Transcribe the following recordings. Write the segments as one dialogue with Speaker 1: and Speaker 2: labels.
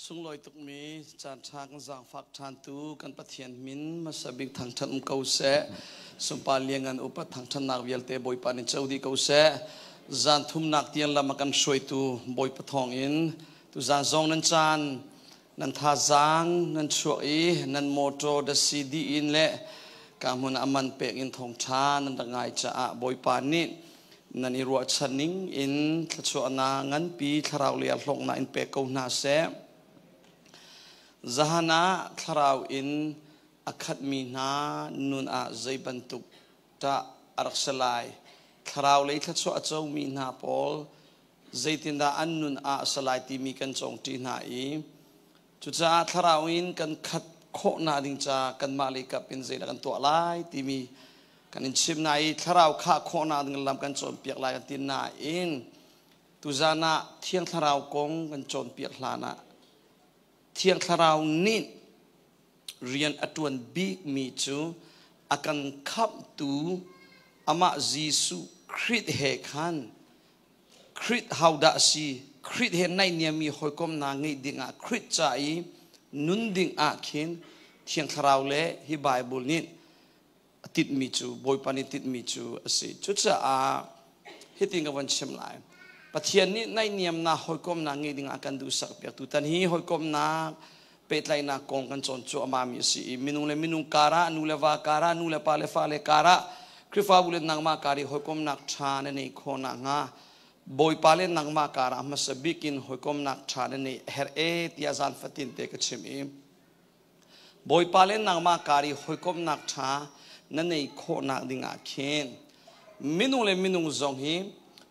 Speaker 1: Sunglawi tukmi caan ṭha kan zaangfak ṭhantu kan Pathian min hmasa bik thangṭhat um ko seh. Sunpar liangan upat thangṭhatnak vialte Bawipa nih co dih ko seh. Zan thumnak tiang lam a kan hruaitu Bawipa thawng in tuzan zong nan caan nan thazaang nan chuah i nan motor dasi dih in le ka hmun ah man pek in thawngṭha nan rak ngai caah Bawipa nih nan i ruahchan ning in thluachuahnak nganpi thlarau lei ah hlawknak in pek ko hna seh. Zahan ah thlarau in a khatmi hna nun ah zei bantuk dah a rak si lai? Thlarau lei thluachuah a comi hna pawl zeitindah an nun ah a si lai timi kan cawngṭi hna i cucaah thlarau in kan khat khawhnak ding ca kanmah lei kap in zeidah kan tuah lai timi kan in chim na i thlarau khah khawhnak ding lam kan cawnpiak lai kan ti nain tuzan ah Thiang Thlarau kong kan cawnpiak hlan ah Thiang Thlarau nih rian a ṭuan bikmi cu a kan khamhtu amah Jesuh Khrih he khan Khrih hodah a si Khrih he naihniammi hawikomhnak ngeih dingah Khrih ca i nun ding ah khin Thiang Thlarau le hi Bible nih a tinhmi cu Bawipa nih tinhmi cu a si. Cucaah hitin ka von chim lai. Pathian nih naihniamnak hawikomhnak ngeih dingah kan duhsak piak. Tutan hi hawikomhnak pehtlaihnak kong kan cawn cuahmahmi a si i minung le minung karah, nu le va karah, nu le pa le fa le karah, Khrihfabu le nangmah kar i hawikomhnak ṭha na neih khawh nakhnga Bawipa le nangmah karah hmasa bik in hawikomhnak ṭha na neih a herh e tiah zan fatin te ka chim i Bawipa le nangmah kar i hawikomhnak ṭha na neih khawhnak dingah khin minung le minung zong hi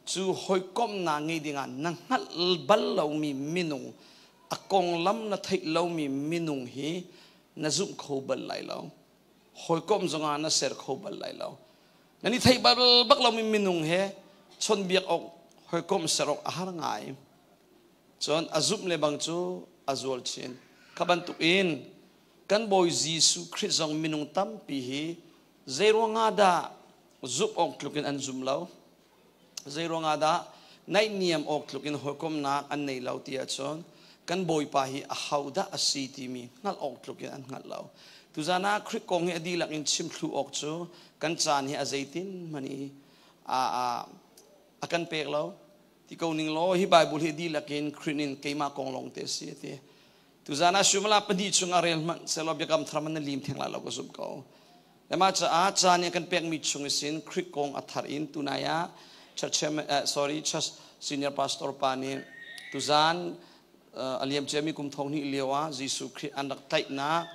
Speaker 1: cu hawikomhnak ngei dingah na hngalh bal lomi minung a konglam na theih lomi minung hi na zumh kho bal lai lo. Hawikomh zongah na ser kho bal lai lo. Nan i theih bal bak lomi minung he chawnhbiak awk hawikomh ser awk a har ngai. Cun a zumh le bang cu a zual chin. Kha bantukin kan Bawi Jesuh Khrih zong minung tampi hi zeiruangah dah zumh awk tluk in an zum lo? Zeiruangah dah naihniam awk tluk in hawikomhnak an nei lo ti ahcun kan Bawipa hi ahodah a si timi hngalh awk tluk in an hngalh lo. Tuzan ah Khrih kong hi a dihlak in chim thlu awk cu kan caan hi a zeitin hmanh i a kan pek lo. Ti ko ning law hi Bible hi dihlak in Khrih in keimah kong lawng te si ti. Tuzan ah shumala pahnih chung ah rel hmanh selaw biakam thar man na lim theng lai lo ka zumh ko. Le mah caah caan i kan pekmi chung isin Khrih kong a thar in tunai ah church chairman sorry church senior pastor pa nih tuzan a liam ciami kum thong hnih lio ah Jesuh Khrih an rak tlaihnak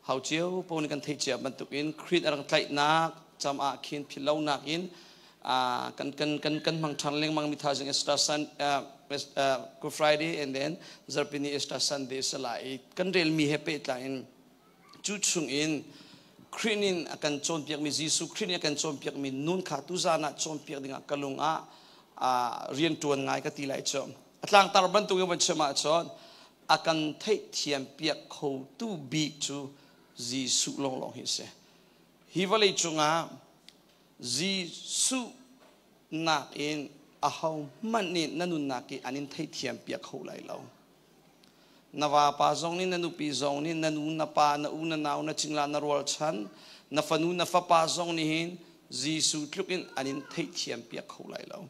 Speaker 1: hau cio po nih kan theih cia bantukin Khrih a rak tlaihnak cam ah khin philhlonak in kan kan kan kan hmang ṭhan lengmang mi thazing Easter Sun Good Friday and then Zarpini Easter Sunday sala i kan relmi he pehtlai in cu chung in Khrih nin a kan cawnpiakmi Jesuh Khrih nih a kan cawnpiakmi nun kha tuzan ah cawnpiak dingah ka lung ah rian ṭuan ngai ka ti lai cu a tlangtar bantuk in van chim ahcun a kan theihthiam piak khotu bik cu Jesuh lawnglawng hi a si. Hi vawlei cungah Jesuh nakin ahohmanh nih na nunnak i an in theihthiam piak kho lai lo. Na vapa zong nih, na nupi zong nih, na nu, na pa, na u, na nau, na cingla, na rualchan, na fanu, na fapa zong nih hin Jesuh tluk in an in theihthiam piak kho lai lo.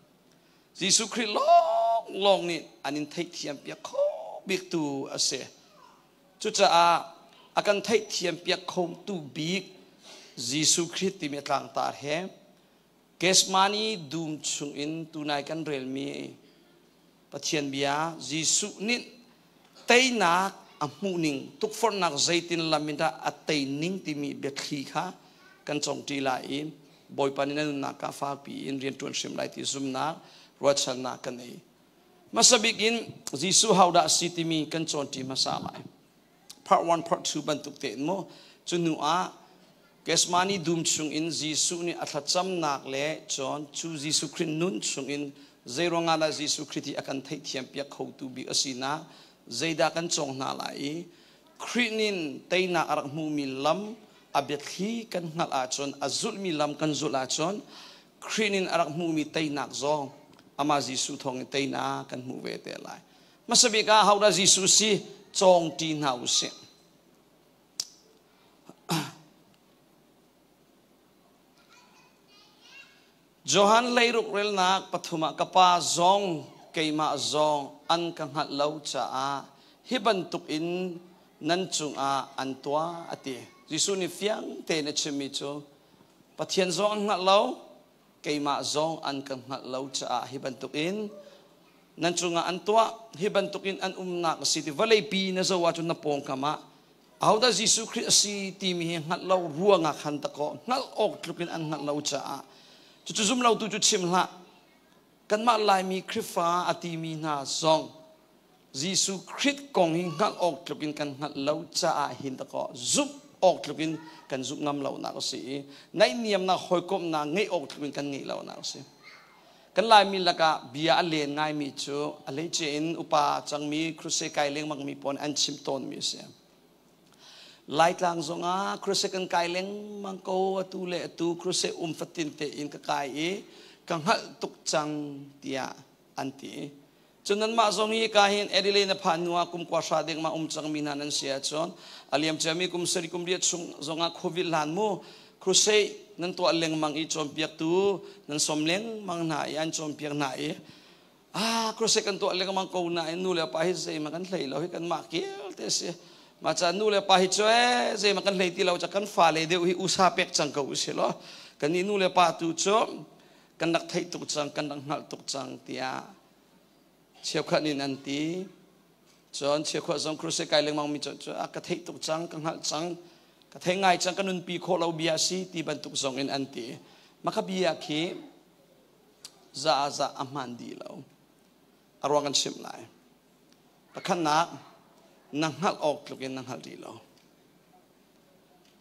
Speaker 1: Jesuh Khrih lawnglawng nih an in theihthiam piak kho biktu a si. Cucaah a kan theihthiam piak khotu bik Jesuh Khrih timi a tlangtar he Gethsemane dum chungin tunai kan relmi Pathian bia Jesuh nih teinak a hmuhning tukforhnak zeitin lam in dah a teining timi biathli kha kan congṭi lai i Bawipa nih na nunnak ah fakpi in rian ṭuan hrim lai ti zumnak ruahchannak ka nei. Hmasa bik in Jesuh hodah a si timi kan cawnṭi hmasa lai. Part 1, part 2 bantuk tein mu. Cu hnu ah Gethsemane dum chungin Jesuh nih a thlacamnak le cun cu Jesuh Khrih nun chungin zeiruangah dah Jesuh Khrih hi a kan theihthiam piak khotu bik a sinak zeidah kan cawng hna lai i Khrih nin teinak a rak hmumi lam a biathli kan hngalh ahcun a zulhmi lam kan zulh ahcun Khrih nin a rak hmuhmi teinak zong amah Jesuh thawng in teinak kan hmuh ve te lai. Hmasa bik ah hodah Jesuh si cawng ṭi hna u sih. Johan leiruk relnak pathum ah ka pa zong keimah zong an ka hngalh lo caah hi bantuk in nan cungah an tuah a ti. Jesuh nih fiang tein a chimmi cu Pathian zong an hngalh lo, keimah zong an ka hngalh lo caah hi bantuk in nan cungah an tuah, hi bantuk in an umnak a si ti vawleipi na zoh ahcun na pawngkam ah ahodah Jesuh Khrih a si timi hi hngalh lo ruangah khan dakaw hngalh awk tluk in an hngalh lo caah cucu zum lotu cu chim hlah. Kanmah Laimi Khrihfa a timi hna zong Jesuh Khrih kong hi hngalh awk tluk in kan hngalh lo caah hin dakaw zumh awk tluk in kan zumh ngam lonak a si i naihniamnak hawikomhnak ngeih awk tluk in kan ngeih lonak a si. Kan Laimi lakah bia a len ngaimi cu a hleice in upa cangmi crusade kai lengmangmi pawl an chim tawnmi a si. Laitlang zongah crusade kan kai lengmang ko, atu le atu crusade um fatin tein ka kai i ka hngalh tuk cang tiah an ti. Cun nanmah zong hi ka hin Adelaide na phan hnu ah kum kua hra deng ma um cangmi hna nan si ahcun a liam ciami kum sarih kum riat chung zongah COVID hlan mu crusade nan tuah lengmang i cawnpiaktu nan sawm lengmang hna i an cawnpiak hna i ah crusade kan tuah lengmang ko nain nu le pa hi zeihmanh kan hlei lo hi kanmah kel te si ma ca nu le pa hi cu ee zeihmanh kan hlei ti lo ca kan fale deuh hi usa pek cang ko usih law kan nih nu le pa tu cu kan rak theih tuk cang kan rak hngalh tuk cang tiah cheukhat nih an ti. Cun cheukhat zong crusade kai lengmang mi cu a ka theih tuk cang, ka hngalh cang, ka thei ngai cang, ka nunpi khawh lo bia si ti bantuk zong in an ti. Maka bia khi za za a hmaan dih lo. A ruang kan chimh lai. Pakhatnak, na hngalh awk tluk in na hngalh rih lo.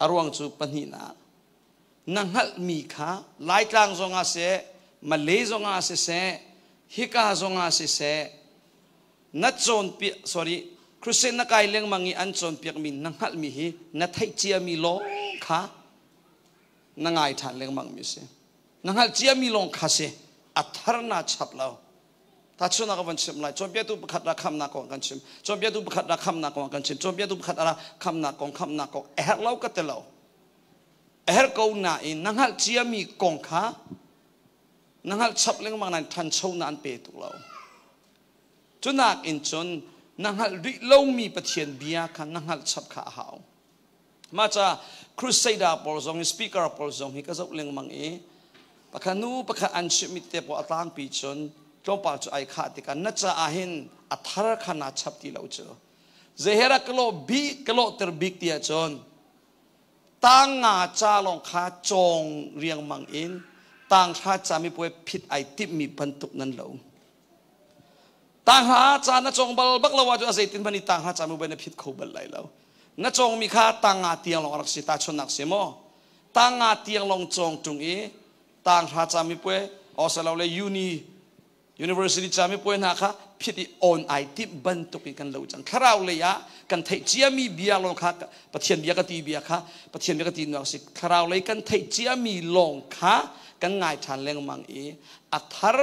Speaker 1: A ruang cu pahnihnak, na hngalhmi kha Laitlang zongah seh, Malay zongah siseh, hika zongah siseh, na cawnpiak, sorry, Christian na kai lengmang i an cawnpiakmi na hngalhmi hi na theih ciami lawng kha na ngai ṭhan lengmang mi si. Na hngalh ciami lawng kha si. A thar na chap lo. Tahchunhnak ka van chim lai. Cawnpiaktu pakhat ra khamnak kong kan chim. Cawnpiaktu pakhat ra khamnak kong kan chim. Cawnpiaktu pakhat ra khamnak kong, khamnak kong. A herh lo ka ti lo. A herh ko nain na hngalh ciami kong kha na hngalh chap lengmang nain ṭhanchonak an pe tuk lo. Cu nakin cun na hngalh rih lomi Pathian bia kha na hngalh chap kha a hau. Mah ca crusader pawl zong hi speaker pawl zong hi ka zoh lengmang i pakhat nu pakhat an chimhmi te pawl a tlangpi cun tlawmpal cu ai khah tikah na caah hin a thar kha naa chap ti lo cu. Zeihera ka lawh bik ka lawhter bik ti ahcun Tang nga ca lawng kha cawng riangmang in tang hra camipuai phit ai timhmi bantuk nan lo. Tang hra ca na cawng bal bak lo ahcun a zeitin hmanh i tang hra camipuai na phit kho bal lai lo. Na cawngmi kha tang nga tiang lawng a rak si tahchunhnak si maw? Tang nga tiang lawng cawng ṭung i tang hra camipuai le uni University camipuai hna kha phit i on ai timh bantuk in kan lo cang. Thlarau lei ah kan theih ciami bia lawng kha Pathian bia ka ti bia kha Pathian bia ka ti nuak si. Thlarau lei kan theih ciami lawng kha kan ngai ṭhan lengmang i a thar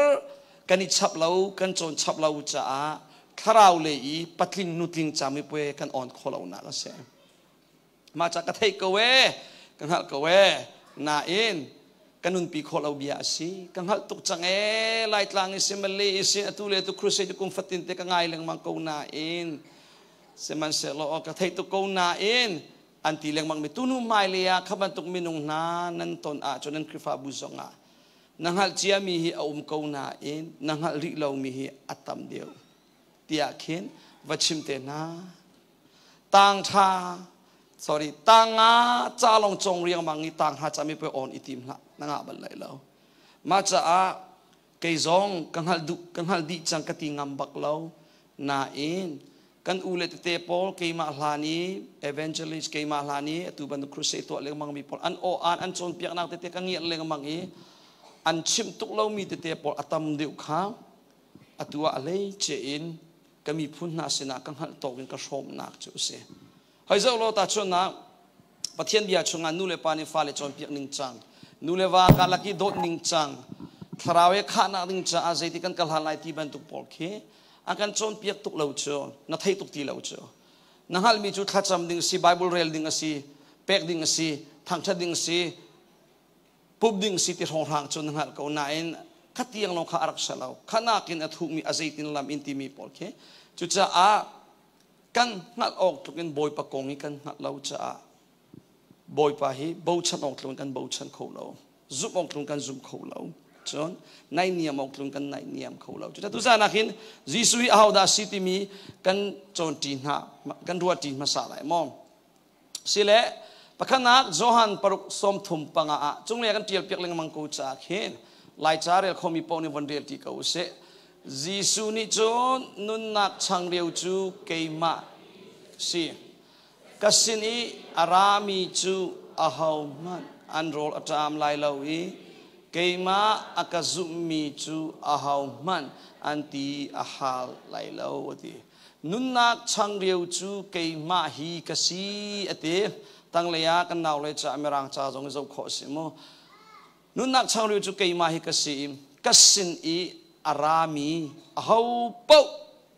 Speaker 1: kan i chap lo, kan cawn chap lo caah thlarau lei i patling nutling camipuai kan on khawh lonak a si. Mah ca ka theih ko ee, ka hngalh ko ee. Nain ka nunpi khawh lo bia a si. Ka hngalh tuk cang ee. Laitlang i si, Malay i si, atu le atu crusade kum fatin te ka ngai lengmang ko nain sihmanhsehlaw ka theih tuk ko nain an ti lengmang mi tunu hmailei ah kha bantuk minung hna nan ton ahcun nan Khrihfabu zongah na hngalh ciami hi a um ko nain na hngalh rih lomi hi a tam deuh tiah khin va chim te hna. Tang tha sorry tang nga ca long cong riangmang i tang ha cami poi on i tim hlah na ngah bal lai lo. Mah caah kei zong ka hngalh duh ka hngalh dih cang ka ti ngam bak lo. Nain kan u le tete pawl keimah hlan i evangelist keimah hlan i atu bantuk crusade tuah lengmang mi pawl an aw an an cawnpiaknak tete ka ngiat lengmang i an chimh tuk lomi tete pawl a tam deuh kha atu ah a hleice in ka miphun hna sinah ka hngalh tawk in ka hrawmnak cu a si. Hoi zoh law tahchunhnak Pathian bia chungah nu le pa nih fale cawnpiak ning cang, nu le va karlak i dawt ning cang, thlarau i khahnak ding caah zeiti kan kal hlan lai ti bantuk pawl khi A kan cawnpiak tuk lo cu, na thei tuk ti lo cu. Na hngalhmi cu thlacam ding si, Bible rel ding a si, pek ding a si, thangṭhat ding a si, pup ding si ti hrawnghrang cu na hngalh ko nain khatiang lawng kha a rak si lo. Kha nakin a thuhmi a zeitin lam in timi pawl khi. Cucaah kan hngalh awk tluk in Bawipa kong hi kan hngalh lo caah Bawipa hi bochan awk tluk in kan bochan kho lo. Zumh awk tluk in kan zum kho lo. Cun naihniam awk tluk in kan naihniam kho lo. Cucaah tuzaan ah khin Jesuh hi ahodah a si timi kan cawnṭi hna, kan ruahṭi hmasa lai maw? Sile pakhatnak Johan 6:35 ah cunglei kan ṭial piak lengmang ko caah khin Laica rel khomi paoh nih von rel ṭi ko usih. Jesuh nih cun nunnak changreu cu keimah si. Ka sin i a rami cu ahohmanh an rawl a ṭam lai lo i keimah a ka zumhmi cu ahohmanh an ti a hal lai lo, a ti. Nunnak changreu cu keimah hi ka si, a ti. Tanglei ah kan naule ca Mirang ca zong i zoh khawh a si mu. Nunnak changreu cu keimah hi ka si i ka sin i a rami aho paoh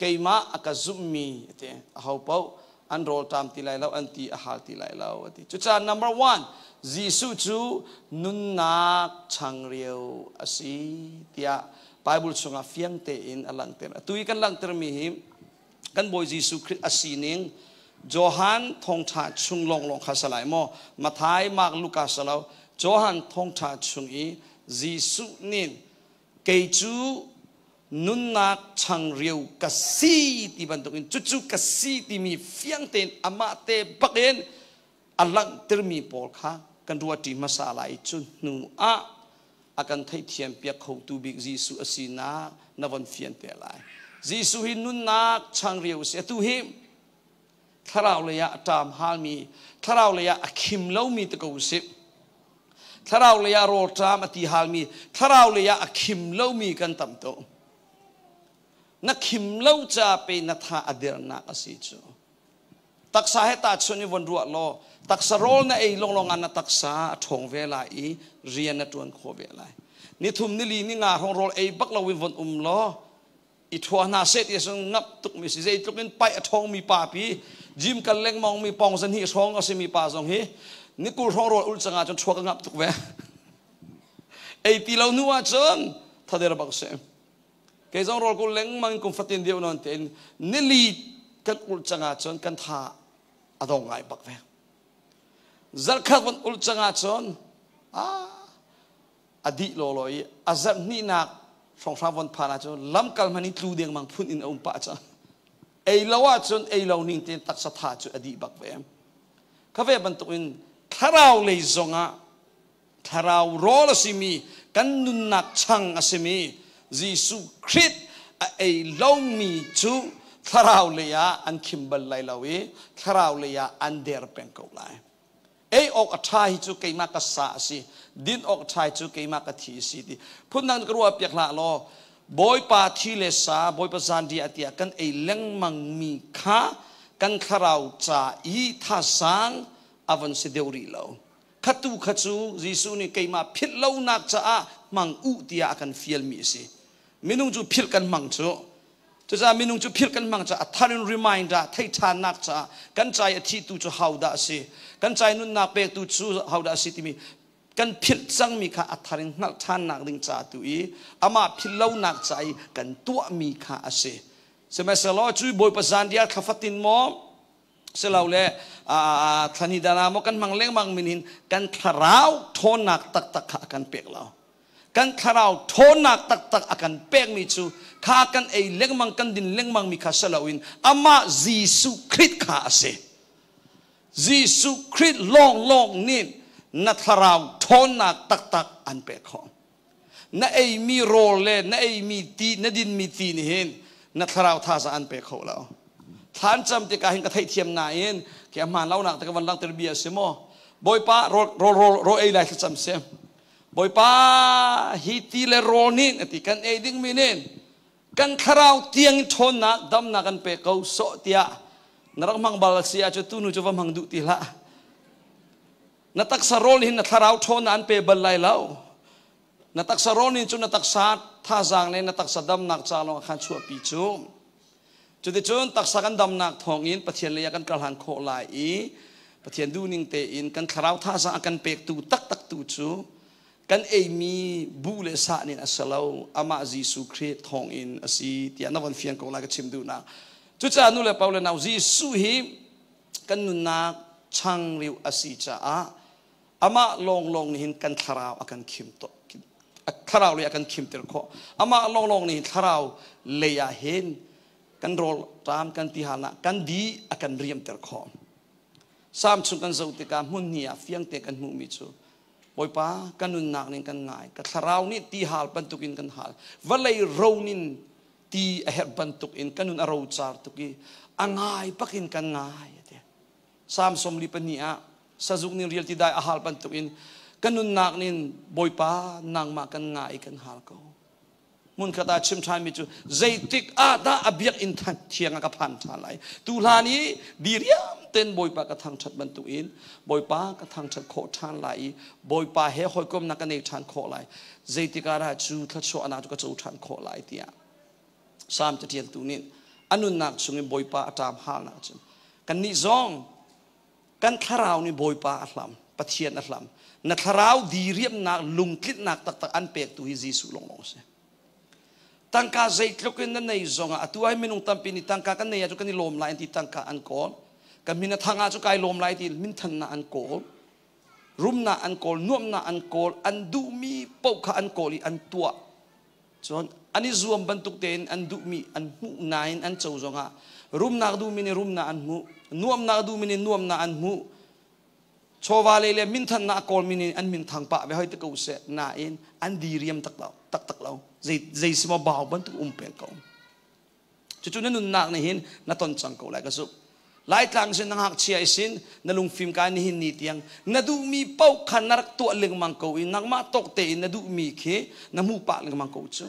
Speaker 1: keimah a ka zumhmi a ti. Aho paoh an rawlṭam ti lai lo, an ti a hal ti lai lo a ti. Cucaah number one, Jesuh cu nunnak changreu a si tiah Bible chungah fiang tein a langhter. Atu i kan langhtermi hi kan Bawi Jesuh Khrih a sining Johan thawngṭha chung lawnglawng kha sa lai maw? Matthai, Mark, Luka sa lo. Johan thawngṭha chung i Jesuh nih kei cu nunnak changreu ka si ti bantukin cucu ka si timi fiang tein amah te bakin a langhtermi pawl kha kan ruahṭi hmasa lai. Cu hnu ah a kan theihthiam piak khotu bik Jesuh a sinak na von fian te lai. Jesuh hi nunnak changreu a si. Atu hi thlarau lei ah a ṭam halmi, thlarau lei ah a khim lomi te ko usih. Thlarau lei ah rawlṭam a ti halmi, thlarau lei ah a khim lomi kan tam tuk. Na khim lo ca pe na tha a dernak a si cu. Taksa he tahchunh i von ruah law taksa rawl na ei lawnglawng ah na taksa a ṭhawng ve lai i rian na ṭuan khawh ve lai. Nithum nili ni nga hrawng rawl ei bak loin von um law i ṭhua hna seh ti sun ngap tuk mi si. Zeitluk in paih a ṭhawng mi pa pi gym kal lengmang mi pawng zan hi hrawng a si mi pa zong hi ni 20 hrawng rawl ul cang ah cun ṭhua ka ngap tuk ve. Ei ti lo hnu ah cun thader bak si. Kei zong rawl kul lengmang kum fatin deuh nawn tein nili kan ulh cang ahcun kan tha a dong ngai bak ve. Zarhkhat von ulh cang ahcun a dih lawlaw i a zarh hnihnak hrawnghrang von phan ahcun lamkal hmanh in tlu dengmang phun in a um pah cang. Ei lo ahcun ei lo ning tein taksa tha cu a dih bak ve. Kha ve bantukin thlarau lei zongah thlarau rawl a simi kan nunnak chang a simi Jesuh Khrih a ei lomi cu thlarau lei ah an khim bal lai lo i thlarau lei ah an der peng ko lai. Ei awk a ṭha hi cu keimah ka sa a si, din awk ṭha hi cu keimah ka thi a si ti. Phundang ka ruah piak hlah law Bawipa thi le sa, Bawipa zanriah tiah kan ei lengmang mi kha kan thlarau ca i thasang a von si deuh rih lo. Khatu kha cu Jesuh nih keimah philh lonak caah hmang u tiah a kan fialmi a si. Minung cu philh kan hmang cu. Cucaah minung cu philh kan hmang caah a thar in reminder theih ṭhannak caah kan ca i a thitu cu hodah a si, kan ca i nunnak pektu cu hodah a si timi kan philh cangmi kha a thar in hngalh ṭhannak ding ca tu i amah philh lonak ca i kan tuahmi kha a si. Sihmanhsehlaw cu Bawipa zanriah thla fatin maw silole thlani dana maw kan hmang lengmang min hin kan thlarau ṭhawnnak taktak kha a kan pek lo. Kan thlarau ṭhawnnak taktak a kan pekmi cu kha kan ei lengmang kan din lengmang mi kha si loin amah Jesuh Khrih kha a si. Jesuh Khrih lawnglawng nih na thlarau ṭhawnnak taktak an pek khawh. Na eimi rawl le na eimi ti, na dinmi ti nih hin na thlarau thazaang an pe kho lo. Thlan cam tikah hin ka theihthiam nain khi a hmaan lonak te ka van langhter bia a si maw? Bawipa rawl rawl rawl rawl ei lai thlacam si. Bawipa hi ti le rawl nih a ti kan ei dingmi nih kan thlarau tiang in ṭhawnnak damnak kan pe ko sawh tiah na rak hmang bal a si ahcun tu nu cu va hmang duh ti hlah. Na taksa rawl hin na thlarau ṭhawnnak an pe bal lai lo. Na taksa rawl nih cun na taksa thazaang le na taksa damnak ca lawng khan chuahpi cu. Cuticun taksa kan damnak thawngin Pathian lei ah kan karhlan khawh lai i Pathian duhning tein kan thlarau thazaang a kan pektu taktak tu cu kan eimi buh le sa nin a si lo, amah Jesuh Khrih thawngin a si tiah na von fiang ko lai ka chim duhnak. Cucaah nu le pa le nau, Jesuh hi kan nunnak changreu a si caah amah lawnglawng nih hin kan thlarau a kan khim to thlarau lei a kan khimter khawh. Amah lawnglawng nih hin thlarau lei ah hin kan rawl ṭam kan tihalnak kan di a kan riamter khawh. Salm chung kan zoh tikah hmun hnih ah fiangte kan hmuhmi cu, Bawipa, ka nunnak ning kan ngai, ka thlarau nih ti hal bantukin kan hal, vawlei ro nin ti a herh bantukin ka nun a rocar tuk i a ngai bakin kan ngai ati. Salm 42 ah sazuk ning rial ti dai a hal bantukin ka nunnak nin, Bawipa, nangmah kan ngai, kan hal ko. Hmunkhat ah chim ṭhanmi cu, zeitik ah dah a biakinn thiang ah ka phan ṭhan lai? Tu hlan i diriam ten Bawipa ka thangṭhat bantukin Bawipa ka thangṭhat khawh ṭhan lai i Bawipa he hawikomnak ka nei ṭhan khawh lai, zeitik ah dah cu thluachuahnak cu ka co ṭhan khawh lai tiah Salm caṭialtu nih a nunnak chungin Bawipa a ṭam halnak cun kannih zong kan thlarau nih Bawipa a hlam, Pathian a hlam. Na thlarau diriamnak, lungtlinhnak taktak an pektu hi Jesuh lawnglawng a si. Tangka zeitluk in na nei zongah, atu ai minung tampi nih tangka kan nei ahcun kan i lawm lai an ti, tangka an kawl. Ka min a thang ahcun kai lawm lai ti minthannak an kawl. Rumnak an kawl, nuamhnak an kawl, an duhmi paoh kha an kawl i an tuah. Cun an i zuam bantuk tein an duhmi an hmuh nain an co zongah, rumnak duhmi nih rumnak an hmuh, nuamnak duhmi nih nuamnak an hmuh, chawva lei le minthannak a kawlmi nih an minthang pah ve hoi te ko seh, nain an diriam tak lo, taktak lo. Zei zei si maw bau bantuk um peng ko. Cucu na nunnak nih hin na ton cang ko lai ka zumh. Laitlang sin na ngakchia i sin na lungfim kai nihin ni tiang na duhmi paoh kha na rak tuah lengmang ko i nangmah tawk tein na duhmi khi na hmuh pah lengmang ko cu.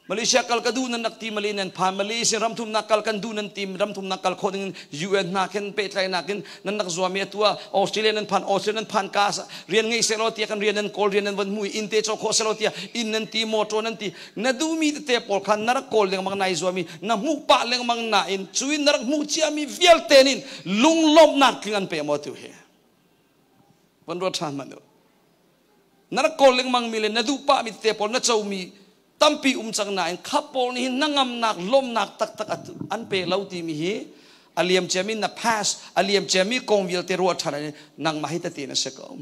Speaker 1: Malaysia kal ka duh nan rak ti, Malay nan phan. Malaysia ramthumnak kal kan duh nan ti, ramthumnak kal khawh ding in UN hna khin pehtlaihnak in nan rak zuam i atu ah Australia nan phan. Australia nan phan ka rian ngei seh law tiah kan rian nan kawl, rian nan von hmu i inn te caw khawh seh law tiah inn nan ti, motor nan ti, na duhmi tete pawl kha na rak kawl lengmang, nai zuam i na hmuh pah lengmang nain cu in na rak hmuh ciami vialte nih lunglawmhnak tling an pe maw? Tu hi van ruat ṭhan hmanh u. Na rak kawl lengmang mi le na duh pahmi tete pawl na comi tampi um cang nain kha pawl nih hin hnangamnak, lawmnak taktak an pe lo timi hi a liam ciami na past, a liam ciami kong vialte ruah ṭhan in nangmah hi tete na si ko.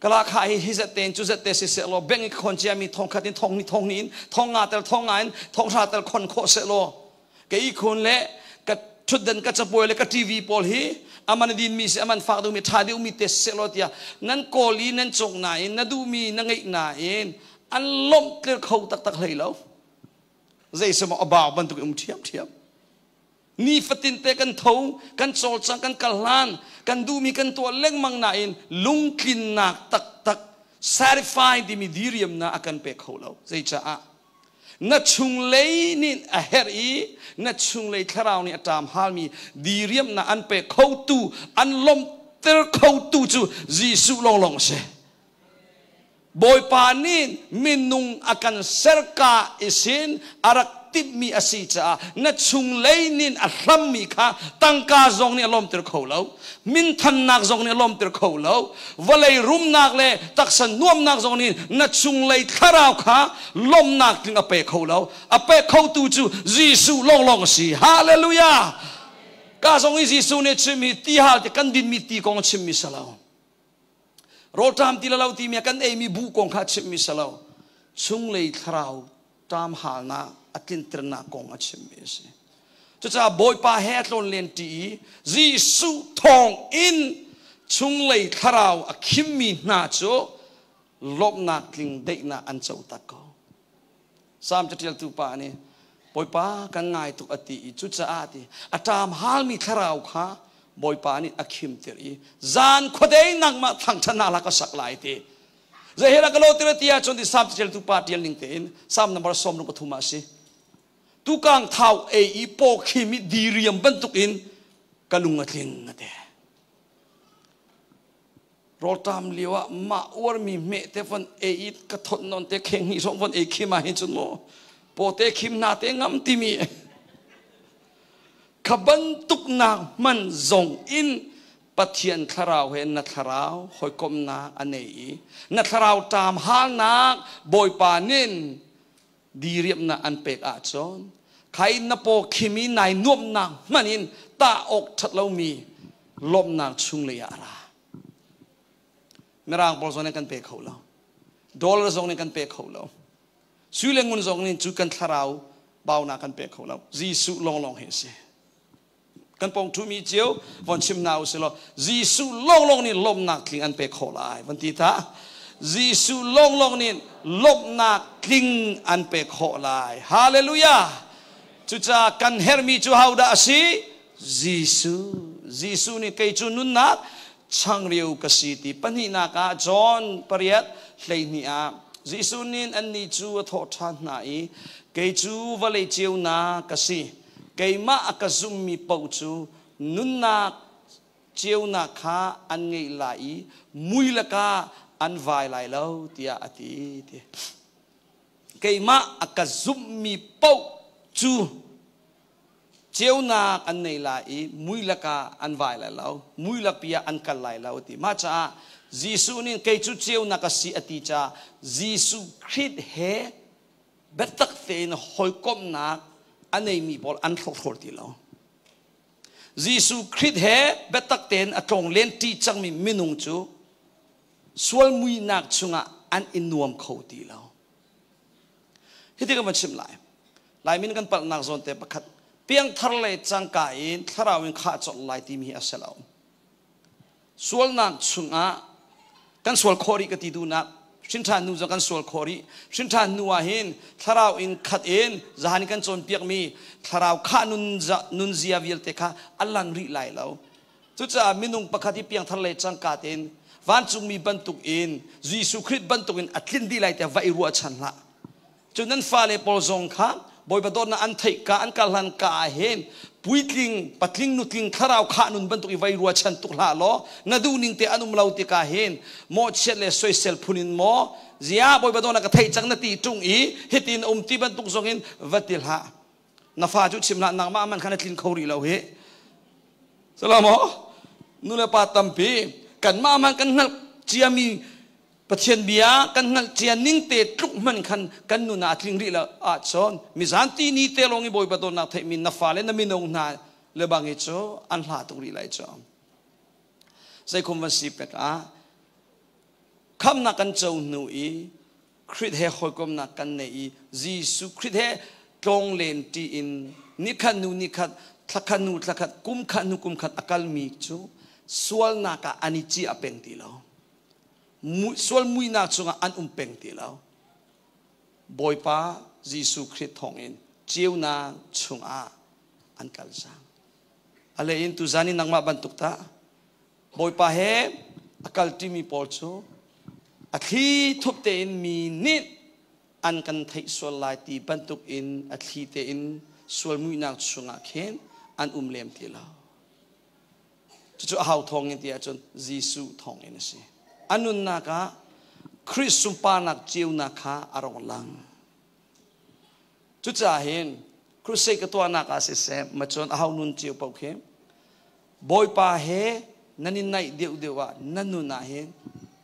Speaker 1: Kala kha hi hi zat tein cu zat te si seh law, bank i khon ciami thong khat in thong ni thong ni in thong nga tel thong nga in thong hra tel khon khawh seh law, ka ihkhun le ka thutdan, ka capuai le ka TV pawl hi aman din mi si, aman fak deuh mi, tha deuh mi te seh law tiah nan kawl i nan cawk nain na duhmi na ngeih nain an lawmh tlir kho taktak hlei lo. Zei semaw a bau bantuk um ṭhiam ṭhiam. Nifatin te kan tho, kan cawlcang, kan kal hlan, kan duhmi kan tuah lengmang nain lungtlinnak taktak, satisfy timi diriamnak a kan pe kho lo. Zeicaah? Na chunglei nih a herh i na chunglei thlarau nih a ṭam halmi diriamnak an pe khotu, an lawmhter khotu cu Jesuh lawnglawng a si. Bawipa nih minung a kan serka i sin a rak timhmi a si caah na chunglei nin a hlammi kha tangka zong nih a lawmter kho lo, minthannak zong nih a lawmter kho lo, vawlei rumnak le taksa nuamnak zong nih na chunglei thlarau kha lawmhnak tling a pe kho lo. A pe khotu cu Jesuh lawnglawng a si. Hallelujah! Ka zong i Jesuh nih chimmi ti hal ti kan dinmi ti kong a chimmi si lo. Rawlṭam ti lo timi kan eimi buh kong kha a chimmi si lo. Chunglei thlarau ṭam halnak a tlinternak kong a chimmi a si. Cucaah Bawipa he a tlawn len ṭi i Jesuh thawng in chunglei thlarau a khimmi hna cu lawmhnak tling, daihnak an co tak ko. Salm caṭialtu pa nih Bawipa kan ngai tuk a ti i cucaah ti a ṭam halmi thlarau kha Bawipa nih a khimter i zan khuadei nangmah thangṭhatnak hla ka sak lai ti. Zeihela ka lo tir ti ahcun ti Salm caṭialtu pa ṭial ning tein Salm number 63 ah a si. Tukang thau ei i paw khim i diriam bantukin ka lung a tling a ti. Rawlṭam lio ah mah uarmi hmeh te von ei i ka thawt nawn te kheng hnih hrawng von ei khim ah hin cun maw. Pawte khim hna te ngam timi kha bantuk nak hman zong in Pathian thlarau he na thlarau hawikomhnak a nei i na thlarau ṭam halnak Bawipa nin diriamnak an pek ahcun khai na paw khim i nai nuamhnak hman in tah awk ṭhat lomi lawmhnak chunglei ah a ra. Mirang pawl zong nih kan pe kho lo. Dollar zong nih kan pe kho lo. Sui le ngun zong nih cu kan thlarau baunak kan pe kho lo. Jesuh lawnglawng hi a si. Kan pong ṭhumi cio von chim hna usih law Jesuh lawnglawng nih lawmhnak tling an pe khawh lai van ti ta. Jesuh lawnglawng nih lawmhnak tling an pe khawh lai. Hallelujah! Cucaah kan herhmi cu hodah a si? Jesuh. Jesuh nih kei cu nunnak changreu ka si ti pahnihnak ah John 8:12 ah Jesuh nih annih cu a thawh ṭhan hna i kei cu vawlei ceunak ka si. Keimah a ka zummi paoh cu nunnak ceunak kha an ngeih lai i mui lakah an vai lai lo tiah a ti. Keimah a ka zummi paoh cu ceunak an nei lai i mui lakah an vai lai lo, mui lakpi ah an kal lai lo a ti. Mah caah Jesuh nih kei cu ceunak a si a ti caah Jesuh Khrih he biatak tein hawikomhnak a neimi pawl an hrawkhrol ti lo. Jesuh Khrih he biatak tein a tlawng len ṭi cangmi minung cu sual muihnak chungah an i nuam kho ti lo. Hiti kan van chim lai. Laimi kan palhnak zawn te pakhat piangthar le cangka in thlarau in khah colh lai timi hi a si lo. Sualnak chungah kan sual khawh rih ka ti duhnak hrinṭhan hnu zong kan sual khawh rih. Hrinṭhan hnu ah hin thlarau in khat in zahan kan cawnpiakmi thlarau khah nunzia vialte kha a lang rih lai lo. Cucaah minung pakhat hi piangthar le cangka tein vancungmi bantuk in Jesuh Khrih bantuk in a tlin dih lai tiah va i ruahchan hlah. Cun nan fale pawl zong kha Bawipa dawtnak an theih ka an kal hlan ka ah hin puitling patling nutling thlarau khah nun bantuk i vai ruahchan tuk hlah law na duh ning te an um lo tikah hin mawhchiat le soisel phun in maw zia Bawipa dawtnak ka theih cang na ti ṭung i hitin um ti bantuk zong in va ti hlah. Na fa cu chim hlah, nangmah man kha na tlin kho rih lo hi. Salamo nu le pa tampi kanmah man kan hngalh ciami Pathian bia kan hngalh cia ning te tluk hman khan kan nun ah a tling rih lo ahcun mizan ti ni te lawng i Bawipa dawtnak theihmi na fale na minung hna le bang hi cu an hla tuk rih lai cu. Zeikhum van si pek ah khamnak kan co hnu i Khrih he hawikomnak kan nei i Jesuh Khrih he tlawng len ṭi in nikhat hnu nikhat, thlakhat hnu thlakhat, kum khat hnu kum khat a kalmi cu sualnak ah an i ciah peng ti lo. Sual muihnak chungah an um peng ti lo. Bawipa Jesuh Khrih thawngin ceunak chungah an kal cang. A lei in tuzan i nangmah bantuk tah Bawipa he a kalṭimi pawl cu a thli thup tein mi nih an kan theih sual lai ti bantuk in a thli tein sual muihnak chungah khin an um lem ti lo. Cucu a hau thawng in ti ahcun Jesuh thawng in a si. A nunnak ah Khrih sunparnak ceunak kha a rong lang. Cucaah hin crusade ka tuahnak ah siseh, macun a hau nun cio paoh khi Bawipa he nan i naih deuhdeuh ah na nun ah hin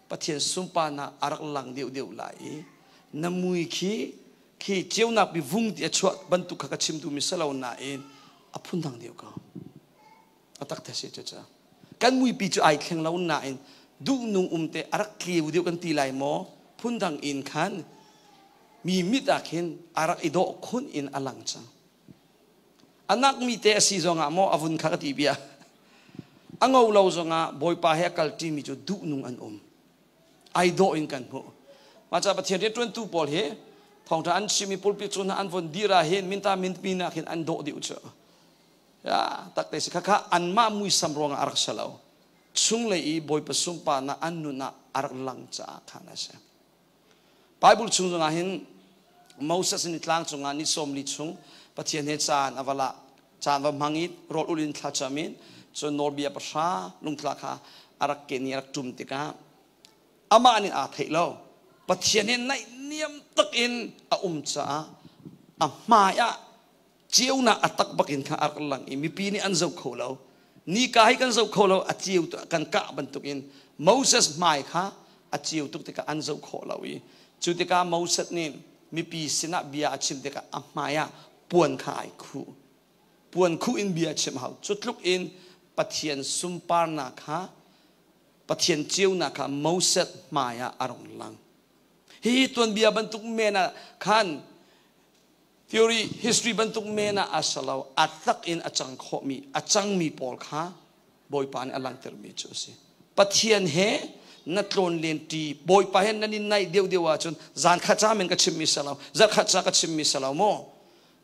Speaker 1: Pathian sunparnak a rak lang deuhdeuh lai i na mui khi khi ceunak bi vung ti a chuah bantuk kha ka chim duhmi si lo nain a phundang deuh ko. A tak the si cucu. Kan muipi cu ai thleng lo nain duhnung um te a rak tleu deuh kan ti lai maw phundang in khan mi mit ah khin a rak i dawh khun in a lang cang. Anak mi te a si zongah maw a vun kha ka ti bia. A ngo lo zongah Bawipa he a kal ṭimi cu duhnung an um. Ai dawh in kan hmuh. Mah caah Pathian rianṭuantu pawl hi thawngṭha an chim i pulpit cun an von dir ah hin minta minpi nak hin an dawh deuh cu. Ya, takte si khakha anmah muisam ruangah a rak si lo. Chunglei i Bawipa sunparnak an nun ah a rak lang caah khan a si. Bible chung zongah hin Moses nih tlang cungah ni 40 chung Pathian he caan a va la caan va hmang i rawl ul in thlacam in cun nawlbia pahra lungtla kha a rak ken i a rak ṭum tikah amah nih aa theih lo. Pathian he naihniam tak in a um caah. A hmai ah ceunak a tak bakin kha a rak lang i mipi nih an zoh kho lo. Nika hi kan zoh kho lo, a ceu kan kah bantukin Moses hmai kha a ceu tuk tikah an zoh khawh lo i cu tikah Moses nih mipi sinah bia a chim tikah a hmai ah puan kha ai khuh. Puan khuh in bia a chim hau. Cu tluk in Pathian sunparnak kha Pathian ceunak kha Moses hmai ah a rung lang. Hihi tuanbia bantuk men ah khan theory history bantuk men ah a si lo, a tak in a cang khawhmi a cangmi pawl kha Bawipa nih a langhtermi cu a si. Pathian he na tlawn len ṭi, Bawipa he nan i naih deuhdeuh ahcun zan khat ca men ka chimmi si lo, zarh khat ca ka chimmi si lo maw,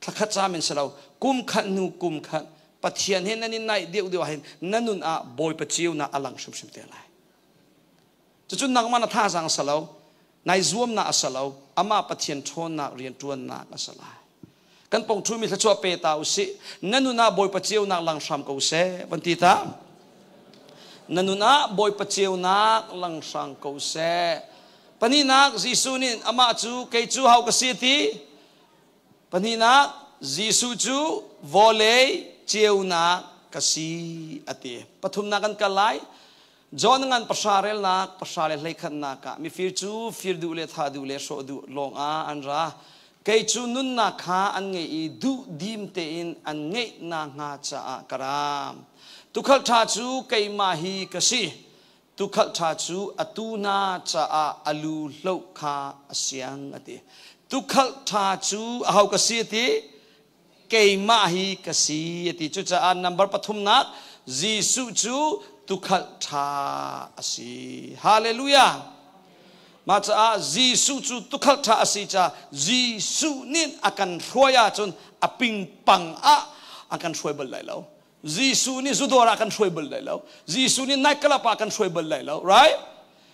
Speaker 1: thla khat ca men si lo, kum khat hnu kum khat Pathian he nan i naih deuhdeuh ahhin na nun ah Bawipa ceunak a lang hrimhrim te lai. Cucu nangmah na thazaang a si lo, nai zuamnak a si lo, amah Pathian ṭhawnnak rianṭuannak a si lai. Kan pong ṭhumi thluachuah pe ta usih. Na nun ah Bawipa ceunak lang hram ko seh, van ti ta. Na nun ah Bawipa ceunak lang hram ko seh. Pahnihnak, Jesuh nih amah cu kei cu hau ka si ti. Pahnihnak, Jesuh cu vawlei ceunak ka si a ti. Pathumnak kan kal lai. John ngan pahra relnak pahra le hleikhatnak ah mifir cu fir duh le thah duh le hrawh duh lawng ah an ra. Kei cu nunnak kha an ngei i duh dim tein an ngeih nakhnga caah ka ra. Tuukhal ṭha cu keimah hi ka si. Tuukhal ṭha cu a tuu hna caah a lu hloh kha a siang a ti. Tuukhal ṭha cu aho ka si a ti? Keimah hi ka si a ti. Cucaah number pathumnak Jesuh cu tuukhal ṭha a si. Hallelujah. Mah caah Jesuh cu tuukhal ṭha a si caah Jesuh nih a kan hruai ahcun a pingpang ah a kan hruai bal lai lo. Jesuh nih zudawr ah kan hruai bal lai lo. Jesuh nih nightclub ah kan hruai bal lai lo, right?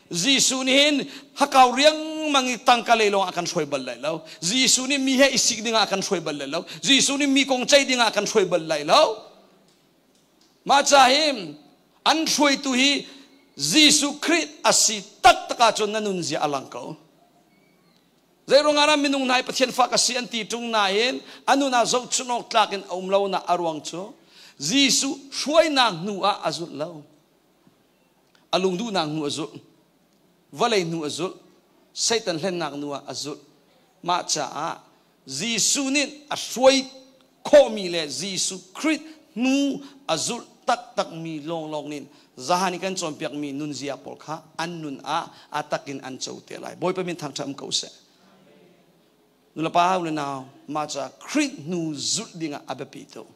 Speaker 1: Jesuh nih hin hakau riangmang i tangka lei lawng ah kan hruai bal lai lo. Jesuh nih mi he i sik ding ah kan hruai bal lai lo. Jesuh nih mi kong ceih ding ah kan hruai bal lai lo. Mah ca hi an hruaitu hi Jesuh Khrih a si taktak ahcun na nunzia a lang ko. Zeiruang ah minung hna hi Pathian fa ka si an ti ṭung nain a nun ah zohchunh awk tlak in a um lonak a ruang cu Jesuh hruainak hnu ah a zulh lo. A lungduhnak hnu a zulh. Vawlei hnu a zulh. Satan hlennak hnu ah a zulh. Mah caah Jesuh nih a hruai khawhmi le Jesuh Khrih hnu a zulh taktakmi lawnglawng nih zahan i kan cawnpiakmi nunzia pawl kha an nun ah a takin an co te lai. Bawipa min thangṭhat um ko seh. Nulepa u le nau, mah ca Khrih hnu zulh dingah a biapi tuk.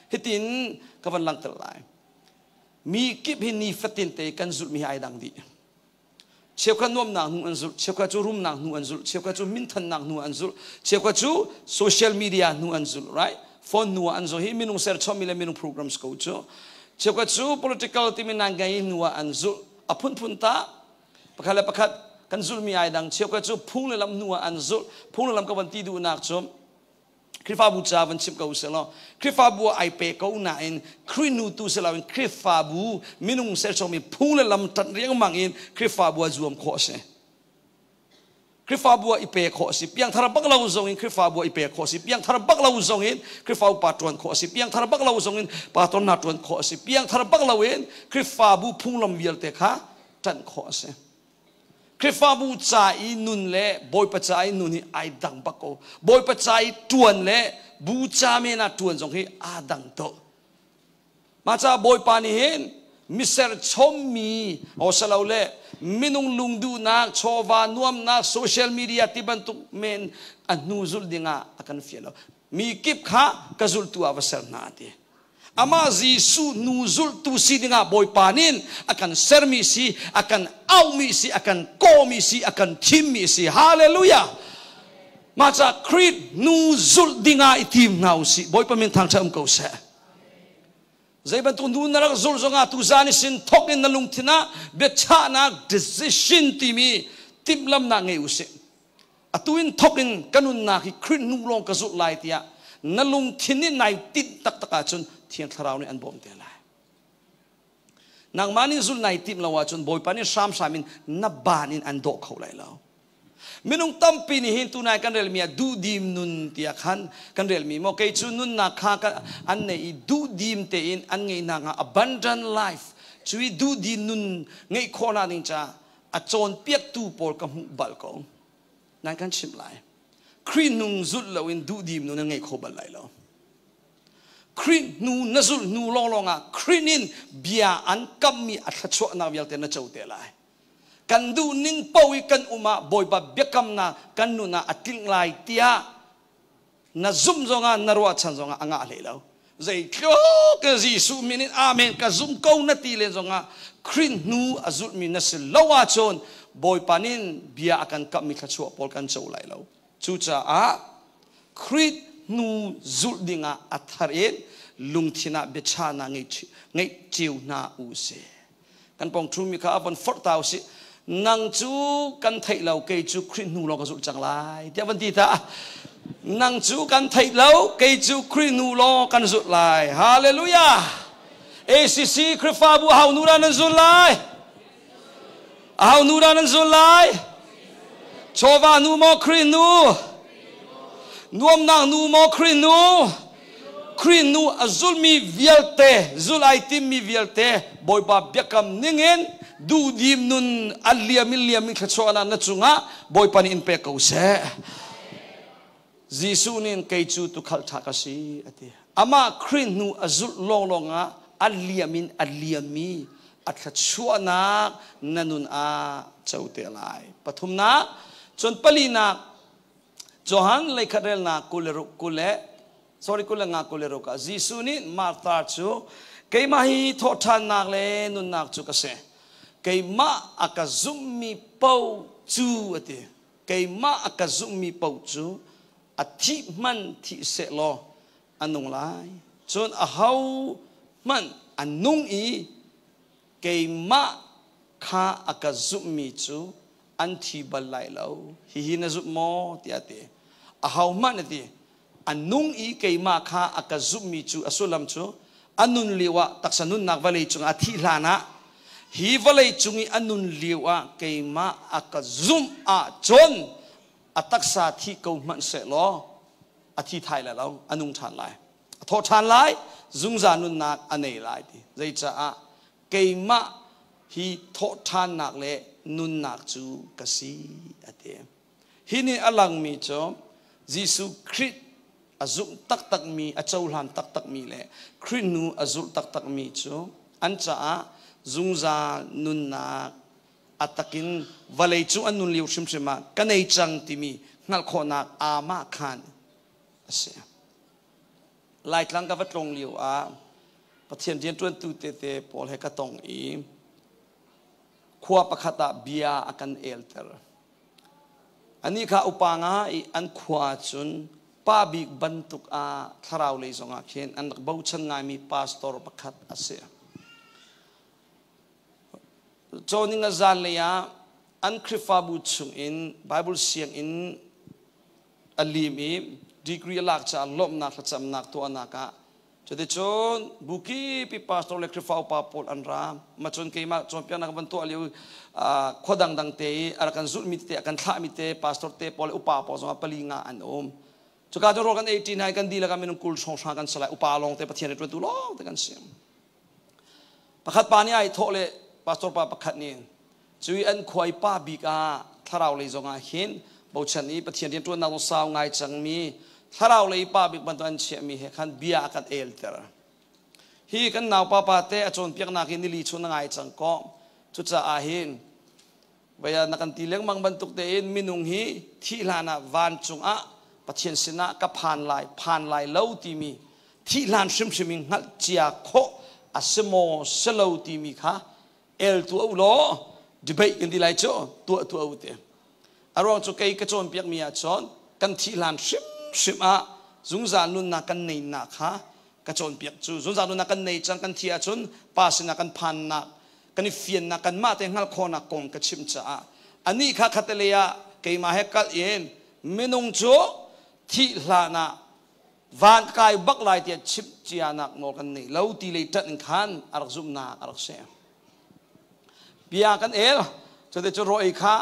Speaker 1: Hitin ka van langhter lai. Mi kip hi nifatin te kan zulhmi hi ai dang dih. Cheukhat nuamnak hnu an zulh, cheukhat cu rumnak hnu an zulh, cheukhat cu minthannak hnu an zulh, cheukhat cu social media hnu an zulh, right? Phone hnu ah an zulh. Hi minung serchommi le minung programs ko cu. Cheukhat cu political timi nan ngei hnu ah an zulh. A phunphun ta pakhat le pakhat kan zulhmi ai dang. Cheukhat cu phung le lam hnu ah an zulh. Phung le lam ka van ti duhnak cu Khrihfabu ca van chim ko usih law Khrihfabu ah ai pe ko nain Khrih nu tu si loin Khrihfabu minung serchommi phung le lam ṭanh riangmang in Khrihfabu ah zuam khawh a si. Khrihfabu ah i pe khawh a si. Piangthar bak lo zong in Khrihfabu ah i pe khawh a si. Piangthar bak lo zong in Khrihfabu pa ṭuan khawh a si. Piangthar bak lo zong in pastor hna ṭuan khawh a si. Piangthar bak lo in Khrihfabu phunglam vialte kha ṭanh khawh a si. Khrihfabu ca i nun le Bawipa ca i nun hi ai dang bak ko. Bawipa ca i ṭuan le bu ca men ah ṭuan zong hi aa dang tuk. Mah caah Bawipa nih hin miser chommi le minung lungduhnak, chawva nuamnak, social media ti bantuk men a hnu zulh dingah a kan fial lo. Mi kip kha ka zultu ah va ser hna a ti. Amah Jesuh nu zulhtu si dingah Bawipa nih a kan sermi si, a kan auhmi si, a kan kawhmi si, a kan thimmi si. Hallelujah! Mah caah Khrih nu zulh dingah i tim hna u sih. Bawipa min thangṭhat um ko seh. Zei bantuk nu na rak zulh zongah tuzan i sin thawk in na lungthin ah biachahnak decision timi timhlamnak ngei u sih. Atu in thawk in ka nunnak hi Khrih hnu lawng ka zulh lai tiah na lungthin nih nai tinh taktak ahcun Thiang Thlarau nih an bawm te lai. Nangmah nih zulh nai timh lo ahcun Bawipa nih hramhram in na baan in an dawh kho lai lo. Minung tampi nih hin tunai kan relmi ah duhdim nun tiah khan kan relmi maw kei cu nunnak kha an nei i duhdim tein an ngeihnak hnga abundant life cu i duhdim nun ngeih khawhnak ding caah a cawnpiaktu pawl ka hmuh bal ko. Nan kan chimh lai. Khrih nung zulh loin duhdim nun an ngei kho bal lai lo. Khrih hnu na zulh hnu lawnglawng ah Khrih nin bia an kammi a thluachuahnak vialte na co te lai. Kan duh ning paoh i kan um ah Bawipa biakamnak kan nun ah a tlingh lai tiah na zumh zongah na ruahchan zongah a ngah hlei lo. Zeitluk in Jesuh min in amen ka zum ko na ti len zongah Khrih hnu a zulhmi na si lo ahcun Bawipa nin bia a kan kamhmi thluachuah pawl kan co lai lo. Cucaah Khrih hnu zulh dingah a thar in lungthin ah biachahnak ngeih cio hna u sih. Kan pong ṭhumi kha a von forh ta usih. Nang cu kan theih lo, kei cu Khrih hnu lawng ka zulh cang lai, tiah van ti ta. Nang cu kan theih lo, kei cu Khrih hnu lawng kan zulh lai. Hallelujah! ACC Khrihfabu hau nu dah nan zul lai? Ahau nu dah nan zul lai? Chawva nu maw Khrih nu? Nuamnak nu maw Khrih nu? Khrih nu a zulmi vialte, zul ai timmi vialte Bawipa biakam ningin duhdim nun a liam in liam in thluachuahnak na cungah Bawipa nih in pek ko seh. Jesuh nih kei cu tukhal ṭha ka si a ti. Amah Khrih hnu a zulh lawnglawng ah a liam in a liammi a thluachuahnak na nun ah co te lai. Pathumnak, cun palinak, Johan leikhat relnak 26 kul le sorry 25 26 ah Jesuh nih Martha cu keimah hi thawhṭhannak le nunnak cu ka si. Keimah a ka zummi paoh cu a ti. Keimah a ka zummi paoh cu a thih hmanh thih sehlaw a nung lai. Cun aho hmanh a nung i keimah kha a ka zumhmi cu an thi bal lai lo. Hihi na zumh maw? tiah a ti. Ahohmanh a ti. A nung i keimah kha a ka zumhmi cu a sullam cu a nun lio ah taksa nunnak vawlei cungah a thih hlan ah hi vawlei cung i a nun lio ah keimah a ka zumh ahcun a taksa thi ko hmanh sehlaw a thi thai lai lo, a nung ṭhan lai. A thaw ṭhan lai, zungzal nunnak a nei lai ti. Zeicaah keimah hi thawhṭhannak le nunnak cu ka si a ti. Hi nih a langmi cu Jesuh Khrih a zumh taktakmi, a cohlan taktakmi le Khrih nu a zulh taktakmi cu an caah zungzal nunnak a takin vawlei cung an nun lio hrimhrim ah ka nei cang timi hngalh khawhnak aamah khan a si. Laitlang ka va tlung lio ah Pathian rianṭuantu tete pawl he ka tong i khua pakhat ah bia a kan elter. Anih kha upa nga i an khua cun pa bik bantuk ah thlarau lei zongah khin an rak bochan ngaimi pastor pakhat a si. Cawning a zanlei ah an Khrihfabu chungin Bible sianginn a lim i degree a lak caah lawmhnak thlacamnak tuahnak ah cuticun buki pi pastor le Khrihfa upa pawl an ra. Ma cun keimah cawnpiaknak van tuah lio khua dangdang te i a rak kan zulhmi te a kan thlahmi te pastor te pawl le upa pawl zongah pali nga an um. Cuka cu rawl kan ei ṭi hna i kan dihlak ah minung 20 hrawnghrang kan si lai. Upa lawng te Pathian rian ṭuantu lawng te kan si. Pakhat pa nih ai thawh le pastor pa pakhat nih cu i an khuai pa bik ah thlarau lei zongah hin bochan i Pathian rianṭuannak zong sau ngai cangmi thlarau lei pa bik bantuk an chiahmi he khan bia a kan elter. Hi kan naupa pa te a cawnpiaknak hi nili chung na ngai cang kaw cucaah hin Vaya na kan ti lengmang bantuk tein minung hi thih hlan ah vancung ah Pathian sinah ka phan lai, phan lai lo timi thih hlan hrimhrim in hngalh cia khawh a si maw si lo timi kha el tuah u law debate kan ti lai cu tuah tuah u ti. A ruang cu kei ka cawnpiak mi ah cun kan thih hlan hrimhrim ah zungzal nunnak kan neinak kha ka cawnpiak cu zungzal nunnak kan nei cang kan thi ahcun pa sinah kan phannak kan i fiannak kanmah te hngalh khawhnak kong ka chimh caah anih kha khatalei ah keimah he kal in minung cu thih hlan ah van kai bak lai tiah chimh cianak nawl kan nei lo ti lei ṭanh in khan a rak zumhnak a rak si. Bia kan el cuti cu raw ei kha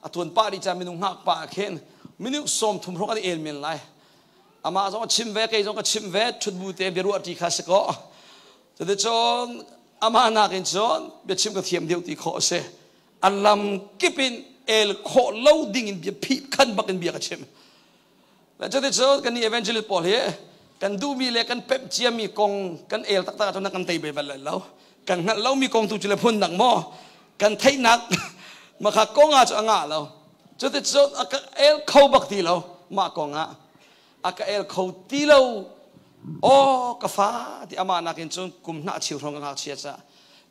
Speaker 1: A tuan pah dih ca minung hngak pah ah khin minung 30 hrawng an i el men lai. Amah zong a chim ve, kei zong ka chim ve, ṭhut bu te biaruah ṭi kha si kaw. Cuticun amah nakin cun biachim ka thiam deuh ti khawh a si. A lam kip in el khawh lo ding in bia phih khan bak in bia ka chim. Le cuticun kan nih evangelist pawl hi kan duhmi le kan pemh ciami kong kan el taktak ahcun kan tei bal bal lo. Kan hngalh lomi kong tu cu le phun dang maw? Kan theihnak makha kong ah cu a ngah lo. Cuticun a ka el kho bak ti lo mah kong ah. A ka el kho ti lo. Aw ka fa ti amah nakin cun kum hnah chiu hrawng ka ngakchia ca.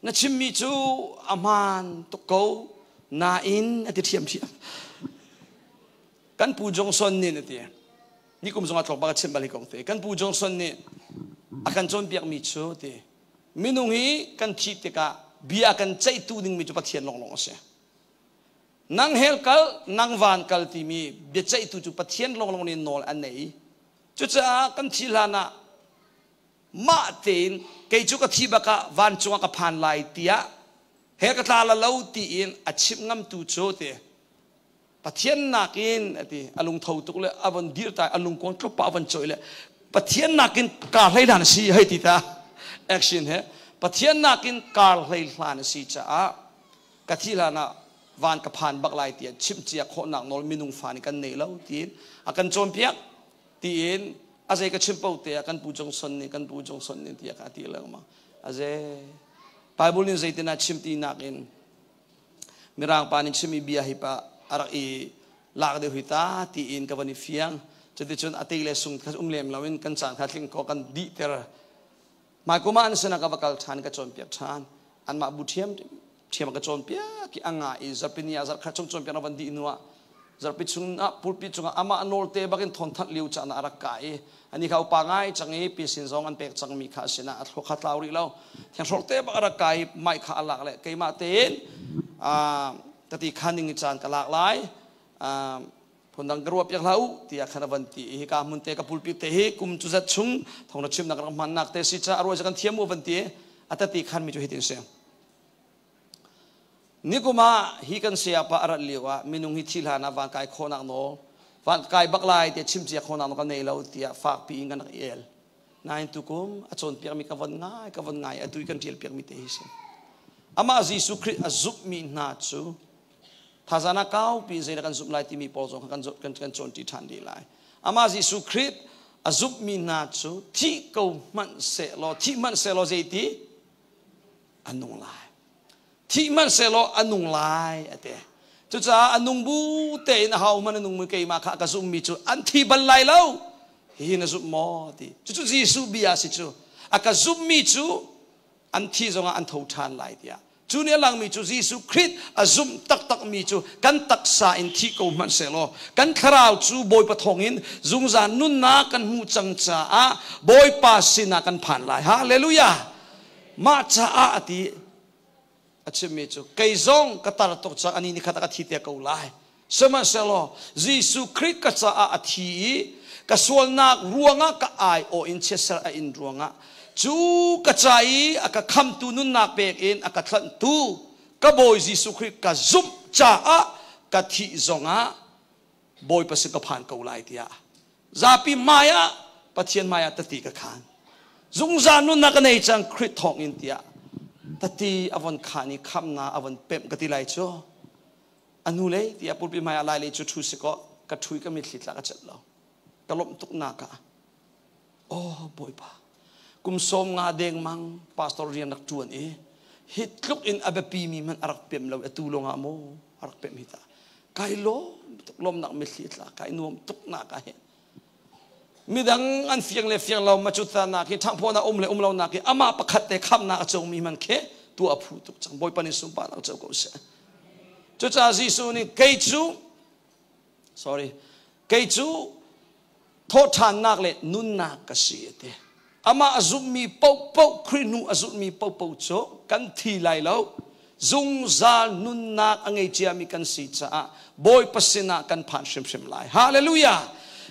Speaker 1: Na chimmi cu a hmaan tuk ko nain a ti ṭhiamṭhiam. Kan Pu Johnson nih na ti. Ni kum zong ah tlawk bak a chimh bal hi kong te. Kan Pu Johnson nih a kan cawnpiakmi cu ti minung hi kan thih tikah bia kan ceihtu dingmi cu Pathian lawnglawng a si. Nang hell kal, nang van kal timi biaceihtu cu Pathian lawnglawng nih nawl a nei. Cucaah kan thih hlan ah mah tein kei cu ka thi bak ah vancung ah ka phan lai tiah he ka tla la lo tiin a chimh ngamtu cu ti Pathian nakin a ti a lungtho tuk le a von dir ta a lungkuang tlukpa a von choi le Pathian nakin kar hlei hlan a si hei ti ta action he Pathian nakin kar hlei hlan a si caah ka thi hlan ah van ka phan bak lai tiah chimh cia khawhnak nawl minung fa nih kan nei lo tiin a kan cawnpiak tiin a zei ka chim po te ah kan pu Johnson nih kan pu Johnson nih tiah ka ti lengmang a ze Bible nih zeitin a chim ti nakin Mirang pa nih chimmi bia hi pa a rak i lak deuh hi ta tiin ka van i fiang. Cuticun a tei le sung kha um lem loin kan caan kha tling ko kan dihter. Hmai kum ah an sinah ka va kal ṭhan ka cawnpiak ṭhan. Anmah bu ṭhiam ṭhiam ka cawnpiak i a nga i zarhpini ah zarhkhat chung cawnpiak na van dih hnu ah zarhpi chung ah pulpit cungah amah nawl te bakin thawngthanh lio caan ah a rak kai i ani kha upa ngai cang i pisin zong an pek cangmi kha a sinah a thluak kha tlau rih lo thianghrawk te bak a rak kai mai kha a lak le keimah tein ka ti khan ding i caan ka lak lai phundang ka ruah piak hlah u tiah khan a van ti i hika hmun te ka pulpit te hi kum cu zat chung thong na chimnak rak hmannak te si ca a ruah kan thiam u van ti a tati khan mi cu hitin si. Nikum ah hi kan sayapa a rat lio ah minung hi thi hlan ah van kai khawhnak nawl van kai bak lai tiah chimcia khawhnak nawl ka nei lo tiah fakpi in kan rak i el. Nain tukum a cawnpiakmi ka von ngai ka von ngai atu i kan ṭial piakmi te hi si. Amah Jesuh Khrih a zumhmi hna cu thazana kaupi in zeidah kan zumh lai timi pawl zong kha kan kan kan cawnṭi ṭhan dih lai. Amah Jesuh Khrih a zumhmi hna cu thi ko hmanh sehlaw thi hmanh sehlaw zeiti a nung lai. Thih hmanhsehlaw a nung lai a ti. Cucaah a nung bu tein a ho hmanh a nungmi keimah kha a ka zummi cu an thi bal lai lo. Hihi na zumh maw ti. Cucu Jesuh bia a si cu. A ka zummi cu an thi zongah an tho ṭhan lai tiah. Cu nih a langmi cu Jesuh Khrih a zumh taktakmi cu kan taksa in thi ko hmanh sehlaw kan thlarau cu Bawipa thawngin zungzal nunnak kan hmuh cang caah Bawipa sinah kan phan lai. Hallelujah! Mah caah a ti a chimmi cu kei zong ka tar tuk cang ani ni khat ah ka thi te ko lai. Sihmanhsehlaw Jesuh Khrih ka caah a thi i ka sualnak ruangah ka aiawh in chiatser a in ruangah cu ka ca i a ka khamtu nunnak pek in a ka thlanhtu ka Bawi Jesuh Khrih ka zumh caah ka thih zongah Bawipa sin ka phan ko lai tiah zapi hmai ah Pathian hmai ah tati ka khan. Zungzal nunnak ka nei cang Khrih thawng in tiah tati a von khan i khamnak a von pemh ka ti lai cu. A hnu lei tiah pulpi hmai ah lai lei cu ṭhu si kaw ka ṭhu i ka mitthli tla ka celh lo. Ka lawmh tuk nak ah oh Bawipa kum 50 dengmang pastor rian rak ṭuan i hi tluk in a biapi mi hmanh a rak pem lo atu lawng ah maw a rak pem hi ta kai lawm tuk lawmnak mitthli tla kai nuam tuk nak ah hin midang an fiang le fiang lo ma cu ta nak hi ṭhangphaw um le um lo nak hi amah pakhat te khamnak a comi man khi tu a phu tuk cang. Bawipa nih sunparnak co ko seh. Cucaah Jesuh nih kei cu sorry kei cu thawhṭhannak le nunnak ka si a ti. Amah a zumhmi paohpaoh, Khrih hnu a zulhmi paohpaoh cu kan thi lai lo, zungzal nunnak a ngei ciami kan si caah Bawipa sinah kan phan hrimhrim lai. Hallelujah!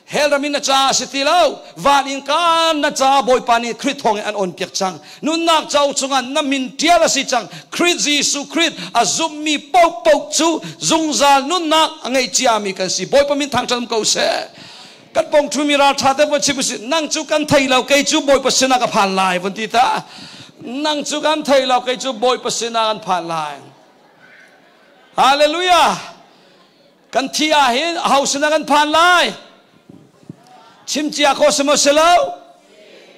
Speaker 1: Hell ram in na ca a si ti lo. Van in kaan na ca Bawipa nih Khrih thawng in an on piak cang. Nunnak cauk chungah na min ṭial a si cang. Khrih Jesuh Khrih a zummi paohpaoh cu zungzal nunnak a ngei ciami kan si. Bawipa min thangṭhat um ko seh. Kan pong ṭhumi ralṭha te von chim usih. Nang cu kan thei lo, kei cu Bawipa sinah ka phan lai von ti ta. Nang cu kan thei lo, kei cu Bawipa sinah kan phan lai. Hallelujah! Kan thi ah hin aho sinah kan phan lai? Chim cia kho si maw si lo?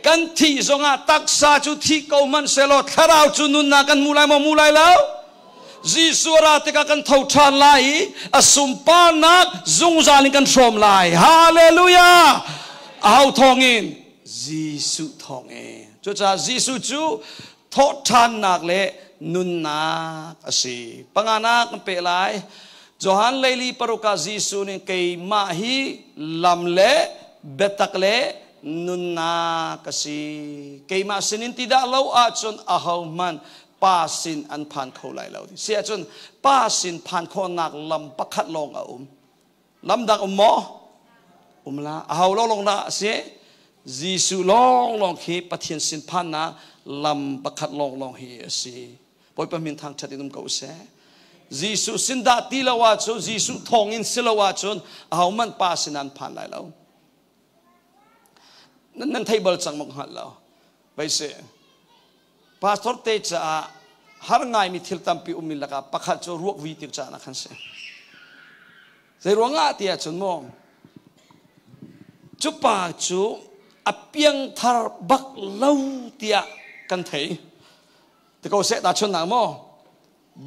Speaker 1: Kan thih zongah taksa cu thi ko hmanh selaw thlarau cu nunnak kan hmu lai maw hmu lai lo? Jesuh ra tikah kan tho ṭhan lai i a sunparnak zungzal in kan hrawm lai. Hallelujah! Aho thawngin? Jesuh thawngin. Cucaah Jesuh cu thawhṭhannak le nunnak a si. Panganak kan peh lai. Johan leili paruk ah Jesuh nih keimah hi lam le biatak le nunnak ka si. Keimah sinin ti dah lo ahcun ahohmanh pa sin an phan kho lai lo. Si ahcun pa sin phan khawhnak lam pakhat lawng a um. Lam dang um maw? Um la. Aho lawng lawng dah a si? Jesuh lawnglawng khi Pathian sin phannak lam pakhat lawnglawng hi a si. Bawipa min thangṭhat in um ko seh. Jesuh sin dah ti lo ahcun, Jesuh thawngin si lo ahcun ahohmanh Pa sin an phan lai lo. Nan thei bal cang maw hngalh lo. Vei si. Pastor te caah har ngaimi thil tampi ummi lakah pakhat cu ruak vui tik caan ah khan si. Zei ruangah ti ahcun maw cu pa cu a piangthar bak lo tiah kan thei. Ti ko seh ta chunnak maw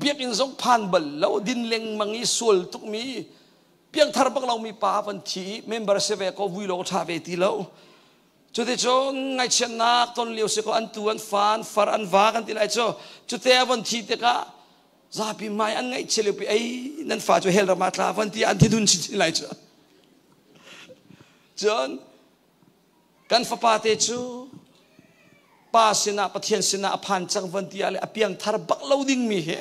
Speaker 1: biakinn zong phan bal lo din lengmang i sual tukmi piangthar bak lomi pa van thi i member si ve ko vui lo tha ve ti lo. Cuticun ngaihchiatnak ton lio si ko an tu an fa an far an va kan ti lai cu cute a von thi tikah zapi mai an ngaihchia lio pi ei nan fa cu hell ram ah tla von ti an thinhun chinchin lai cu. Cun kan fapa te cu pa sinah Pathian sinah a phan cang von ti ah le a piangthar bak lo dingmi hi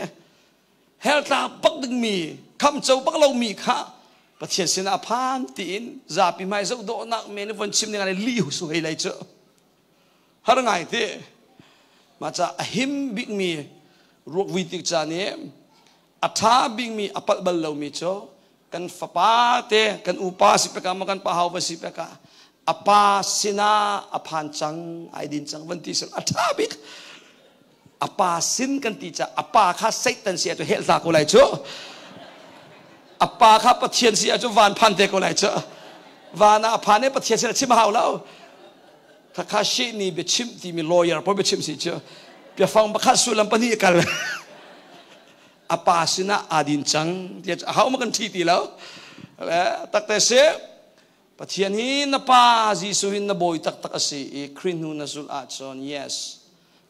Speaker 1: hell tla bak dingmi khamco bak lomi kha Pathian sinah a phan tiin zapi hmai zoh dawhnak men von chim ding ah li su hei lai cu har ngai ti mah ca a him bikmi ruak vui tik caan i a ṭha bikmi a palh bal lomi cu kan fapa te kan upa si peka ma kan pa hau va si peka a pa sinah a phan cang ai din cang van ti sel a ṭha bik a pa sin kan ti ca a pa kha Satan si ahcun hell hla ko lai cu. A pa kha Pathian si ahcun van phan te ko lai cu. Van ah a phan i Pathian sin a chim hau lo. Khakha shi ni biachim timi lawyer pawl biachim si cu. Biafang pakhat sullam pahnih kal. A pa sinah aa din cang. Tiah a hau ma kan thi ti lo. Le takte si Pathian hi na pa Jesuh hi na bawi taktak a si i Khrih hnu na zulh ahcun yes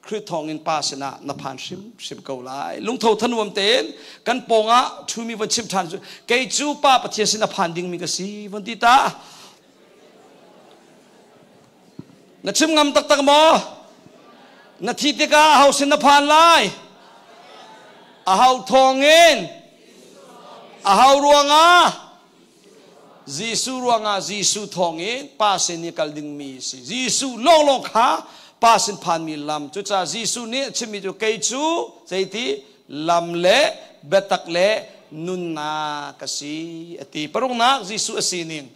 Speaker 1: Khrih thawngin pa sinah na phan hrimhrim ko lai. Lungtho thanuam tein kan pawngah ṭhumi von chim ṭhan cu kei cu pa Pathian sin a phan dingmi ka si von ti ta. Na chim ngam taktak maw? Na thi tikah aho sin na phan lai? Aho thawngin? Aho ruangah? Jesuh ruangah Jesuh thawngin Pa sin i kal dingmi si. Jesuh lawnglawng kha Pa sin phanmi lam. Cucaah Jesuh nih a chimmi cu kei cu zeiti lam le biatak le nunnak ka si a ti. Paruknak Jesuh a sining.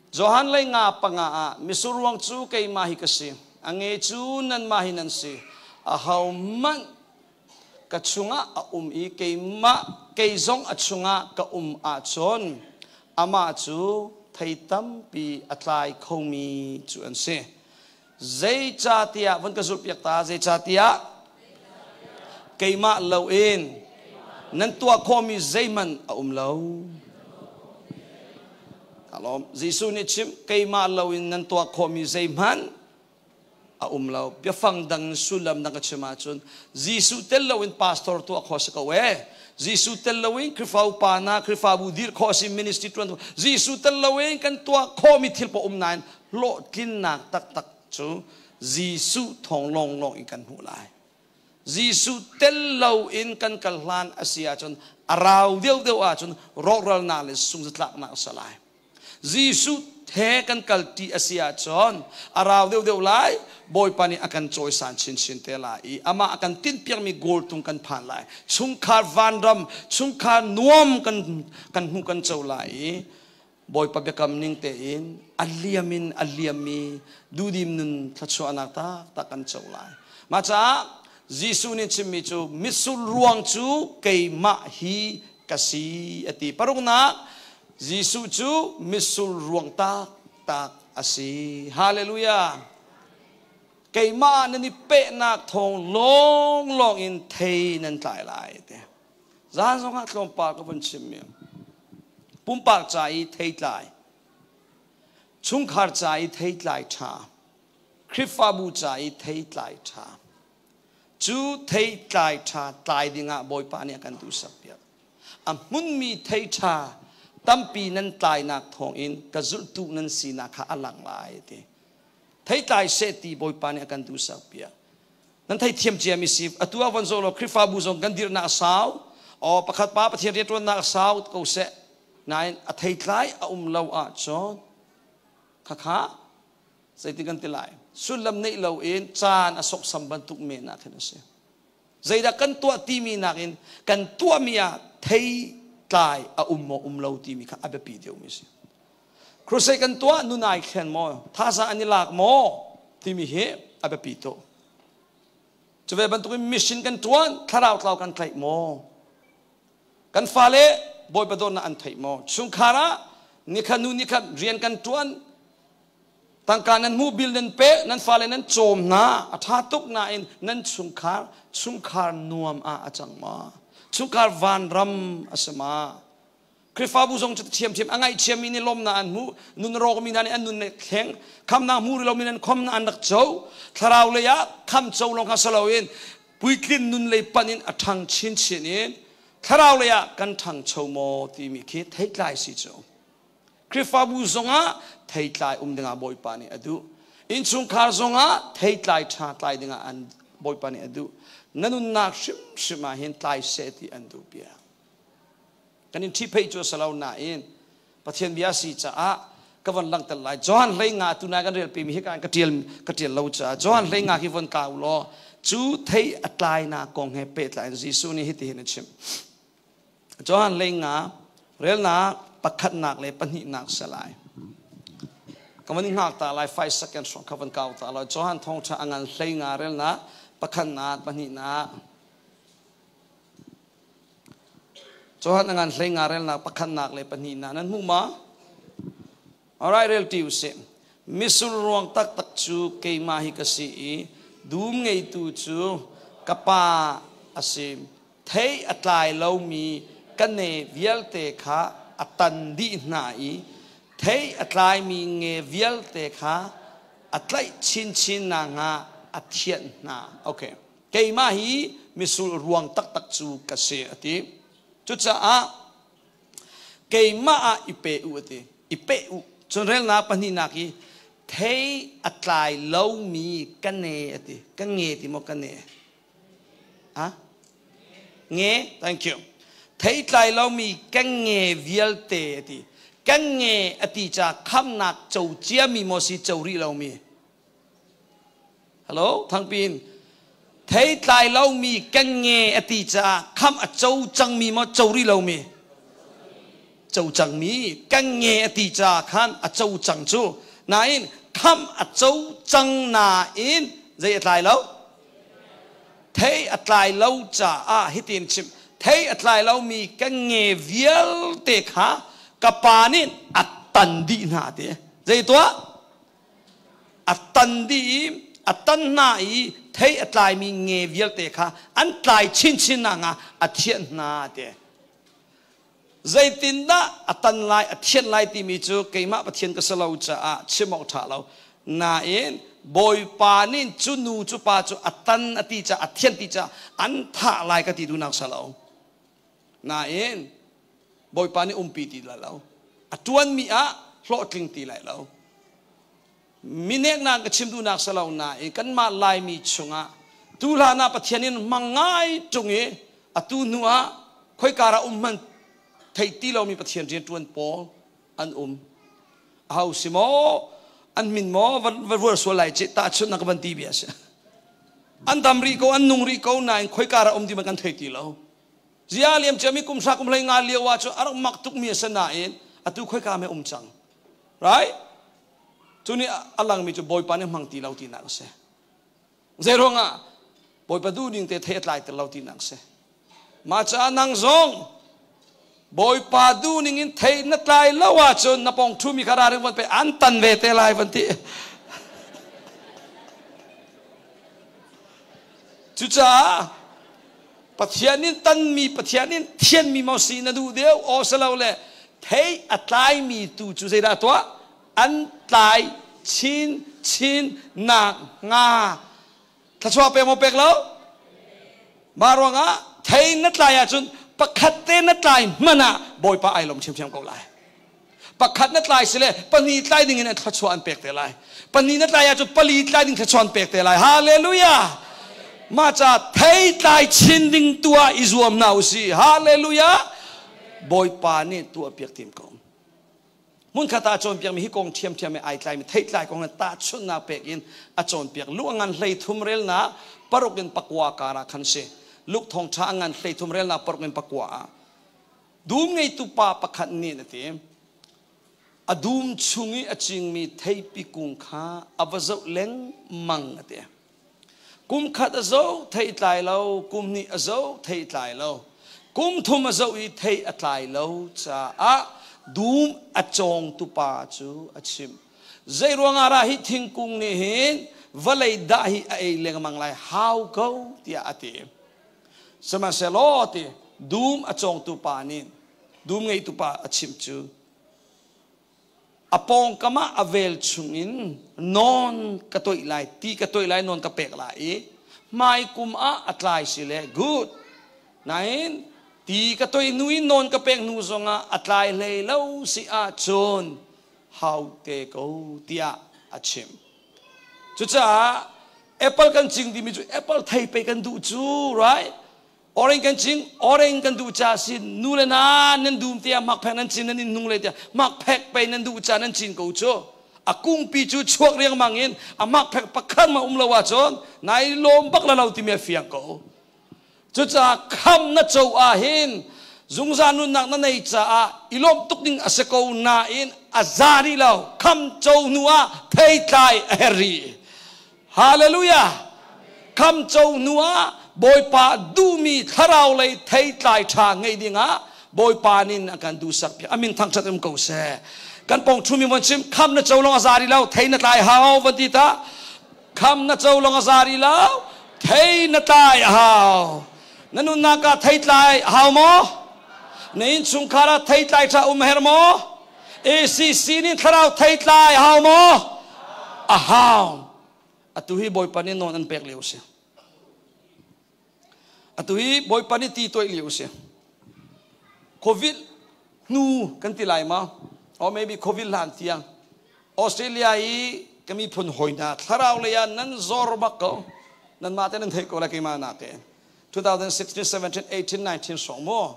Speaker 1: Johan lei nga panga ah misur ruang cu keimah hi ka si. A nge cu nanmah hi nan si. Ahohmanh ka chungah a um i keimah kei zong a chungah ka um ahcun amah cu thei tampi a tlai khomi cu an si. Zeicahtiah von ka zulhpiak ta zeicahtiah keimah loin nan tuah khawhmi zeihmanh a um lo. Alawm Jesuh nih chim keimah loin nan tuah khawhmi zeihmanh a um lo. Biafang dang sullam dang ka chim ahcun Jesuh tel loin pastor tuah khawh si ko ee. Jesuh tel loin Khrihfa upa na Khrihfabu dir khawh si ministry tuan Jesuh tel loin kan tuah khawhmi thil paoh um nain hlawhtlinnak taktak cu Jesuh thawng lawnglawng in kan hmuh lai. Jesuh tel loin kan kal hlan a si ahcun a rau deuhdeuh ahcun rawhralnak le sungzatlaknak a si lai. Jesuh he kan kalṭi a si ahcun a rau deuhdeuh lai. Bawipa nih a kan cawisan chinchin te lai i amah a kan tinhpiakmi goal tung kan phan lai. Chungkhar vanram, chungkhar nuam kan kan hmu kan co lai i Bawipa biakam ning tein a liam in a liammi duhdim nun thluachuahnak taktak kan co lai. Mah caah Jesuh nih chimmi cu mitsur ruang cu keimah hi ka si a ti. Paruknak, Jesuh cu mitsur ruang taktak a si. Hallelujah. Keimah nan i pehnak thawng lawnglawng in thei nan tlai lai ti. Zan zongah tlawmpal ka vun chimmi. Pumpak ca i theitlai, chungkhar ca i theitlai ṭha, Khrihfabu ca i theitlai ṭha. Cu theitlai ṭha tlai dingah Bawipa nih a kan duhsak piak. A hmunmi thei ṭha tampi nan tlainak thawngin ka zulhtu nan sinak kha a lang lai ti. Theitlai seh ti Bawipa nih a kan duhsak piak. Nan theithiam ciami si. Atu ah von zoh law Khrihfabu zong kan dirhnak a sau. Aw pakhat pa Pathian rianṭuannak a sau ko seh. Nain a theitlai a um lo ahcun khakha zeitin kan ti lai? Sullam neih loin caan a sawksam bantuk men ah khin a si. Zeidah kan tuah timi nakin kan tuahmi ah theitlai a um maw um lo timi kha a biapi deuhmi a si. Crusade kan tuah nun ai thlen maw thazaang an i lak maw timi hi a biapi tuk. Cu ve bantukin mission kan tuan thlarau tlau kan tlaih maw? Kan fale Bawipa dawtnak an theih maw? Chungkhar ah nikhat nu nikhat rian kan tuan tangka nan hmuh bil nan pe nan fale nan cawm hna a tha tuk nain nan chungkhar chungkhar nuam ah a cang ma? Chungkhar vanram a si ma? Khrihfabu zong cu thiamthiam a ngaihchiami nih lawmnak an hmu, nun rawkmi hna nih an nun thleng, khamnak hmu rih lomi nan khomnak an rak co. Thlarau lei ah kham co lawng kha si loin puitlin nun lei panh in a ṭhang chinchin in thlarau lei ah kan ṭhangcho maw timi khi theitlai si cu. Khrihfabu zongah theitlai um dingah Bawipa nih a duh. Innchungkhar zongah theitlai ṭha tlai dingah an Bawipa nih a duh. Na nunnak hrimhrim ah hin tlai seh ti an duh piak. Kan in ṭhipheih cu a si lo nain Pathian bia a si caah ka von langhter lai. Johan 15 tunai kan relpimi hi ka ṭial ka ṭial lo caah Johan 15 hi von kau law cu thei a tlainak kong he pehtlai in Jesuh nih hitihin a chim. Johan 15 relnak pakhatnak le pahnihnak si lai. Ka van hngak ta lai 5 second hrawng ka van kau ta lai. Johan thawngṭha a ngan 15 relnak pakhatnak pahnihnak. Johan a ngan 15 relnak pakhatnak le pahnihnak nan hmuh ma? Alright, rel ti usih. Misur ruang taktak cu keimah hi ka si i dum ngeitu cu ka pa a si. Thei a tlai lomi ka ne vialte kha a tan dih hna i thei a tlaimi nge vialte kha a tlaih chinchin nakhnga a thianh hna. Okay. Keimah hi misul ruang taktak cu ka si a ti. Cucaah keimah ah i pe u a ti. I pe u. Cun relnak pahnihnak i thei a tlai lomi ka ne a ti. Ka nge ti maw ka ne? Ha? Nge? Thank you. Thei tlai lomi ka nge vialte a ti. Ka nge a ti ca khamnak co ciami maw si co rih lomi? Hello, Thangpin. Thei tlai lomi kan nge a ti caah kham a co cangmi maw co rih lomi? Co cangmi kan nge a ti caah khan a co cang cu. Nain kham a co cang nain zei a tlai lo? Thei a tlai lo caah hitin chim. Thei a tlai lomi kan nge vialte kha ka pa nih a tan dih hna ti. Zei tuah? A tan dih i a tan hna i thei a tlaimi nge vialte kha an tlai chinchin nakhnga a thianh hna ti. Zeitindah a tan lai, a thianh lai timi cu keimah Pathian ka si lo caah chim awk ṭha lo. Nain Bawipa nih cu nu cu pa cu a tan a ti caah a thianh ti caah an thah lai ka ti duhnak si lo. Nain Bawipa nih umpi ti lai lo. A ṭuanmi ah hlawhtling ti lai lo. Mineknak ka chim duhnak si lo nain kanmah Laimi chungah tuhlan ah Pathian in hmang ngai ṭung i atu hnu ah khoika ah um hmanh theih ti lomi Pathian rianṭuan pawl an um. Aho si maw an min maw va rual sual lai ci tahchunh nak van ti bia si. An dam rih ko an nung rih ko nain khoika ra um ti man kan thei ti lo. Zia liam cia mi kum hra kum hlei nga lio ah cu a rak mak tuk mi a si nain atu khoika me um cang. Right? Cu nih a langmi cu Bawipa nih hmang ti lo tinak a si. Zei ruangah Bawipa duhning te thei a tlai ter lo tinak a si. Mah caah nang zong Bawipa duhning in thei na tlai lo ahcun na pong ṭhumi kha ralring van pe an tan ve te lai van ti. Cucaah Pathian in tanmi Pathian in thianmi maw si na duh deuh aw si lo le thei a tlaimi tu cu zeidah tuah an tlai chin chin nak hnga thluachuah pek maw pek lo mah ruangah thei na tlai ahcun pakhat te na tlai hmanh ah Bawipa ai lawm ṭhiamṭhiam ko lai pakhat na tlai si le pahnih tlai ding in thluachuah an pek te lai pahnih na tlai ahcun pali tlai ding thluachuah an pek te lai hallelujah mah ca thei tlai chin ding tu ah i zuam hna usih hallelujah Bawipa nih tuah piak tim ko hmunkhat ah cawnpiakmi hi kong ṭhiamṭhiam i ai tlaimi theitlai kong he tahchunhnak pek in a cawnpiak lu a ngan 13 relnak paruk in pakua kar ah khan si Luke thawngṭha a ngan 13 relnak paruk in pakua ah dum ngeitu pa pakhat nih na ti a dum chung i a cingmi theipi kung kha a va zoh lengmang a ti Kum khat a zoh thei tlai lo, kum hnih a zoh thei tlai lo, kum thum a zoh i thei a tlai lo caah dum a cawngtu pa cu a chimh. Zei ruangah dah hi thingkung nih hin vawlei dah hi a ei lengmang lai hau ko tiah a ti. Sihmanhsehlaw ti dum a cawngtu pa nih dum ngeitu pa a chimh cu A pawngkam ah a vel chungin nawn ka toih lai, ti ka toih lai, nawn ka pek lai i hmaikum ah a tlai si le good. Nain ti ka toih hnu i nawn ka pek hnu zongah a tlai hlei lo si ahcun hau te ko tiah a chim. Cucaah apple kan cing timi cu apple thei pei kan duh cu, right? Orange kan cing, orange kan duh ca si nu le na nan dum tiah makphek nan cin nan in nung le tiah makphek pei nan duh ca nan cin ko cu. A kungpi cu chuak riangmang in a makphek pakhat ma um lo ahcun nai lawm bak la lo timi a fiang ko. Cucaah kham na co ah hin zungzal nunnak na nei caah i lawmh tuk ding a si ko nain a za rih lo. Kham co hnu ah theitlai a her rih. Hallelujah! Kham co hnu ah Bawipa duhmi thlarau lei theitlai ṭha ngeih dingah Bawipa nin a kan duhsak piak. Amin thangṭhat um ko seh. Kan pong ṭhumi von chim kham na co lawng a za rih lo thei na tlai hau van ti ta. Kham na co lawng a za rih lo thei na tlai a hau. Na nunnak ah theitlai a hau maw? Na innchungkhar ah theitlai ṭha um a herh maw? ACC nih thlarau theitlai a hau maw? A hau. Atu hi Bawipa nih nawn an pek lio si. Atu hi Bawipa nih ti toih lio si. Covid hnu kan ti lai ma? Or maybe Covid hlan tiang. Australia i ka miphun hawi hna thlarau lei ah nan zor bak ko. Nanmah te nan theih ko la keimah nak ke. 2016, 17, 18, 19 song mu.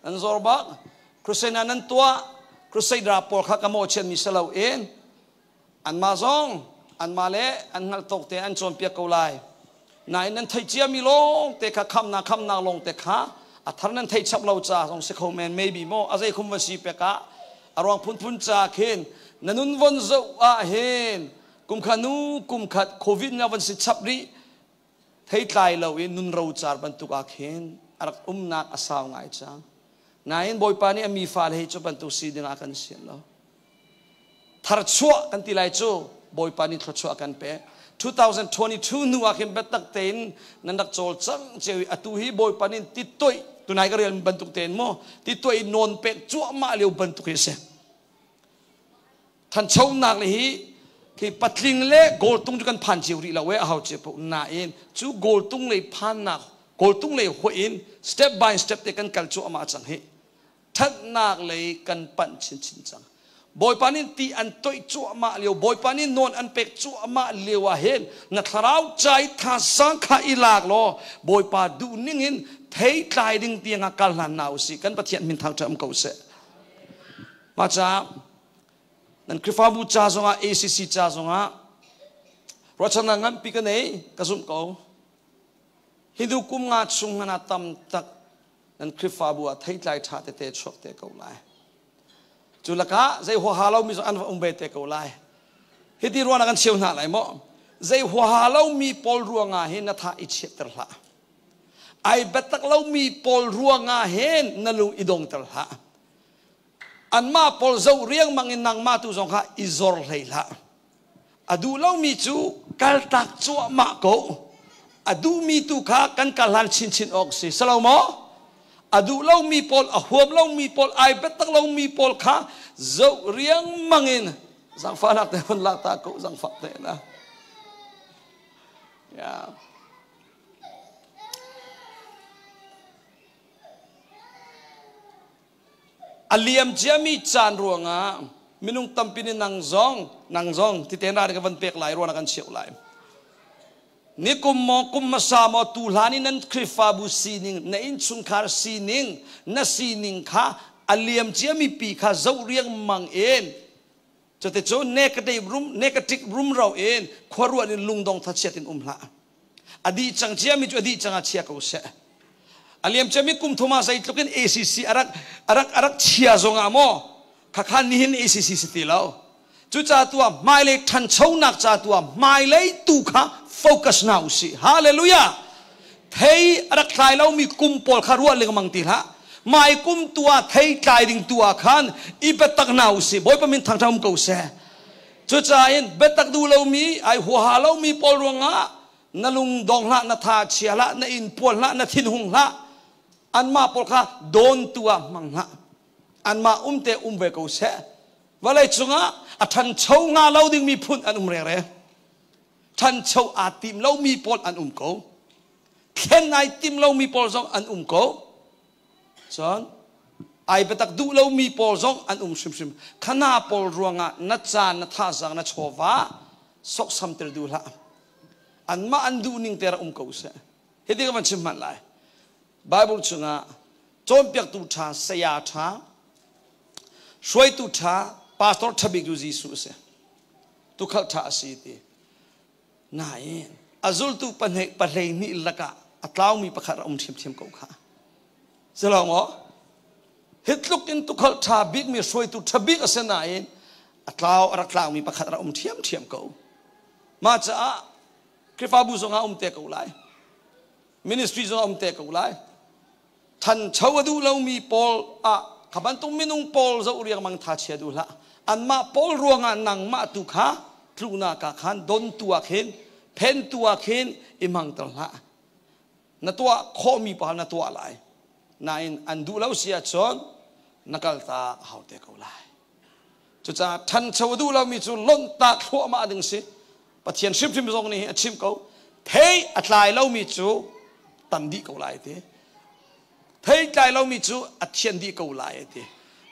Speaker 1: Nan zor bak. Crusade nan tuah crusade ra pawl kha ka mawhchiat mi si lo in anmah zong anmah le an hngalh tawk te an cawnpiak ko lai nain nan theih cia mi lawng te kha khamnak khamnak lawng te kha a thar nan theih chap lo ca zong si kho men maybe maw a zei khum va si pek ah a ruang phunphun ca khin na nun von zoh ah hin kum kha nu kum khat covid nga van si chap rih theitlai lo in nun rocar bantuk ah khin a rak umnak a sau ngai cang. Nain Bawipa nih a mi fale hi cu bantuk si ding ah kan sian lo. Tharchuah kan ti lai cu Bawipa nih thluachuah kan pek. 2022 hnu ah khin biatak tein nan rak cawl cang cio i atu hi Bawipa nih ti toih tunai ka rel bantuk tein mu ti toih nawn pek cuahmah lio bantuk hi a si. Thanchonak le hi khi patling le goal tung cu kan phan cio rih lo e a hau cio po nain cu goal tung lei phannak goal tung lei hoih in step by step te kan kal cuahmah cang hi thatnak lei kan panh chinchin cang Bawipa nih ti an toih cuahmah lio Bawipa nih nawn an pek cuahmah lio ah hin na thlarau ca i thazaang kha i lak law Bawipa duh ning in thei tlai ding tiang ah kal hlan na usih kan Pathian min thangṭhat um ko seh mah caah Nan Khrihfabu ca zongah ACC ca zongah ruahchannak nganpi ka nei ka zumh ko. Hindu kum nga chung hmanh ah tam tak nan Khrihfabu ah theitlai ṭha tete chuak te ko lai. Cu lakah zei huaha lomi zong an va um ve te ko lai. Hiti ruahnak kan cheu hna lai maw? Zei huaha lomi pawl ruangah hin na tha i chiatter hlah. Ai biatak lomi pawl ruangah hin na lung i dongter hlah. Anmah pawl zoh riangmang in nangmah tu zong kha i zor hlei hlah. A duh lomi cu kaltak cuahmah ko. A duhmi tu kha kan kal hlan chinchin awk si. Salo maw? A duh lomi pawl, a huam lomi pawl, ai biatak lomi pawl kha zoh riangmang in zangfahnak te hun lak ta ko zangfah te na. Yeah. A liam ciami caan ruangah minung tampi nih nang zong nang zong titen ral ka van pek lai ruangah kan cheuh lai. Nikum maw kum hmasa maw tu hlan in nan Khrihfabu sining na innchungkhar sining na sining kha a liam ciami pi kha zoh riangmang in cuticun negative rum negative rumro in khuaruah in lungdong thachiat in um hlah. A dih cang ciami cu a dih cang ah chia ko seh. A liam ciami kum thum ah zeitluk in ACC a rak a rak a rak chia zong ah maw khakha nihin ACC si ti lo. Cucaah tu ah hmailei ṭhanchonak ca tu ah hmailei tu kha focus hna usih. Hallelujah! Thei a rak tlai lomi kum pawl kha ruah lengmang ti hlah. Mai kum tu ah thei tlai ding tu ah khan i biatak hna usih. Bawipa min thangṭhat um ko seh. Cucaah in biatak duh lomi, ai huaha lomi pawl ruangah na lung dong hlah, na tha chia hlah, na inn puan hlah, na thinhung hlah. Anmah pawl kha dawntu ah hmang hlah. Anmah um te um ve ko seh. Vawlei cungah a ṭhancho nga lo dingmi phun an um rere. Ṭhancho aa tim lomi pawl an um ko. Thlen ai tim lomi pawl zong an um ko. Cun ai biatak duh lomi pawl zong an um hrimhrim. Khana pawl ruangah na caan, na thazaang, na chawva soksamter duh hlah. Anmah an duh ning te rak um ko seh. Hiti ka van chim hmanh lai. Bible chungah cawnpiaktu ṭha, saya ṭha, hruaitu ṭha, pastor ṭha bik cu Jesuh a si. Tukhal ṭha a si ti. Nain a zultu pahnih pahlei lakah a tlaumi pakhat a um ṭhiamṭhiam ko kha. Silawng aw, hi tluk in tukhal ṭha bikmi hruaitu ṭha bik a si nain a tlau a rak tlaumi pakhat a rak um ṭhiamṭhiam ko. Mah caah Khrihfabu zongah um te ko lai. Ministry zongah um te ko lai. Thancho a duh lomi pawl ah kha bantuk minung pawl zoh riangmang tha chia duh hlah. Anmah pawl ruangah nangmah tu kha tlunak ah khan dontu ah khin phentu ah khin i hmangter hlah. Na tuah khawhmi pawl na tuah lai. Nain an duh lo si ahcun na kaltak a hau te ko lai. Cucaah ṭhancho a duh lomi cu lonhtak thluahmah ding si. Pathian hrimhrim zong nih a chim ko. Thei a tlai lomi cu tam dih ko lai ti. Thei tlai lomi cu a thian dih ko lai ti.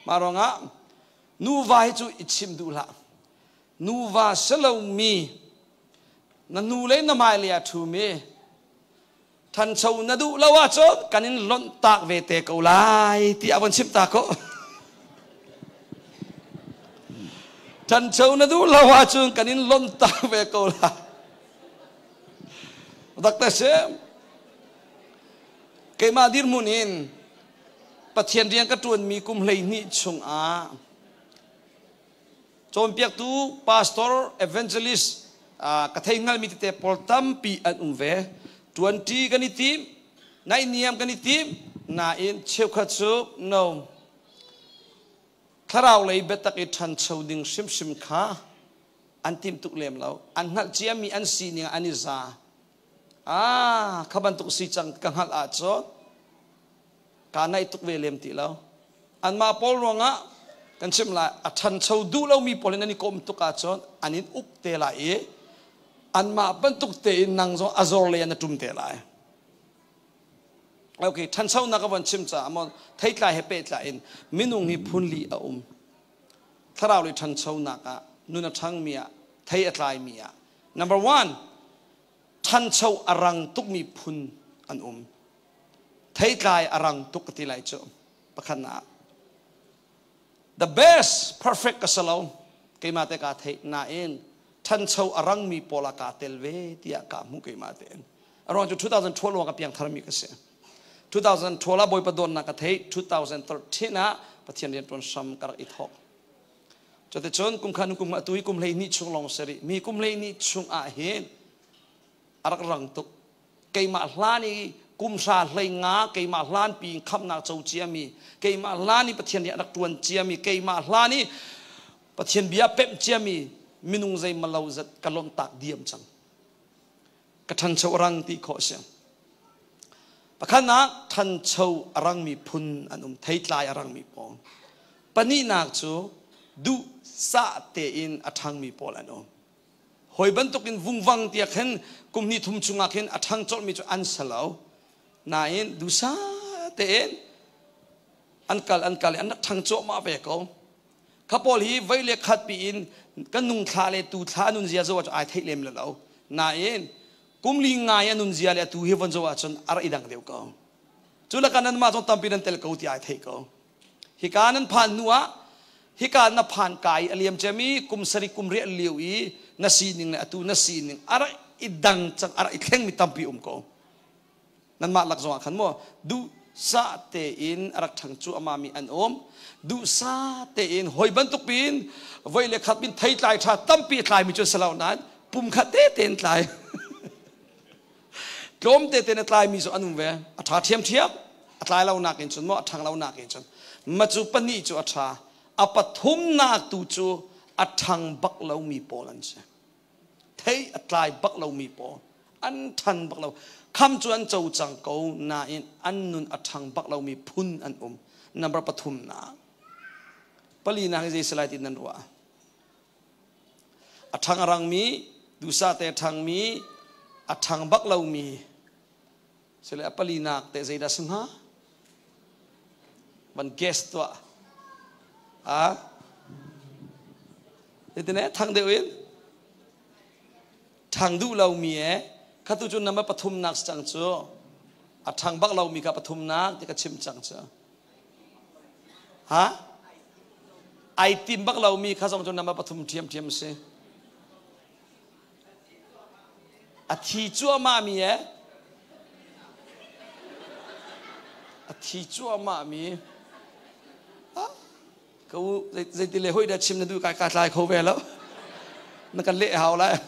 Speaker 1: Mah ruangah nuva hi cu i chim duh hlah. Nuva si lomi na nu le na hmailei ah ṭhumi thancho na duh lo ahcun kan in lonh tak ve te ko lai ti a von chimh ta ko. Thancho na duh lo ahcun kan in lonh tak ve ko lai. Dakte si keimah dirhmun in Pathian rian ka ṭuanmi kum 12 chungah Cawnpiaktu pastor evangelist ka thei hngalmi tete pawl tampi an um ve. Ṭuanṭi kan i tim, naihniam kan i tim, nain cheukhat cu no. Thlarau lei biatak i ṭhancho ding hrimhrim kha an tim tuk lem lo. An hngalh ciami an sining an i za. Ah, kha bantuk si cang ka hngalh ahcun kaa naih tuk ve lem ti lo. Anmah pawl ruangah kan chim lai a ṭhancho duh lomi pawl in an i kawm tuk ahcun an in uk te lai i anmah bantuk tein nang zong a zor lei ah na ṭum te lai. Okay, ṭhanchonak ka von chim caah maw theitlai he pehtlai in minung hi phun li a um. Thlarau lei ṭhanchonak ah nun a ṭhangmi ah thei a tlaimi ah number one ṭhancho a rang tukmi phun an um. Theitlai a rang tuk ka ti lai cu pakhatnak. The best perfect ka si lo. Keimah te kaa theih nain ṭhancho a rangmi pawl ah kaa tel ve tiah kaa hmuh keimah tein. A ruang cu 2012 lawng ka piangtharmi ka si. 2012 ah Bawipa dawtnak ka theih. 2013 ah Pathian rianṭuan hram ka rak i thawk. Cuticun kum khan kum atu hi kum 12 chung lawng si rih. Mi kum 12 chung ah hin a rak rang tuk. Keimah hlan i kum hra hlei nga keimah hlan pi in khamnak co ciami, keimah hlan i Pathian nih a rak ṭuan ciami, keimah hlan i Pathian bia pemh ciami minung zeimalo zat ka lawmhtak diam cang. Ka ṭhancho a rang ti khawh a si. Pakhatnak ṭhancho a rangmi phun an um, theitlai a rangmi pawl. Pahnihnak cu duhsah tein a ṭhangmi pawl an um. Hawi bantukin vungvang tiah khin kum hnih thum chungah khin a ṭhang colhmi cu an si lo. Nain duhsah tein an kal an kal i an rak ṭhang cuahmah ve ko. Kha pawl hi vei le khat piin kan nung thla le tu thla nun zia zo ah ai theih lem lo. Nain kum li ngai a nun zia le atu hi von zo ahcun a rak i dang deuh ko. Cu lakah nan mah zong tampi nan tel ko ti ai theih ko. Hika nan phan hnu ah hika na phan ka i a liam ciami kum sarih kum riah lio i na sining le atu na sining a rak i dang cang a rak i thlengmi tampi um ko. Nanmah lak zongah khan maw duhsah tein a rak ṭhang cu ama mi an um. Duhsah tein hoi bantuk pin voi le khat pin theitlai ṭha tampi a tlaimi cu an si lo nain pum khat te tein tlai. Tlawm te tein a tlaimi cu an um ve. A ṭha ṭhiamṭhiam. A tlai lo nakin cun maw a ṭhang lo nakin cun. Ma cu pahnih cu a ṭha. A pathumnak tu cu a ṭhang bak lomi pawl an si. Thei a tlai bak lomi pawl. An ṭhan bak lo. Kham cu an co cang ko nain an nun a ṭhang bak lomi phun an um. Number pathumnak. Palinak hi zei si lai ti nan ruah? A ṭhang a rangmi, duhsah te a ṭhangmi, a ṭhang bak lomi, sile a palinak te zeidah si hnga? Van guess tuah. Ah? Zeitin eh ṭhang deuh in? Ṭhang duh lomi eh, kha tu cu number pathumnak si cang cu. A ṭhang bak lomi kha pathumnak ti ka chim cang cu. Ha? Ai tim bak lomi kha zong cu number pathum ṭhiamṭhiam a si. A thi cuahmah mi eh? A thi cuahmah mi. Ka u zeiti le hoi dah chim na duh kai ka tlai kho ve lo. Na kan leh hau lai.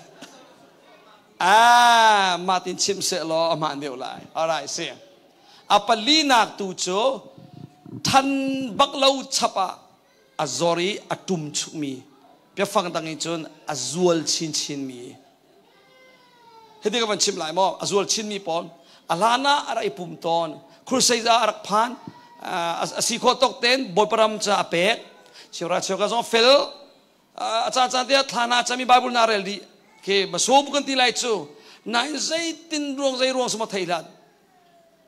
Speaker 1: Ah, mah tin chim seh law a hmaan deuh lai. Alright, si. A palinak tu cu than bak lo chap ah a zor i a tum chukmi biafang dang in cun a zual chinchinmi. Hiti ka van chim lai maw? A zual chinmi pawl a hlan ah a rak i pum tawn. Crusade ah a rak phan. A si khawh tawk tein Bawipa ram ca a pek. Cheuhra cheuka zong fel a caan caan te ah thla na cami Bible na rel dih ke maso bu kan ti lai cu nain zeitin ruang zei ruang sama thei hlah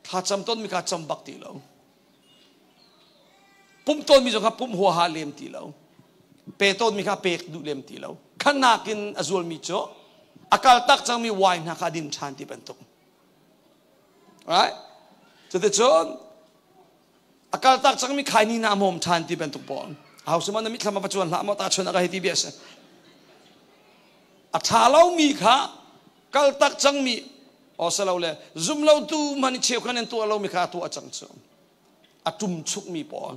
Speaker 1: thla cam ton mi kha cam bak ti lo pum ton mi zong kha pum huaha lem ti lo pe ton mi kha pek duh lem ti lo khanak in a zual mi cu a kal tak cang mi wine hna kha din ṭhan ti bantuk right cuticun a kaltak cangmi khaini na mawm ṭhan ti bantuk pawl aho sima na mitthlam a va cuan hlah maw ta chun a ka hei ti bia si a ṭha lomi kha kaltak cangmi o salo le zum lo tu man i cheu khan an tuah lomi kha a tuah cang cu a ṭum chukmi pawl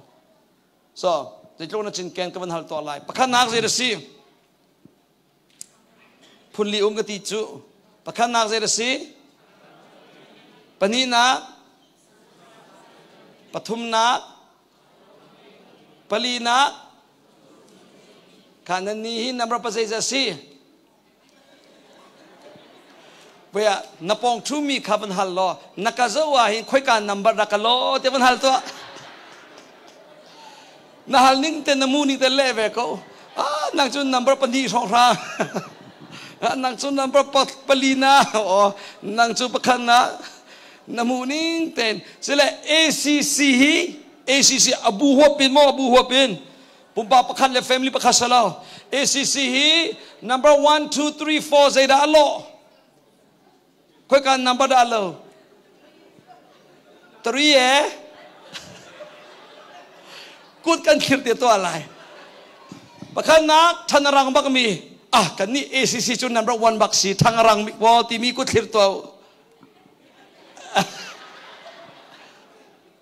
Speaker 1: so zeitluk na cinken ka van hal tuah lai pakhatnak zei a si Phunli um ka ti cu. Pakhatnak zei a si? Pahnihnak, pathumnak, palinak. Kha nan ni hi number pa zeizat si? Baya na pong ṭhumi kha van hal law na ka zoh ah hin khoika number dah ka law te van hal tuah. Na hal ning te na mu ning te le ve ko. Ah nang cu number pahnih hrawng hra. Nang cu number pali na o nang cu pakhat na na mu ning ten sile ACC hi ACC abu huap in mo abu huap in pumpak pakhat le family pakhat salo ACC hi number 1 2 3 4 zeidah a lawh khoika number dah lo 3 eh kut kan thlir te to lai. Pakhatnak than a rang bak mi ah kan nih ACC cu number one bak si thang a rang bik maw timi kut thlir tuah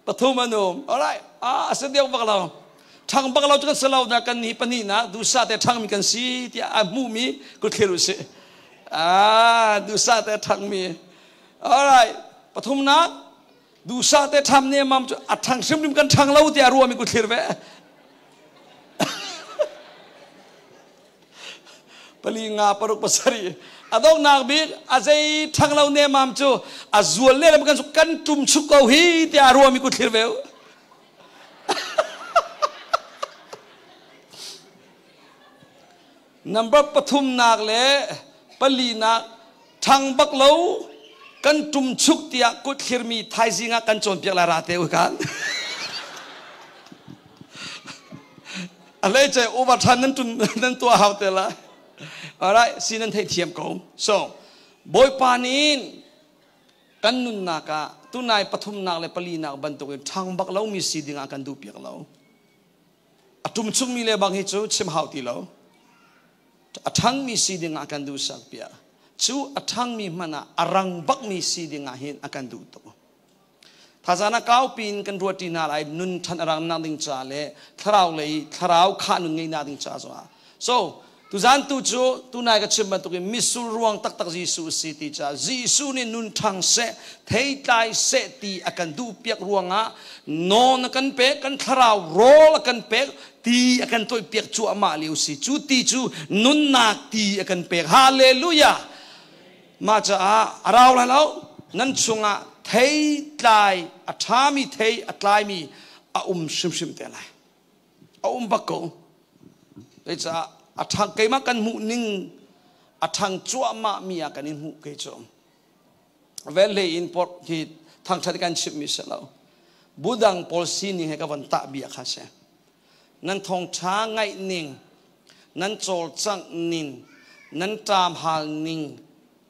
Speaker 1: pathum an um alright ah a si deuh bak lo thang bak lo cu kan si lo na kan nih pahnih nak dusa te thang mi kan si tiah a hmu mi kut thlir u si ah dusa te thang mi alright pathumnak dusa te tham ne mam cu a thang hrimhrim kan thang lo tiah ruah mi kut thlir ve Pali nga paruk pasarih a donghnak bik a zei ṭhang lo nemam cu a zual le lam kan kan ṭum chuk ko hi tiah a ruami kut thlir ve u. Number pathumnak le palinak ṭhang bak lo kan ṭum chuk tiah kut thlirmi thaizing ah kan cawnpiak lai ra te u kan. A hleice uva ṭhan nan ṭun nan tuah hau te lai. Alright, si nan theihthiam ko. So, Bawipa nih kan nunnak ah tunai pathumnak le palinak bantukin ṭhang bak lomi si dingah kan duh piak lo. A ṭum chungmi le bang hi cu chim hau ti lo. A ṭhangmi si dingah kan duh sak piak. Cu a ṭhangmi hmanh ah a rang bakmi si dingah hin a kan duh tuk. Thazaan a kaupi in kan ruahṭi hna lai nun ṭhan a rangnak ding ca le thlarau lei thlarau khah nun ngeihnak ding ca zongah. So, tuzaan tu cu tunai ka chim bantukin misur ruang taktak Jesuh si ti ca Jesuh nih nun ṭhang seh, theitlai seh ti a kan duhpiak ruangah nawn a kan pek, kan thlarau rawl a kan pek, ti a kan toihpiak cuahmah lio si. Cu ti cu nunnak ti a kan pek. Hallelujah! Mah caah a rau lai lo nan chungah theitlai a ṭhami thei a tlaimi a um hrimhrim te lai. A um bak ko. Zeicah a ṭhang keimah kan hmuh ning a ṭhang cuahmah mi ah kan in hmuh kei cu. Velhle in port hi thangṭhat kan chimhmi si lo. Budang pawl sining he ka von tah bia kha si. Nan thawngṭha ngaih ning, nan cawlcangh ning, nan ṭam hal ning,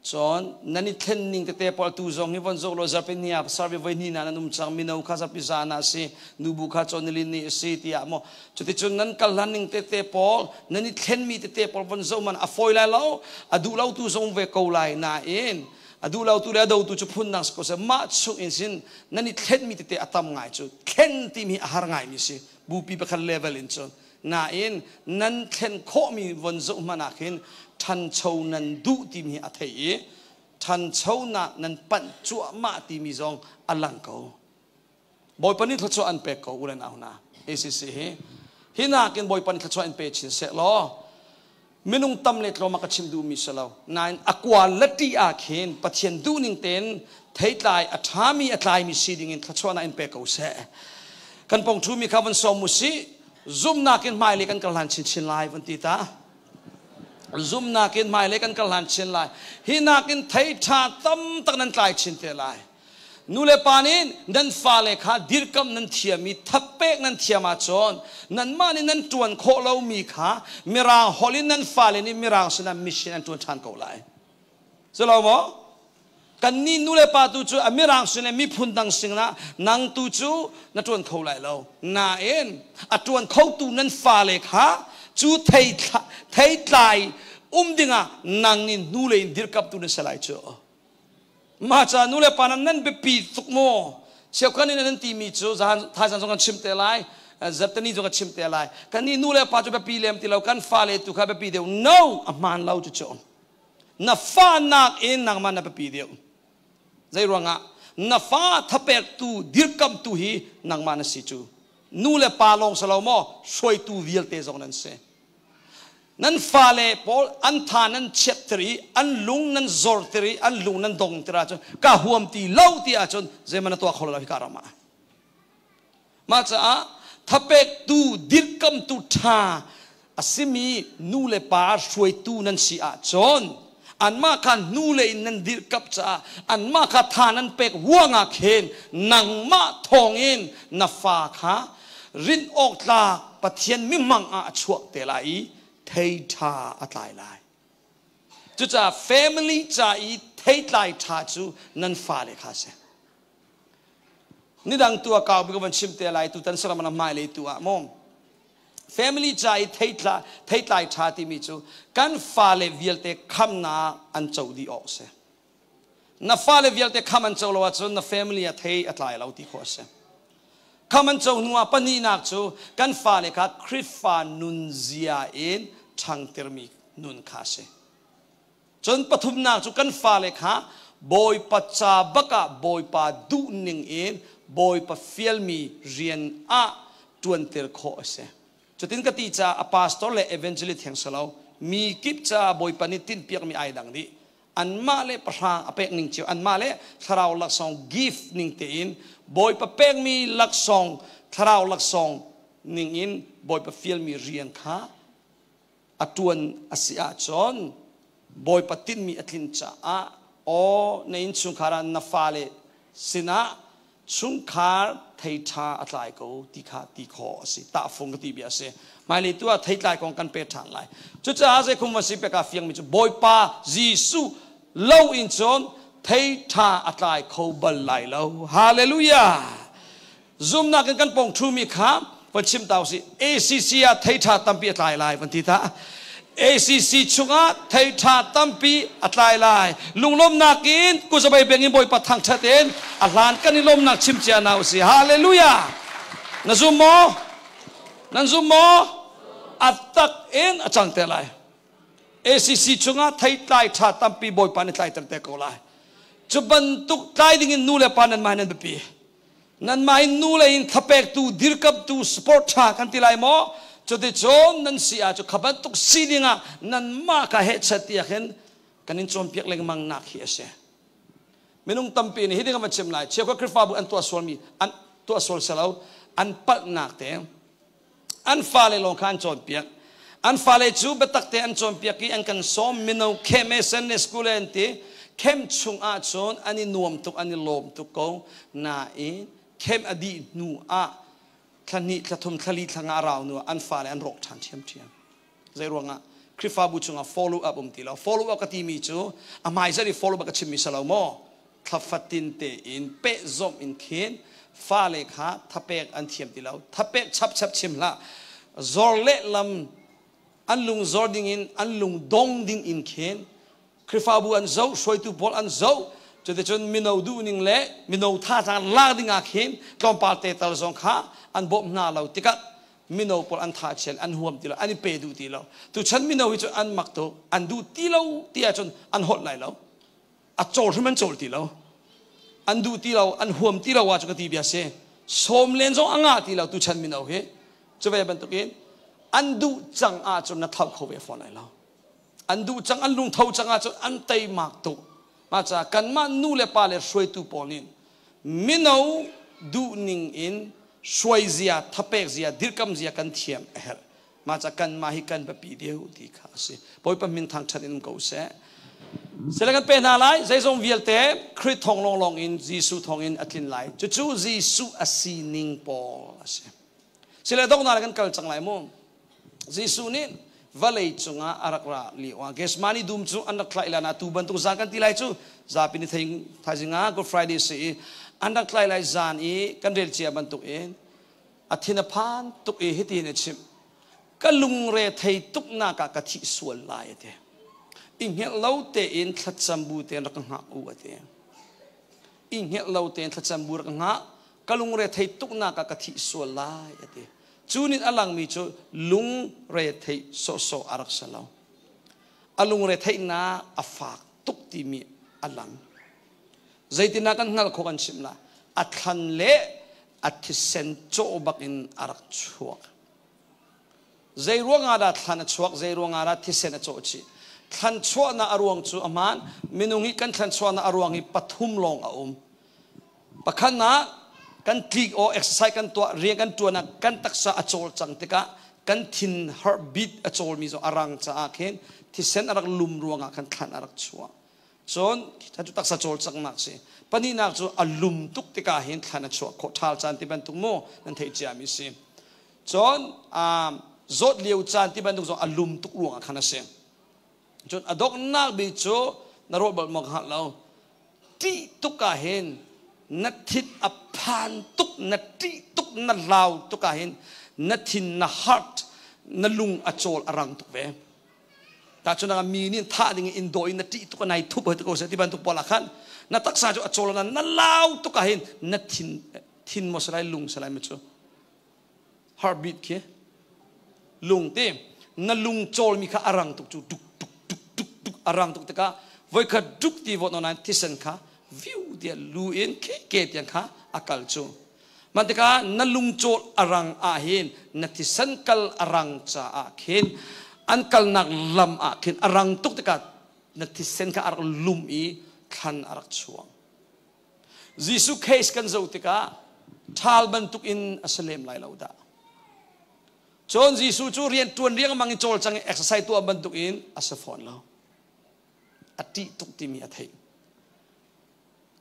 Speaker 1: cun nan i thlen ning tete pawl tu zong hi von zoh law zarpi ni ah sarvi voi hnih na nan um cang mino kha zarpi zan ah si nubu kha cawn nilin ni a si tiah maw cuticun nan kal hlan ning tete pawl nan i thlenmi tete pawl von zoh man a fawi lai lo a duh lo tu zong ve ko lai nain a duh lo tu le a do tu cu phun dang si ko seh mah chung in sin nan i thlenmi tete a tam ngai cu thlen timi a har ngaimi si bupi pakhat level in cun nain nan thlen khawhmi von zoh hmanh ah khin ṭhancho nan duh timi a thei i ṭhanchonak nan panh cuahmah timi zong a lang ko Bawipa nih thluachuah an pek ko u le nau hna ACC hi hi nakin Bawipa nih thluachuah in pe chin seh law minung tam le tlawm a ka chim duhmi si lo nain a quality ah khin Pathian duhning tein theitlai a ṭhami a tlaimi si ding in thluachuahnak in pe ko seh kan pong ṭhumi kha van sawm u sih zumhnak in hmailei kan kal hlan chinchin lai van ti ta zumhnak in hmailei kan kal hlan chin lai hi nakin thei ṭha tam tak nan tlai chin te lai Nu le pa nih nan fale kha dirkamh nan thiam i thapek nan thiam ahcun nanmah nih nan ṭuan khawh lomi kha Mirang holh in nan fale nih Mirang sinah mission an ṭuan ṭhan ko lai. Si lo maw? Kannih nu le pa tu cu a Mirang sin le miphun dang sinah nang tu cu na ṭuan kho lai lo. Nain a ṭuan khotu nan fale kha cu theitlai um dingah nang nih hnulei in dirkamhtu na si lai cu. Mah ca nu le pa nan nan biapi tuk maw? Cheukhat nih nan timi cu zahan thaizang zong kan chim te lai, zarhteni zong kan chim te lai. Kan nih nu le pa cu biapi lem ti lo, kan fale tu kha biapi deuh. No, a hmaan lo cu cu. Na fa nak in nangmah na biapi deuh. Zei ruangah? Na fa thapektu, dirkamtu hi nangmah na si cu. Nu le pa lawng si lo maw? Hruaitu vialte zong nan si. Nan fale pawl an tha nan chiatter i an lung nan zorter i an lung nan dongter ahcun ka huam ti lo ti ahcun zeihmanh na tuah kho lo hika ram ah. Mah caah thapektu dirkamtu ṭha a simi nu le pa hruaitu nan si ahcun anmah kha hnulei in nan dirhkamh caah anmah kha tha nan pek ruangah khin nangmah thawngin na fa kha rinh awk tlak Pathian mihmang ah a chuak te lai i thei ṭha a tlai lai. Cucaah family ca i theitlai ṭha cu nan fale kha si. Nidang tu a kau bik van chim te lai tutan saram na hmailei tu ah maw. Family ca i theitla theitlai ṭha timi cu kan fale vialte khamnak an co dih awk a si. Na fale vialte kham an co lo ahcun na family ah thei a tlai lo ti khawh a si. Kham an co hnu ah pahnihnak cu kan fale kha Khrihfa nunzia in ṭhangtermi nun kha a si. Cun pathumnak cu kan fale kha Bawipa ca bak ah Bawipa duhning in Bawipa fialmi rian ah ṭuanter khawh a si. Cutin ka ti caah a pastor le evangelist theng si lo, mi kip caah Bawipa nih tinhpiakmi ai dang dih. Anmah le pahrang a pek ning cio, anmah le thlarau laksawng gift ning tein Bawipa pekmi laksawng, thlarau laksawng ning in Bawipa fialmi rian kha a ṭuan a si ahcun Bawipa tinhmi a tlin caah aw na innchungkhar ah na fale sinah chungkhar thei ṭha a tlai ko ti kha ti khawh a si. Tahfung ka ti bia a si. Hmailei tu ah theitlai kong kan pe ṭhan lai. Cucaah zeikhum va si pek ah fiangmi cu Bawipa Jesuh lo in cun thei ṭha a tlai kho bal lai lo. Hallelujah! Zumnak in kan pong ṭhumi kha van chim ta usih. ACC ah thei ṭha tampi a tlai lai van ti ta. ACC chungah thei ṭha tampi a tlai lai. Lunglawmnak in kuzabai beng in Bawipa thangṭhat in a hlan kan i lawmnak chim cia na usih. Hallelujah! Na zum maw? Nan zum maw? A tak in a cang te lai. ACC chungah theitlai ṭha tampi Bawipa nih tlaiter te ko lai. Cu bantuk tlai dingin nu le pa nan mah nan biapi. Nanmah in nu lei in thapektu, dirkamhtu, sport ṭha kan ti lai maw? Cuticun nan si ah cu kha bantuk sining ah nanmah kha hehchet tiah khin kan in cawnpiak lengmang nak hi a si. Minung tampi nih hi ding an chim lai. Cheukhat Khrihfabu an tuah sualmi an tuah sual selo, an palhnak te an fale lawng kha an cawnpiak. An fale cu biatak te an cawnpiak i an kan sawm mino camp e Sunday school e an ti. Camp chung ahcun an i nuam tuk, an i lawm tuk ko. Nain camp a dih hnu ah thla hnih, thla thum, thla li, thla nga a rau hnu ah an fale an rawk ṭhan ṭhiamṭhiam. Zei ruangah? Khrihfabu chungah follow up um ti lo. Follow up ka timi cu a hmaizarh i follow up ka chimmi si lo maw? Thla fatin tein pehzawmh in khin fale kha thapek an thiam ti lo. Thapek chapchap chim hlah. Zor lehlam an lung zor ding in an lung dong ding in khin Khrihfabu an zoh, hruaitu pawl an zoh. Cuticun mino duhning le mino thazaang lak ding ah khin tlawmpal te tal zong kha an bawmh hna lo tikah mino pawl an tha chian, an huam ti lo, an i pe duh ti lo. Tuchan mino hi cu an mak tuk, an duh ti lo ti ahcun an holh lai lo. A cawl hrim an cawl ti lo. An duh ti lo, an huam ti lo ahcun ka ti bia si. Sawm len zong a ngah ti lo tuchan mino hi. Cu ve bantukin an duh cang ahcun na thlauh kho ve fawn lai lo. An duh cang, an lungtho cang ahcun an teimak tuk. Mah caah kanmah nu le pa le hruaitu pawl nih mino duhning in hruai zia, thapek zia, dirkam zia kan thiam a herh. Mah caah kanmah hi kan biapi deuh ti kha a si. Bawipa min thangṭhat in um ko seh. Sile kan pe hna lai, zeizong vialte Khrih thawng lawnglawng in Jesuh thawng in a tlin lai. Cucu Jesuh a sining pawl a si. Sile donghnak kan kal cang lai mu. Jesuh nih vawlei cungah a rak ra lio ah Gethsemane dum cu an rak tlaih lai na tu bantuk zan kan ti lai cu zapi ni thei thaizing ah Good Friday si i an rak tlai lai zan i kan rel cia bantuk in a thin a phan tuk i hitihin a chimh ka lungre thei tuk nak ah ka thih sual lai a ti i hngelh lo tein thlacam bu tein rak ka hngak u a ti i hngelh lo tein thlacam bu rak ka hngak ka lungre thei tuk nak ah ka thih sual lai a ti Cu nih a langmi cu lungretheih sawhsawh a rak si lo. A lungretheihnak a fak tuk timi a lang. Zeitindah kan hngalh khawh kan chimh la? A thlan le a thisen cawh bak in a rak chuak. Zei ruangah dah thlan a chuak, zei ruangah dah thisen a cawh chih? Thlan chuahnak a ruang cu a hmaan. Minung hi kan thlan chuahnak a ruang hi pathum lawng a um. Pakhatnak, kan tlik aw exercise kan tuah rian kan tuan ah kan taksa a cawl cang tikah kan thin heartbeat a cawlmi zong a rang caah khin thisen a rak lum ruangah khan thlan a rak chuah. Cun cu taksa cawlcanghnak si. Pahnihnak cu a lum tuk tikah hin thlan a chuah khawh ṭhal caan ti bantuk mu nan theih ciami si. Cun zawt lio caan ti bantuk zong a lum tuk ruangah khan a si. Cun a donghnak bik cu na ruah bal maw ka hngalh lo. Ṭih tuk ah hin na thin a phan tuk, na ṭih tuk, na lau tuk ah hin na thin na heart. Na lung a cawl a rang tuk ve. Tahchunhnak ah mi nih thah ding in daw in na ṭih tuk nai thup hoi te ko seh ti bantuk pawl ah khan na taksa cu a cawl na na lau tuk ah hin na thin thin maw salai lung salai ma cu heartbeat khi lung ti na lung cawl mi kha a rang tuk cu duk duk duk duk duk a rang tuk tikah voikhat duk ti vawt nain thisen kha viu tiah lu in ke ke tiang kha a kal cu. Mah tikah na lungcawl a rang ah hin na thisen kal a rang caah khin an kalnak lam ah khin a rang tuk tikah na thisen kha a rak lum i thlan a rak chuang. Jesuh case kan zoh tikah ṭhal bantuk in a si lem lai lo dah. Cun Jesuh cu rian ṭuan riangmang in cawlcang i exercise tuah bantuk in a si fawn lo. A ṭih tuk timi a theih.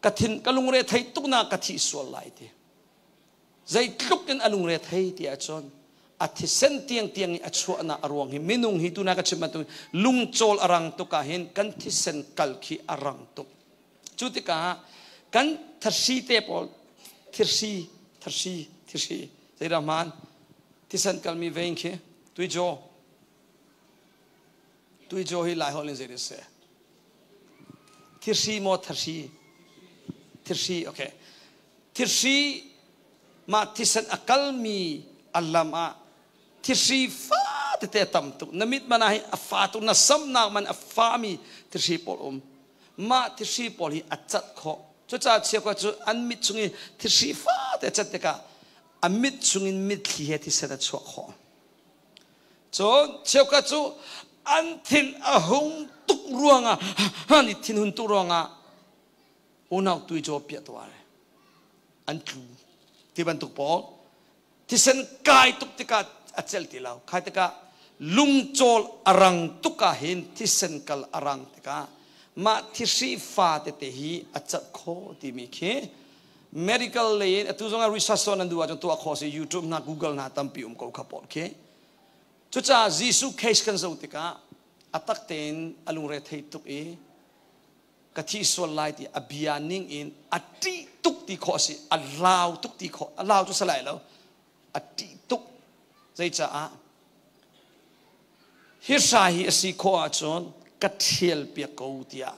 Speaker 1: Ka thin ka lungre thei tuk na ka thih sual lai ti. Zeitluk in a lungre thei ti ahcun a thisen tiang tiang i a chuahnak a ruang hi minung hi tuna ka chim bantuk lungcawl a rang tuk ah hin kan thisen kal khi a rang tuk. Cu tikah kan thasi te pawl thirsi thasi thisi zeidah hmaan thisen kalmi vein khi tuijaw Tuicaw hi Lai holh in zei seh? Thirhri maw thahri? Thirhri, okay. Thirhri mah thisen a kalmi a lam ah thirhri fa tete a tam tuk. Na mit man ah hin a fa tuk, na samnak man a fami thirhri pawl um. Mah thirhri pawl hi a cat khawh. Cucaah cheukhat cu an mit chung i thirhri fa te a cat tikah a mit chungin mitthli he thisen a chuah khawh. Cun cheukhat cu an thin a hung tuk ruangah an i thinhun tuk ruangah unau tuicaw piah tuah an tlu ti bantuk pawl thisen kai tuk tikah a celh ti lo. Khai tikah lungcawl a rang tuk ah hin thisen kal a rang tikah mah thihri fa tete hi a cat kho timi khi medical lei in atu zong ah research tuah nan duh ahcun tuah khawh si. YouTube hna, Google hna tampi um ko kha pawl khi. Cucaah Jesuh case kan zoh tikah a tak tein a lungre thei tuk i ka thi sual lai ti a bia ning in a ṭih tuk ti khawh a si, a lau tuk ti khawh, a lau cu si lai lo, a ṭih tuk. Zeicaah? Hi hra hi a si khawh ahcun ka ṭhial piak ko tiah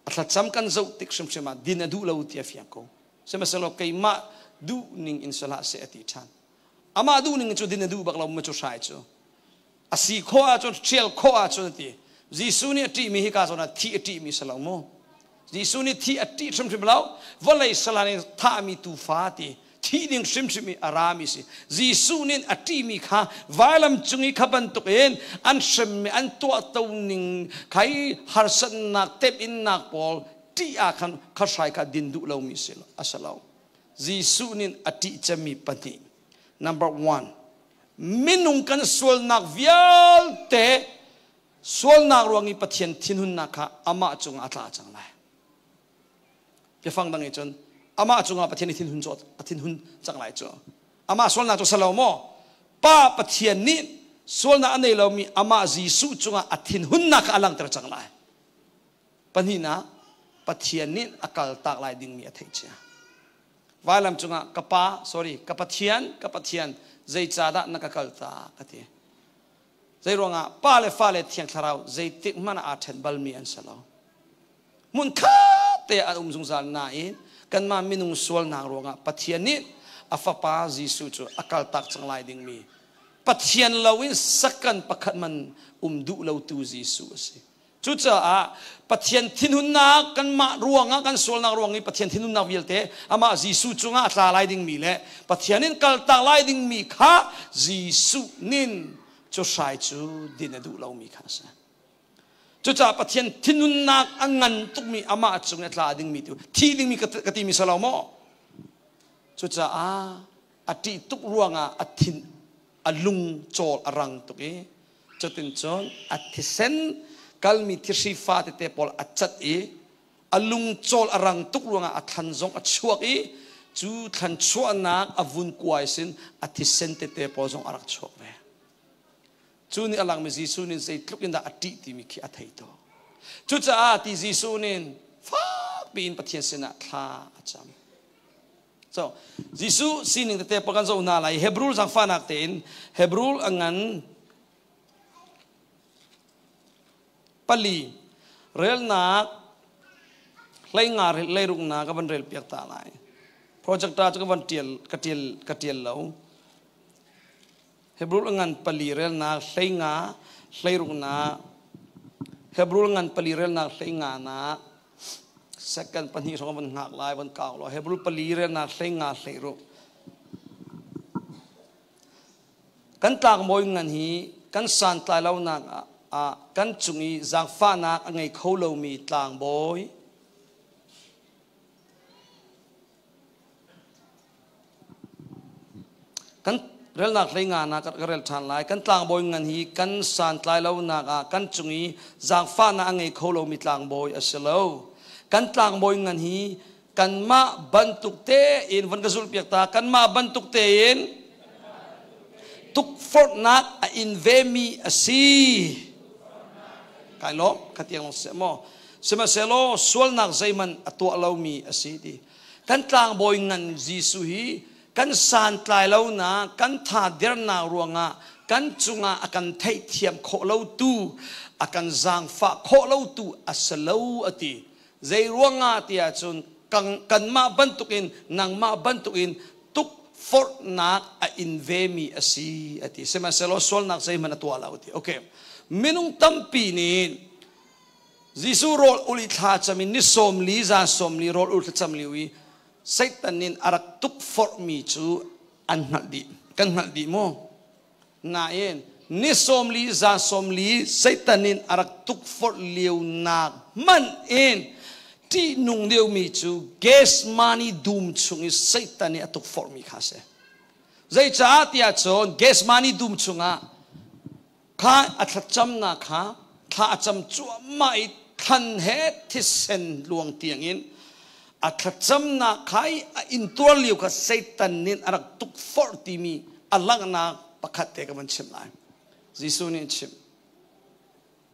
Speaker 1: a thlacam kan zoh tik hrimhrim ah din a duh lo ti a fiang ko. Sihmanhsehlaw keimah duh ning in si hlah seh a ti ṭhan. Amah duh ning cu din a duh bak lo ma cu hrai cu a si khawh ahcun, ṭhial khawh ahcun a ti. Jesuh nih a ṭihmi hi ka zawn ah thih a ṭihmi si lo mu. Jesuh nih thih a ṭih hrimhrim lo. Vawlei salan in thahmi tuufa ti thih ding hrimhrim i a rami si. Jesuh nih a ṭihmi kha vailam cung i kha bantukin an hremmi, an tuahto ning khai harsatnak temhinnak pawl ṭih ah khan kha hrai kha din duh lomi si a si lo. Jesuh nih a ṭih cemmi pahnih. Number one, minung kan sualnak vialte, sualnak ruang i Pathian thinhunnak kha amah cungah a tla cang lai. Biafang dang in cun amah cungah Pathian i thinhun cu a thinhun cang lai cu. Amah sualnak cu si lo maw? Pa Pathian nih sualnak a nei lomi amah Jesuh cungah a thinhunnak kha a langhter cang lai. Pahnihnak, Pathian nih a kaltak lai dingmi a theih cia. Vailam cungah ka pa, sorry, ka Pathian, ka Pathian, zeicahdah na ka kaltak a ti. Zei ruangah? Pa le fa le Thiang Thlarau zeitik hmanh ah aa ṭhen balmi an si lo. Hmun khat te an um zungzal nain kanmah minung sualnak ruangah Pathian nih a fapa Jesuh cu a kaltak cang lai dingmi, Pathian loin sakan pakhat man um duh lotu Jesuh a si. Cucaah Pathian thinhunnak, kanmah ruangah, kan sualnak ruang i Pathian thinhunnak vialte amah Jesuh cungah a tla lai dingmi le Pathian in kaltak lai dingmi kha Jesuh nin cu hrai cu din a duh lomi kha a si. Cucaah Pathian thinhunnak a ngan tukmi amah cung i a tla dingmi tu thi dingmi ka timi si lo maw? Cucaah a ṭih tuk ruangah a thin a lung cawl a rang tuk i cutin cun a thisen kalmi thihri fa tete pawl a cat i a lung cawl a rang tuk ruangah a thlan zong a chuak i cu thlan chuahnak a vun kuai sin a thisen tete pawl zong a rak chuak ve. Cu nih a langmi Jesuh nih zeitluk in dah a ṭih timi khi a thei tuk. Cucaah ti Jesuh nih fak piin Pathian sinah thla a cam. So Jesuh sining tete pa kan zoh hna lai. Hebrew zaangfahnak tein Hebrew a ngan pali relnak hleinga hleiruknak ka van rel piak ta lai. Projector cu ka van tial ka tial ka tial lo. Hebrew ngan pali relnak hleinga hleiruknak Hebrew ngan pali relnak hleinga nak second pahnih hrawng van hngak lai van kau lo Hebrew pali relnak hleinga hleiruk kan tlangbawi ngan hi kan santlai lonak ah kan cung i zaangfahnak a ngei kho lomi tlangbawi Kan relnak hlei nga na ka rel ṭhan lai. Kan tlangbawi ngan hi kan santlai lonak ah kan cung i zaangfahnak a ngei kho lomi tlangbawi a si lo. Kan tlangbawi ngan hi kanmah bantuk tein van ka zulhpiak ta kanmah bantuk tein tukforhnak a in vemi a si. Kai lawm khatiang long seh maw. Sihmanhsehlaw sualnak zeihmanh a tuah lomi a si ti. Kan tlangbawi ngan Jesuh hi kan santlai lonak, kan tha dernak ruangah kan cungah a kan theihthiam khawh lotu, a kan zaangfah khawh lotu a si lo a ti. Zei ruangah tiah cun kanmah bantukin nangmah bantukin tukforhnak a in vemi a si a ti. Sihmanhsehlaw sualnak zeihmanh a tuah lo a ti. Okay. Minung tampi nih Jesuh rawl ul i thla cam in ni sawm li zan sawm li rawl ul thlacam lio i Satan nih a rak tukforhmi cu an hngalh dih. Kan hngalh dih maw? Nain ni sawm li zan sawm li Satan nih a rak tukforh lio nak hmanh in ṭihnung deuhmi cu Gethsemane dum chung i Satan nih a tukforhmi kha a si. Zeicah tiah cun Gethsemane dum chungah Kha a thlacamnak kha thla a cam cuahmah i thlan he thisen luang tiangin a thlacamnak kha i a intuar lio kha Satan nih a rak tukforh timi a langhnak pakhat te ka van chim lai. Jesuh nih a chim.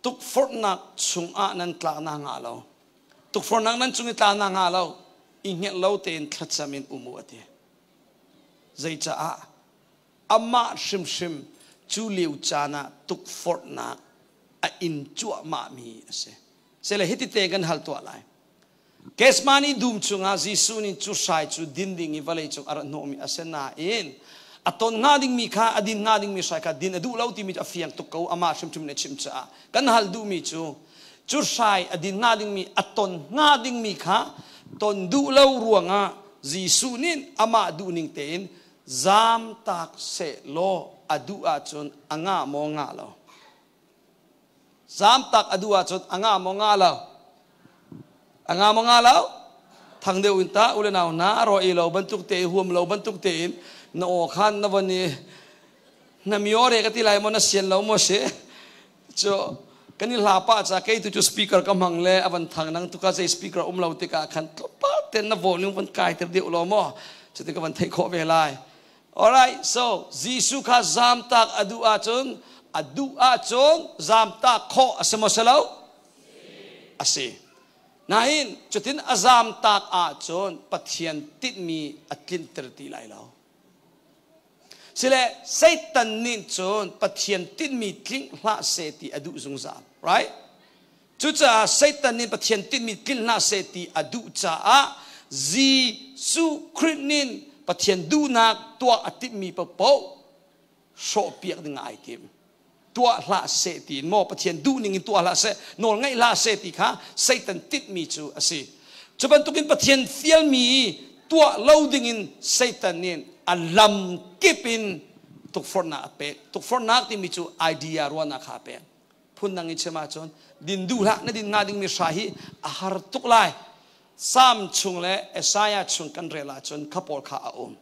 Speaker 1: Tukforhnak chungah nan tlak na ngah lo. Tukforhnak nan cung i tla na ngah lo. I hngelh lo tein thlacam in um u a ti. Zeicaah? Amah hrimhrim cu lio caan ah tukforhnak a in cuahmahmi a si. Sele hiti te kan hal tuah lai. Gethsemane dum chungah Jesuh nih cu hrai cu din ding i vawlei cung a rat hnawhmi a si nain a ton hnga dingmi kha a din hnga dingmi hrai kha din a duh lo timi cu a fiang tuk ko amah hrimhrim nih a chim caah kan hal duhmi cu cu hrai a din hnga dingmi a ton hnga dingmi kha ton duh lo ruangah Jesuh nih amah duhning tein Zamtak sehlaw a duh ahcun a ngah maw ngah lo? Zamtak a duh ahcun a ngah maw ngah lo? A ngah maw ngah lo? Thang deuh in ta ule nau na ro i lo bantuk te huam lo bantuk tein na aw khan na von i na miore ka ti lai maw na sian lo maw si cu kan i hla pa ca kei tu cu speaker ka hmang le avan thang nang tuka zei speaker um lo tikah khan tlawmpal ten na volume van kai ter deuh lo maw cuti ka van theih khawh ve lai alright so Jesuh kha zamtak a duh ahcun a duh ahcun zamtak khawh a si maw si lo a si nain cutin a zamtak ahcun Pathian tinhmi a tlinter ti lai lo Sile Satan nih cun Pathian tinhmi tling hlah seh ti a duh zungzal, right? Cucaah Satan nih Pathian tinhmi tlinh hlah seh ti a duh caah Jesuh Khrih nih Pathian duhnak tuah a timhmi paohpaoh hrawhpiak ding ah ai tim. Tuah hlah seh ti in maw Pathian duhning in tuah hlah seh, nawl ngaih hlah seh ti kha Satan tinhmi cu a si. Cu bantukin Pathian fialmi tuah lo dingin Satan nih a lam kip in tukforhnak a pek. Tukforhnak timi cu idea ruahnak kha a pek. Phundang in chim ahcun din duh hlah na din hnga dingmi hra hi a har tuk lai. Psalm chung le Isaiah chung kan rel ahcun kha pawl kha a um.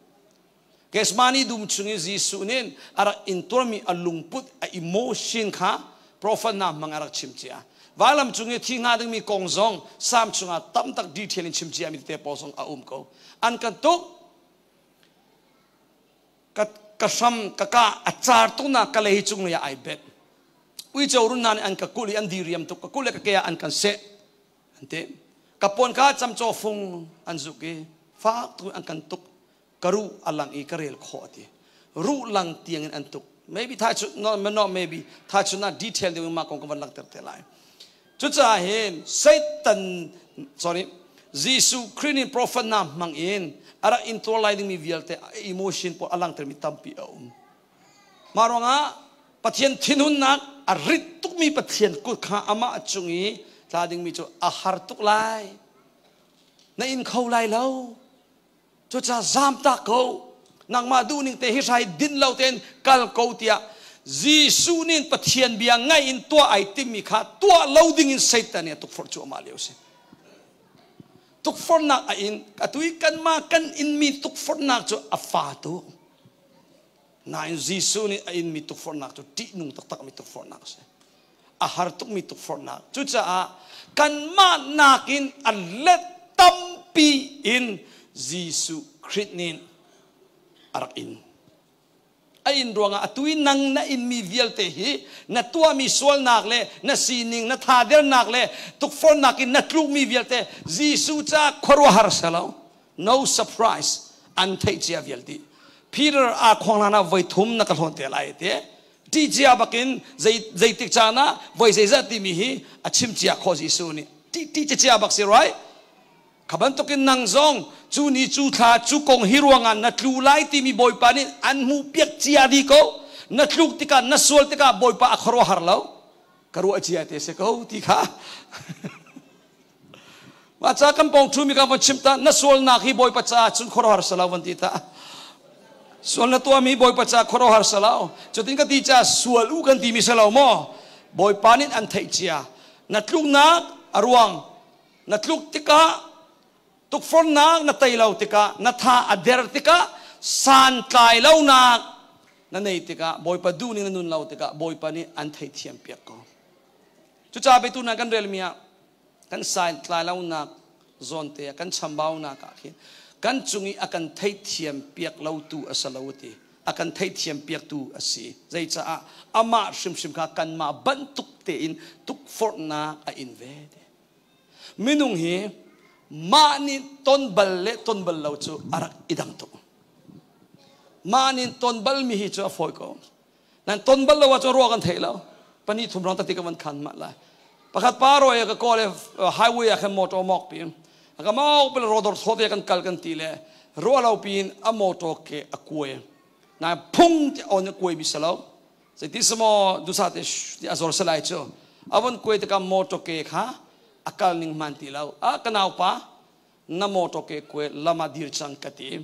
Speaker 1: Gethsemane dum chung i Jesuh nih a rak intuarmi a lungput, a emotion kha prophet hna hmang a rak chim cia. Vailam cung i thi hnga dingmi kong zong Psalm chungah tam tak detail in chim cia mi tete pawl zong a um ko. An kan tuk ka ka hram ka ka a car tuk na ka lei cung lei ah ai bet. Uico run hna nih an ka kulh i an diriam tuk ka kulh le ka ke ah an kan seh. An ti. Ka puan kha camcaw fung an zuk i fak tuk an kan tuk. Ka ruh a lang i ka rel khawh a ti. Ruh lang tiang in an tuk. Maybe thai chu no no maybe thai chu na detail deuh in mah kong ka van langhter te lai. Cucaah hin Satan sorry Jesuh Khrih nih prophet hna hmang in a rak intuar lai dingmi vialte emotion pawl a langhtermi tampi a um. Mah ruangah Pathian thinhunnak a rit tukmi Pathian kut kha amah cung i tla dingmi cu a har tuk lai. Na in kho lai lo. Cucaah zaamtak ko. Nangmah duhning te hi hrai din lo tein kal ko tiah Jesuh nih Pathian bia ngaih in tuah ai timmi kha tuah lo ding in Satan nih a tukforh cuahmah lio si. Tukforhnak a in atu i kanmah kan inmi tukforhnak cu a fa tuk. Nain Jesuh nih a inmi tukforhnak cu ṭihnung taktakmi tukforhnak a si. A har tukmi tukforhnak. Cucaah kanmah nakin a let tampi in Jesuh Khrih nih a rak in. A in ruangah atu i nang na inmi vialte hi na tuahmi sualnak le na sining, na thadernak le tukforhnak in na tlukmi vialte Jesuh caah khuaruahhar selo. No surprise. An theih cia vialte. Peter aa khuang hlan ah voi thum na ka hlawn te lai te. Ṭih cia bakin zeitik caan ah voi zeizat timi hi a chim cia khawh Jesuh nih. Ṭih cia bak si right? Kha bantukin nang zong cu ni cu thla cu kong hi ruangah na tlu lai timi Bawipa nih an hmuhpiak cia dih ko. Na tluk tikah na sual tikah Bawipa a khuaruahhar lo. Ka ruah cia te si ko ti kha. Mah ca kan pawng ṭhumi ka van chim ta na sualnak hi Bawipa caah cun khuaruahhar si lo van ti ta. Sual na tuahmi Bawipa caah khuaruahhar si lo. Cutin ka ti caah sual u kan timi si lo maw? Bawipa nih an theih cia. Na tluknak a ruang na tluk tikah tukforhnak na tei lo tikah na tha a der tikah santlai lonak na nei tikah Bawipa duhning na nun lo tikah Bawipa nih an theithiam piak ko. Cucaah beitu hna kan relmi ah kan santlai lonak zawn te ah kan chambaunak ah khin kan cung i a kan theithiam piak lotu a si lo ti a kan theithiam piaktu a si. Zeicaah amah hrimhrim kha kanmah bantuk tein tukforhnak a in ve. Minung hi mah nih ton bal le ton bal lo cu a rak i dang tuk. Mah nih ton balmi hi cu a fawi ko. Nan ton bal lo ahcun ruah kan thei lo. Pahnih thum rong tati ka van khan mah lai. Pakhat pa roi ka kawl highway ah khan motor mok pi. Ka mok bil rodor thawte kan kal kan ti le ruah lo piin a motor ke a kuai. Na phung ti on kuai bi salo. Zeiti semaw dusa te ti a zor salai cu. Avon kuai tikah motor ke kha a kal ning hman ti lo. A ka nau pa na motor ke kuai lama dir cang ka ti.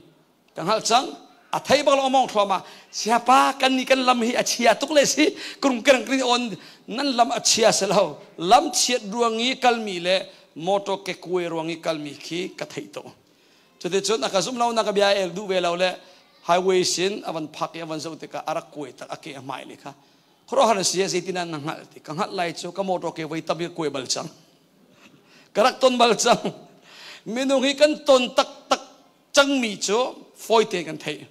Speaker 1: Ka hngalh cang. A thei bak lo among thluama. Siapa kan ni kan lam hi a chia tuk le si. Krung kerang kring on nan lam a chia se lo. Lam chiat ruangi kalmi le motor ke kuai ruangi kalmi khi ka thei to. Cuticun a ka zum lo na ka bia el duh ve lo le highway sin a van phak i a van zoh tikah a rak kuai tak a ke a hmai le kha khuaruahhar si zeitin ah na hngalh ti ka hngalh lai cu ka motor ke voi tam i kuai bal cang ka rak ton bal cang minung hi kan ton taktak cangmi cu fawite kan theih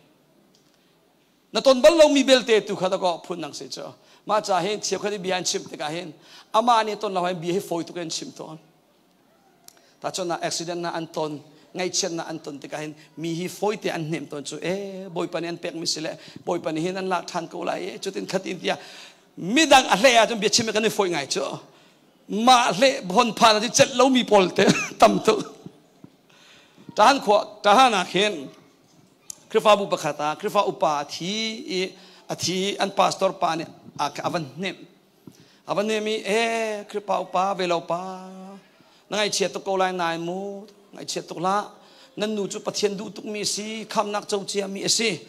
Speaker 1: na ton bal lomi belte tu kha dakaw phun nang si cu mah ca hin cheukhat i bia an chim tikah hin amah nih ton lo hin bia hi fawi tuk in chim tawn Tahchunhnak accident na an ton, ngaihchiatnak an ton tikah hin mi hi fawite an hnem tawn cu e Bawipa nih an pekmi si le Bawipa nih hin an lak ṭhan ko lai e cutin khatin tiah midang a hlei ahcun biachim kan i fawi ngai cu mah hle bon phan ah celh lomi pawl te tam tuk tahan khua tahan ah khin Khrihfabu pakhat ah Khrihfa upa a thi i a thi an pastor pa nih a van hnemh A va nem i, e, Khrihfa upa ve lo pa, na ngaihchia tuk ko lai nai mu, ngaihchia tuk hlah. Nan nu cu Pathian duh tukmi a si, khamnak co ciami a si.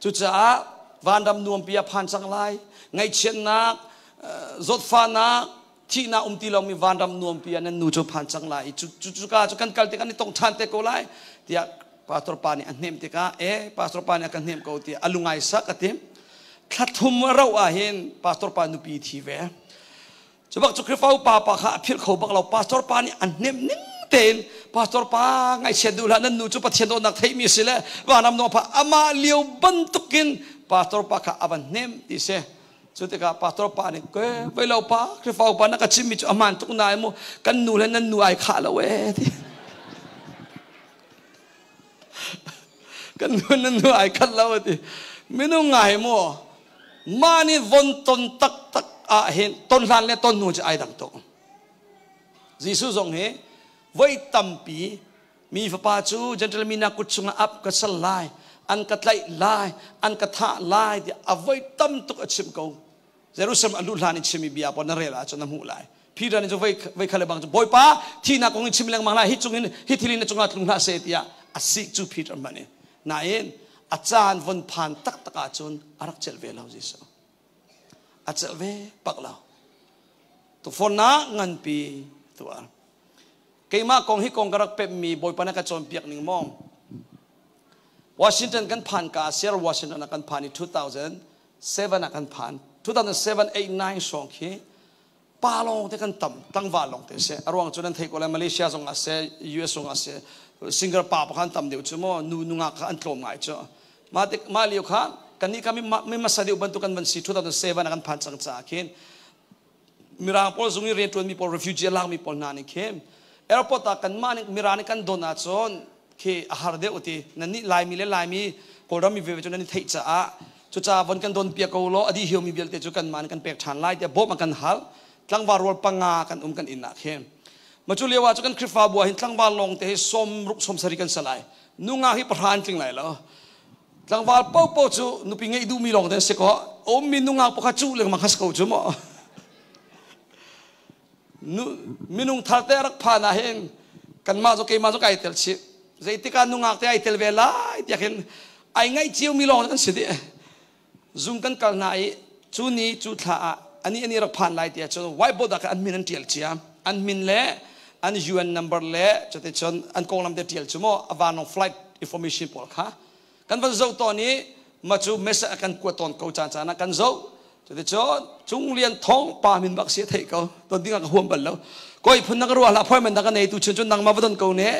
Speaker 1: Cucaah vanram nuampi a phan cang lai. Ngaihchiatnak, zawtfahnak, thihnak um ti lomi vanram nuampi ah nan nu cu phan cang lai. Cu cuka cu kan kal tikah an i tong ṭhan te ko lai tiah pastor pa nih a hnem tikah e pastor pa nih a ka hnem ko tiah a lungai sak a tim. Thla thum a rauh ah hin pastor pa nupi thi ve. Cu bak cu Khrihfa upa pa kha a philh kho bak lo. Pastor pa nih a hnem ning tein pastor pa ngaihchiat duh hlah nan nu cu Pathian dawtnak theihmi si le vanam no pha amah lio bantukin pastor pa kha a van hnem ti si. Cu tikah pastor pa nih ke vei lo pa Khrihfa upa na ka chimmi cu a hmaan tuk nain mu kan nu le nan nu ai khah lo ee ti. Kan nu nan nu ai khat lo ati. Minung ngai mu. Mah nih von ton taktak ah hin ton hlan le ton hnu cu ai dang tuk. Jesuh zong hi voi tampi mi fapa cu Gentile mi hna kut chungah ap ka sal lai, an ka tlaih lai, an ka thah lai tiah a voi tam tuk a chim ko. Jerusalem a luh hlan i chimmi bia pawl na rel ahcun na hmuh lai. Peter nih cu voi voi khale bang cu Bawipa thihnak kong in chim lengmang hlah hi cungin hi thil in na cungah tlung hlah seh tiah a sik cu Peter hmanh in. Nain a caan von phan taktak ahcun a rak celh ve lo Jesuh. A celh ve bak lo. Tukforhnak nganpi tuar. Keimah kong hi kong ka rak pemmi Bawipa na ka cawnpiak ning maw? Washington kan phan ka Seattle Washington ah kan phan i 2007 ah kan phan. 2007 8 9 hrawng khi pa lawng te kan tam tlangval lawng te se aruang cu nan thei ko lai Malaysia zong ah se US zong ah se single pa pa khan tam deuh cu mo nu nungak kha an tlawm ngai cu ma tik ma lio kha kan nih kha mi masa deuh bantuk kan van si 2007 ah kan phan cang ca khin mirang pawl zung i riantuan mi pawl refugee lak mi pawl hna nih khin airport ah kan mah nih mirang nih kan don ahcun khi a har deuh ti nan nih Laimi le Laimi Kawlram mi veve cu nan i theih caah cucaah von kan don piak ko law a dih hiomi vialte cu kanmah nih kan pek ṭhan lai tiah bawmh a kan hal. Tlangval rual panga kan um kan inn ah khin ma cu lio ah cu kan Khrihfabu ah hin tlangval lawng te hi 60 70 kan si lai, nungak hi 10 an tling lai lo. Tlangval popo cu nupi ngeih duhmi lawng te an si ko, ummi nungak pakhat cu lengmang has ko cu maw. Minung thar te rak phan ah hin kanmah cu keimah cu kai tel chih, zeitik ah nungak te ai tel ve lai tiah khin ai ngaih cio mi lawng kan si dih. Zung kan kal hna i cu ni cu thla ah ani ani rak phan lai tiah cun whiteboard ah khan an min an tial cia, an min le an UN number le cuticun an konglam te tial cu maw a vanlawng flight information pawl kha kan van zoh tawn i ma cu message a kan kuat tawn ko. Caan caan ah kan zoh, cuticun Cung Lian Thawng pa min bak si a theih ko. Ton ding ah ka huam bal lo. Koi phun na ka ruah hlah, appointment na ka nei tu chun cun nangmah va don ko ne.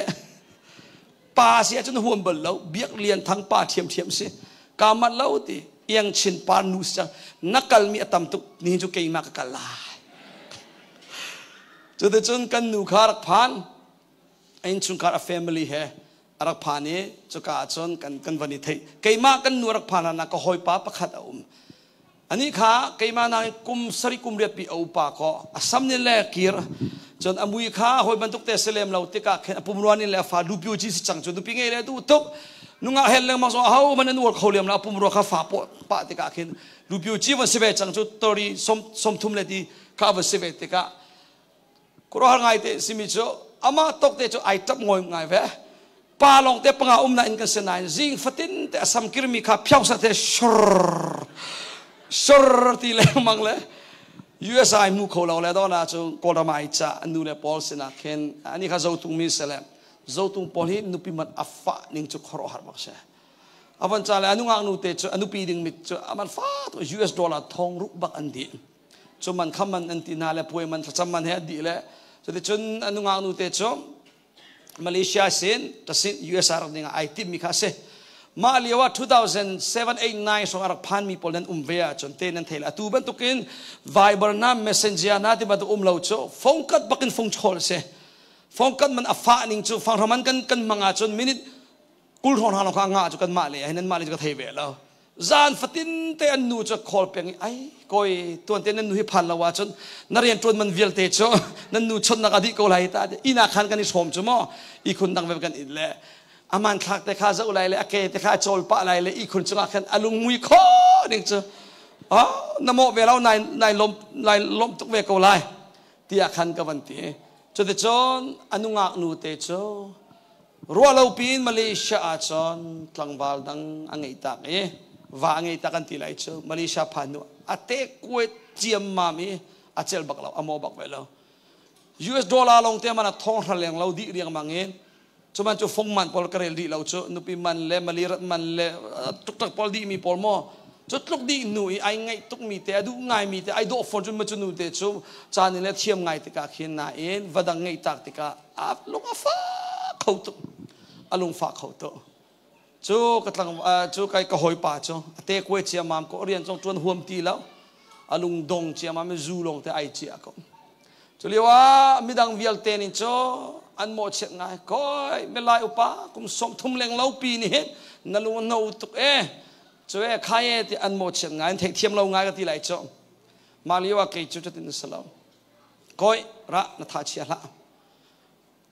Speaker 1: Pa si ahcun huam bal lo. Biak Lian Thang pa thiam thiam si ka mat lo ti iang chin pa nu si cang na kal mi a tam tuk ni cu keimah ka kal lai. Cuticun kan nu kha rak phan, a innchungkhar a family he a rak phan i cuka ah cun kan kan van i theih. Keimah kan nu rak phan ah ka hawipa pakhat a um. Ani kha keimah nakin kum 7 kum 8 pi a upa ko, a sam nin le kir cun a mui kha hawi bantuk te si lem lo tikah khin a pumrua nin le a fa lupio ci si cang cu nupi ngei le duh tuk nungak hel lengmang so ho man an uar kho lem la. A pumrua kha fa po pa tikah khin lupio ci van si ve cang cu tori som 30 le ti kha van si ve tikah khuaruahhar ngai te simi cu amah tok te cu ai tap ngoi ngai ve. Pa lawng te panga um na in kan si nain zing fatin te asam kirmi kha phiang sa te shur shur ti lengmang le USA mu kho lo le do na cu Kawlram ai cha nu le paul sinah khin ani kha zotung mi se le zotung pawl hi nupi mat afa ning cu khuaruahhar bak se avan cha le anu ngak nu te cu anupi ding mit cu aman fa to US dollar thong ruk bak an di cu man kham man an ti hna le puai man thlacam man he a dih le cuticun a nungak nu te cu Malaysia sin tasin US rak ding ah ai tim mi kha a si. Mah lio ah 2007 8 9 hrawng a rak phan mi pawl nan um ve ahcun te nan thei la. Atu bantukin Viber na Messenger na ti bantuk um lo cu phone kat bakin phone chol si. Phone kat man a fah ning cu fanghraman kan kan mang ahcun minute 20 hrawng hna kha nga cu kan mah le hin nan mah le cu ka thei ve lo. Zan fatin te an nu cu call peng i ai koi tuan te nan nu hi phan lo ahcun na rian tuan man vialte cu nan nu chonnak a dih ko lai ta. Ina khan kan i hrawm cu maw i khun dang ve kan in le aman thlak te kha zoh lai le a ke te kha chawl pah lai le i khun chungah khan a lungmui kho ding cu oh na mawh ve lo nai nai lom nai lom tuk ve ko lai tiah khan ka van ti. Cuticun a nungak nu te cu ruahlo piin Malaysia ah cun tlangval dang a ngei tak i va a ngei tak an ti lai cu. Malaysia phan hnu a te kuat ciammam i a cel bak lo, a maw bak ve lo. US dollar lawng te man a thong hra leng lo dih riangmang in cuman cu fung man pawl ka rel dih lo cu nupi man le malirat man le tuktak pawl dih mi pawl maw cu tluk dih nu i ai ngaih tuk mi te a duh ngai mi te ai dawh fawn cun ma cu nu te cu caan in le thiam ngai tikah khin nain va dang ngeih tak tikah a lung a fak kho tuk, a lung fak kho tuk cu. Ka tlang cu kai ka hawipa cu a te kuai ciamam ko, rian zong tuan huam ti lo, a lung dong ciamam, zu lawng te ai cia ko. Cu lio ah midang vialte nih cu An mawhchiat ngai. Koi milai upa kum 30 leng lo pi ni hin na lung no tuk e. Cue khai e ti an mawhchiat ngai. An theihthiam lo ngai ka ti lai cu. Mah lio ah kei cu cutin na si lo. Koi ra na tha chia hlah.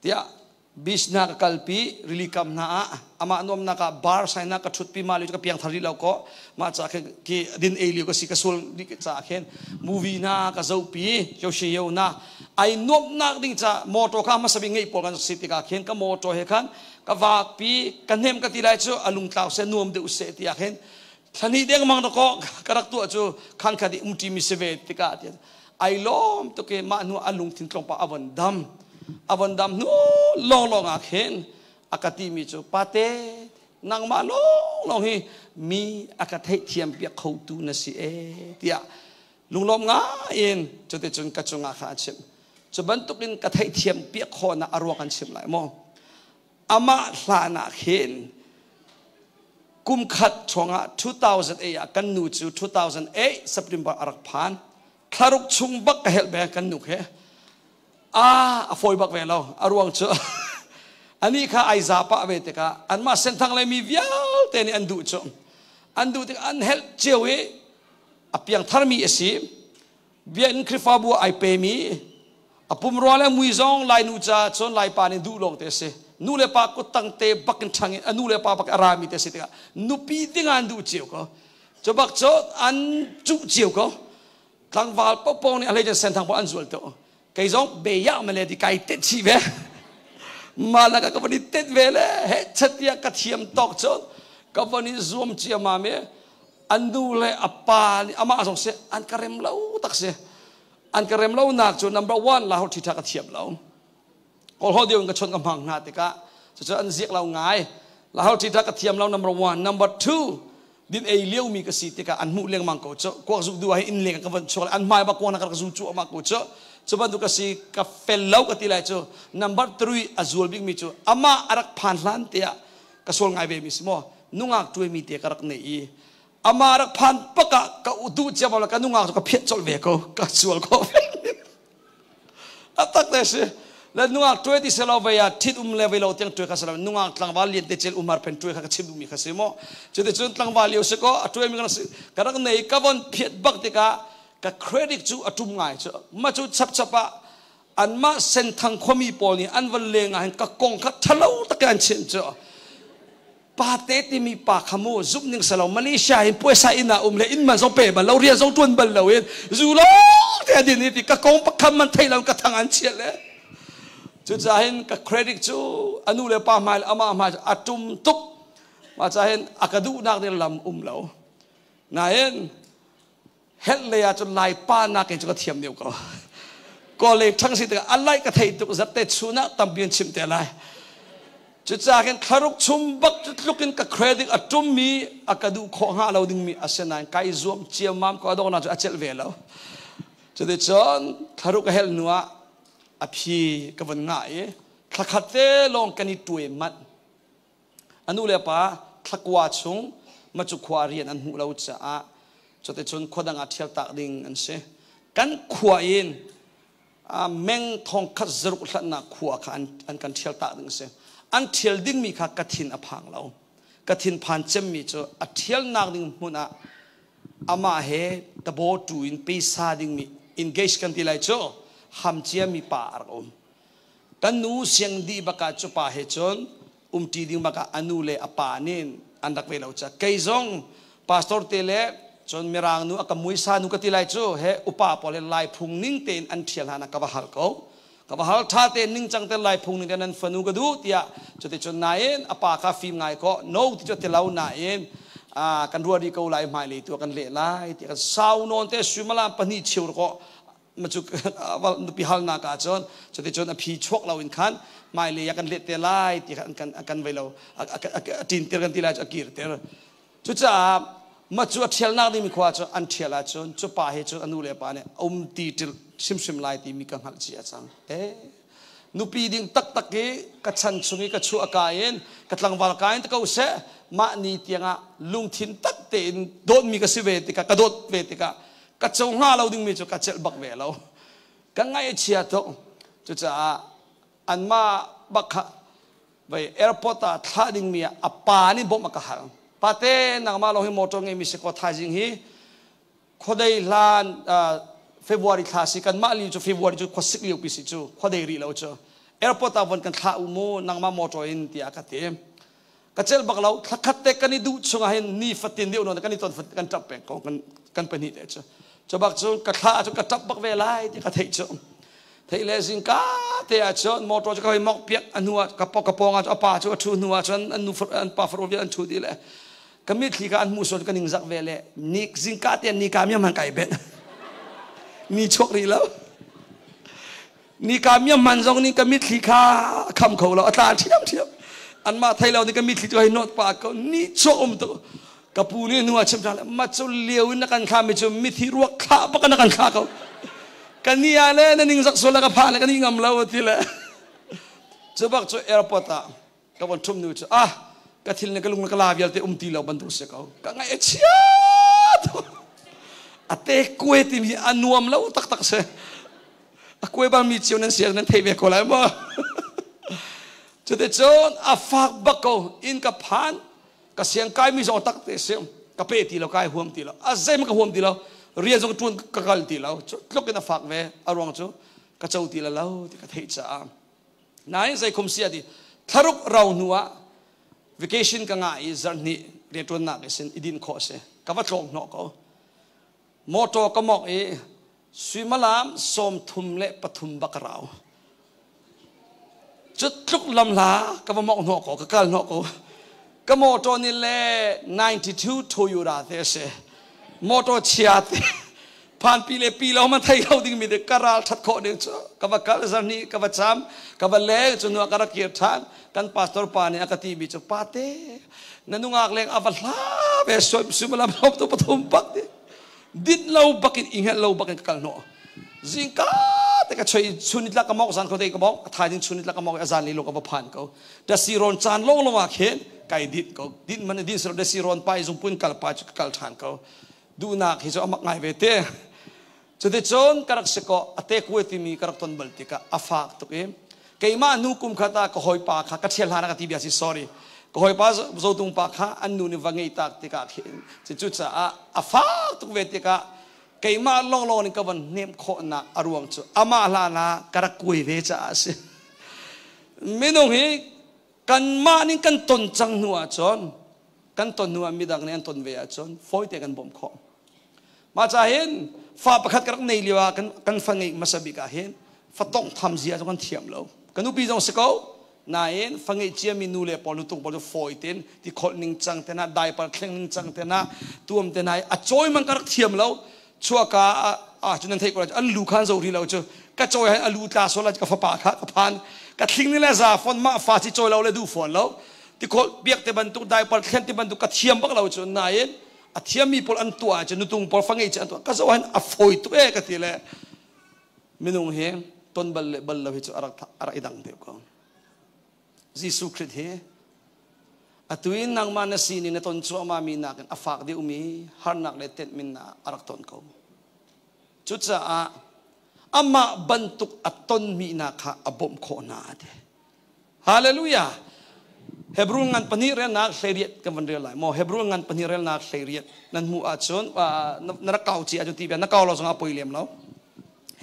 Speaker 1: Tiah beach hna ka kalpi rili kam hna ah amah nuamnak ah bar sai na ka ṭhutpi. Mah lio cu ka piang thar rih lo ko. Mah ca khin ki din ei lio ka si, ka sual dih ca khin movie hna ka zohpi, yo na ai nuamnak ding ca motor kha hmasa bik ngeih pawl kan si tikah khin ka motor he khan ka vakpi, ka hnem ka ti lai cu, a lungtlau se nuam deuh se tiah khin thlani deng mang ko ka rak tuah cu. Khan khat i umṭi mi si ve tikah tiah ai lawm tuk i mah hnu a lungthin tlawmpal a von dam. A von dam hnu lawnglawng ah khin a ka timi cu, "Pate, nangmah lawnglawng hi mi a ka theihthiam piak khotu na si e," tiah lunglawm ngai in cuticun ka cungah kha a chimh. Cu bantukin ka theihthiam piak khawhnak a ruang kan chim lai maw? Amah hlan ah khin kum khat chungah 2008 ah kan nu cu 2008 September a rak phan. Thlaruk chung bak ka helh ve kan nu he. A a fawi bak ve lo. A ruang cu ani kha ai za pah ve tikah anmah Senthang le mi vialte nih an duh cu an duh tik an helh cio i a piangthar mi a si, biakinn Khrihfabu ai pemi, a pumrua le mui zong Lainu ca cun Laipa nih duh lawng te a si, nu le pa kuttang te bak in ṭhang in a nu le pa bak a rami te a si tikah nupi ding an duh cio ko. Cu bak cu an cuh cio ko. Tlangval paohpaoh nih a hlei cun Senthang paoh an zual to. Kei zong beya male ti kai tet chi ve. Mah ka van i tet ve le he chatia ka thiam tawk cun ka van i zuam ciamam i an nu le a pa nih amah zong si an ka rem lo tak si. An ka rem lo nak cu number one, Lahor ṭhiṭha ka thiam lo. Kawlhaw deu in ka chawnh ka hmang hna tikah cucu an ziak lo ngai. Lahor ṭhiṭha ka thiam lo, number one. Number two, din ei lio mi ka si tikah an hmuh lengmang ko cu. Kuak zuk duh ah inn leng ka van chuak, an hmai ba kuang na ka rak zu cu ama ko cu. Cu bantuk ka si, ka fel lo ka ti lai cu. Number three, a zual bik mi cu amah a rak phan hlan te ah ka sual ngai ve mi si maw, nungak tuai mi te ka rak nei i amah rak phan pak ah ka duh cia ka nungak cu ka phiat colh ve ko. Ka sual ko a tak te si le. Nungak tuai ti selo vei ah thit um le vei lo tiang tuai kha selo, nungak tlangval lian te cel umar pen tuai kha ka chim duhmi kha si maw. Cuti cun tlangval lio si ko a tuai mi ka rak nei. Ka von phiat bak tikah ka credit cu a tum ngai cu. Ma cu chap chap ah anmah Senthang khuami pawl nih an van leng ah hin ka kong kha ṭhalo tak an chim cu. Pate timi pa kha mu zumh ning salo, Malaysia hin puaisa inn ah um le inn man zong pe bal lo, rian zong ṭuan bal lo in zu lo te a din i ti ka kong pakham man thei lo ka thang an chiat le. Cucaah hin ka credit cu a nu le pa hmai le amah hmai cu a ṭum tuk. Mah caah hin a ka duhnak ding lam um lo nain helh lei ah cun Laipa nakin cu ka thiam deuh ko. Kawl lei ṭhang si tikah a lai ka thei tuk. Zatte chun ah tampi an chim te lai. Cucaah khin thlaruk chung bak cu tluk in ka credit a ṭummi, a ka duh khawh hnga lo dingmi a si nain kai zuam ciammam ko. A donghnak cu a celh ve lo. Cuticun thlaruk a helh hnu ah a phi ka vun ngah i thlakhat te lawng kan i tuai manh. A nu le pa thlakua chung macu khua rian an hmuh lo caah cuticun khua dang ah ṭhial tak ding an si. Kan khua in meng thongkhat zaruk hlatnak khua kha an kan ṭhial tak ding a si. An ṭhial dingmi kha ka thin a phang lo. Ka thin phan cemmi cu a ṭhialnak ding hmun ah amah he tabaw tu in peisa dingmi, engage kan ti lai cu, ham ciami pa a rak um. Kan nu siang dih bakah cu pa he cun umṭi ding bakah a nu le a pa nih an rak ve lo ca kei zong pastor te le cun Mirang nu a ka muisa nu ka ti lai cu he upa pawl he Lai phung ning tein an ṭhial hna ka va hal ko. Ka va hal ṭha tein, ningcang te Lai phung ning te nan fanu ka duh tiah. Cuti cun nain a pa kha fim ngai ko, no ti cu ti lo nain kan ruah rih ko lai, hmailei tu kan leh lai ti kan sau nawn te suimilam 2 cheu ko ma cu nupi halnak ah cun. Cuticun a phi chuak lo in khan hmailei ah kan let te lai ti kha kan kan vei lo, a ṭin tir kan ti lai cu a kir tir. Cucaah ma cu a ṭhialnak dingmi khua cu an ṭhial ahcun cu pa he cun a nu le pa nih um ti hrimhrim lai timi ka hngalh cia cang. Eh, nupi ding taktak i ka chan chung i ka chuah ka in ka tlangval ka in ko seh, mah ni tiangah lungthin tak tein dawtmi ka si ve tikah, ka dawt ve tikah ka co hnga lo dingmi cu ka celh bak ve lo. Ka ngaih a chia tuk. Cucaah Anmah bak kha vai airport ah thlah dingmi ah a pa nih bawmh a ka hal. Pate, nangmah lawng hi motor ngeimi si kaw thaizing hi khuadei hlan February thla si, kanmah li cu February cu khuasik lio pi si cu, khuadei rih lo cu, airport ah von kan thlah u mu, nangmah motor in, tiah ka ti. Ka celh bak lo. Thlakhat te kan i duh chungah hin ni fatin deuh nawn kan i ton fatin kan ṭap peng ko, kan pahnih te cu. Cu bak cu ka thla cu ka ṭap bak ve lai ti ka theih cu. Theih le zingka te ah cun motor cu ka hoi mok piak. A hnu ah ka ka pawng ah a pa cu a ṭhu, hnu ah cun an nu an pa faru vial an ṭhu dih le ka mitthli ka an hmuh sual ka ningzak ve le ni zingka te ni ka miam han kai ben ni chuak rih lo, ni ka miam man zong nih ka mitthli kha kham kho lo, a tla ṭhiam ṭhiam. Anmah thei lo nih ka mitthli cu hei nawt pa ko. Ni chuak um tu ka pu nih nu a chim ṭhan, ma cu lio in na kan thla mi cu mithi ruak thlah bak na kan thlah ko, ka ni ah le na ningzak sual le ka pha le ka ni ngam lo, ti le. Cu bak cu airport ah ka von ṭhum nu cu, ah, ka thil ne ka lung le ka la vialte um ti lo bantuk si ko. Ka ngaih a chia. A te kue timi a nuam lo taktak si. A kuai bal mi cio nan siang nan thei ve ko lai maw? Cuticun a fak bak ko. In ka phan, ka siang kai mi zong tak te si, ka pe ti lo, kai huam ti lo, a zeim ka huam ti lo, rian zong ṭuan ka kal ti lo. Tluk in a fak ve. A ruang cu ka co ti la lo ti ka theih caah. Nain zeikhum si ati, thlaruk rau hnu ah vacation ka ngah i zarhhnih rianṭuannak in i din khawh si, ka va tlawng hnawh ko. Motor ka mok i suimalam 33 bak rau cu tluk lam hla ka va mok hnawh ko, ka kal hnawh ko. Ka motor nih le 92 Toyota te a si, motor chia te, phanpi le pi lo man thei lo ding mi de. Ka ral that khawh ding cu ka va kal, zarhni ka va cham, ka va leng. Cu nu ka rak kir than, kan pastor pa nih a ka ti mi cu, "Pate, na nungak leng a va hla ve, suimalam hop tu pathum pak ti dit lo bakin i hngelh lo bakin ka kal hnawh. Zingka te ka choi, chun itlak ka mok, zan ko te ka mok, thaizing chun itlak ka mok, a zan li lo ka va phan ko. Dasi ron caan long long ah khin kai dit ko, din man din sero dasi ron pai zung pun kal pa chu kal than ko. Duhnak hi cu amak ngai ve te. Cuticun ka rak si ko. A te kuai timi ka rak ton bal tikah a fak tuk i keimah nu kum khat ah ka hawipa kha ka thial hlan ah ka ti bia si, sorry, ka hawipa Zotung pa kha an nu nih va ngei tak tikah khin, cucaah a fak tuk ve tikah keimah lawnglawng in ka van hnem khawhnak a ruang cu amah hlan ah ka rak kuai ve caah a si. Minung hi kanmah nih kan ton cang hnu ahcun, kan ton hnu ah midang nih an ton ve ahcun fawite kan bawmh khawh. Mah ca hin fa pakhat ka rak nei lio ah, kan fa ngeih hmasa bik ah hin fa tongh tham zia cu kan thiam lo. Ka nupi zong si ko nain fa ngeih ciami nu le pawl, nutung pawl cu fawi tein ti kholh ning cang te na, diaper thleng ning cang te na, tuam te na, a cawi man ka rak thiam lo. Chuaka ah cu nan theih ko lai, an lu khan zo ri lo cu ka cawi han a lu tla sual ka fapa kha ka phan ka thling ni le za fon. Mah fa ci cawi lo le duh fawn lo, ti kholh piak te bantuk, diaper thlen te bantuk ka thiam bak lo cu. Nain a thiammi pawl an tuah ahcun, nutung pawl fa ngei cu an tuah ka zoh han a fawi tuk e ka ti le. Minung hi ton bal le bal lo hi cu a rak i dang deuh ko. Jesuh Khrist hi atu in nangmah na sining na ton cuahmah mi nakin a fak deuhmi harnak le tenhmin a rak ton ko. Cucaah amah bantuk a tonmi hna kha a bawmh khawh hna ati. Hallelujah! Hebrew ngan pahnih relnak 18 kan van rel lai maw? Hebrew ngan pahnih relnak 18 nan hmuh ahcun, na rak kau ci ahcun ti bia, na kau lo zongah poi lem lo.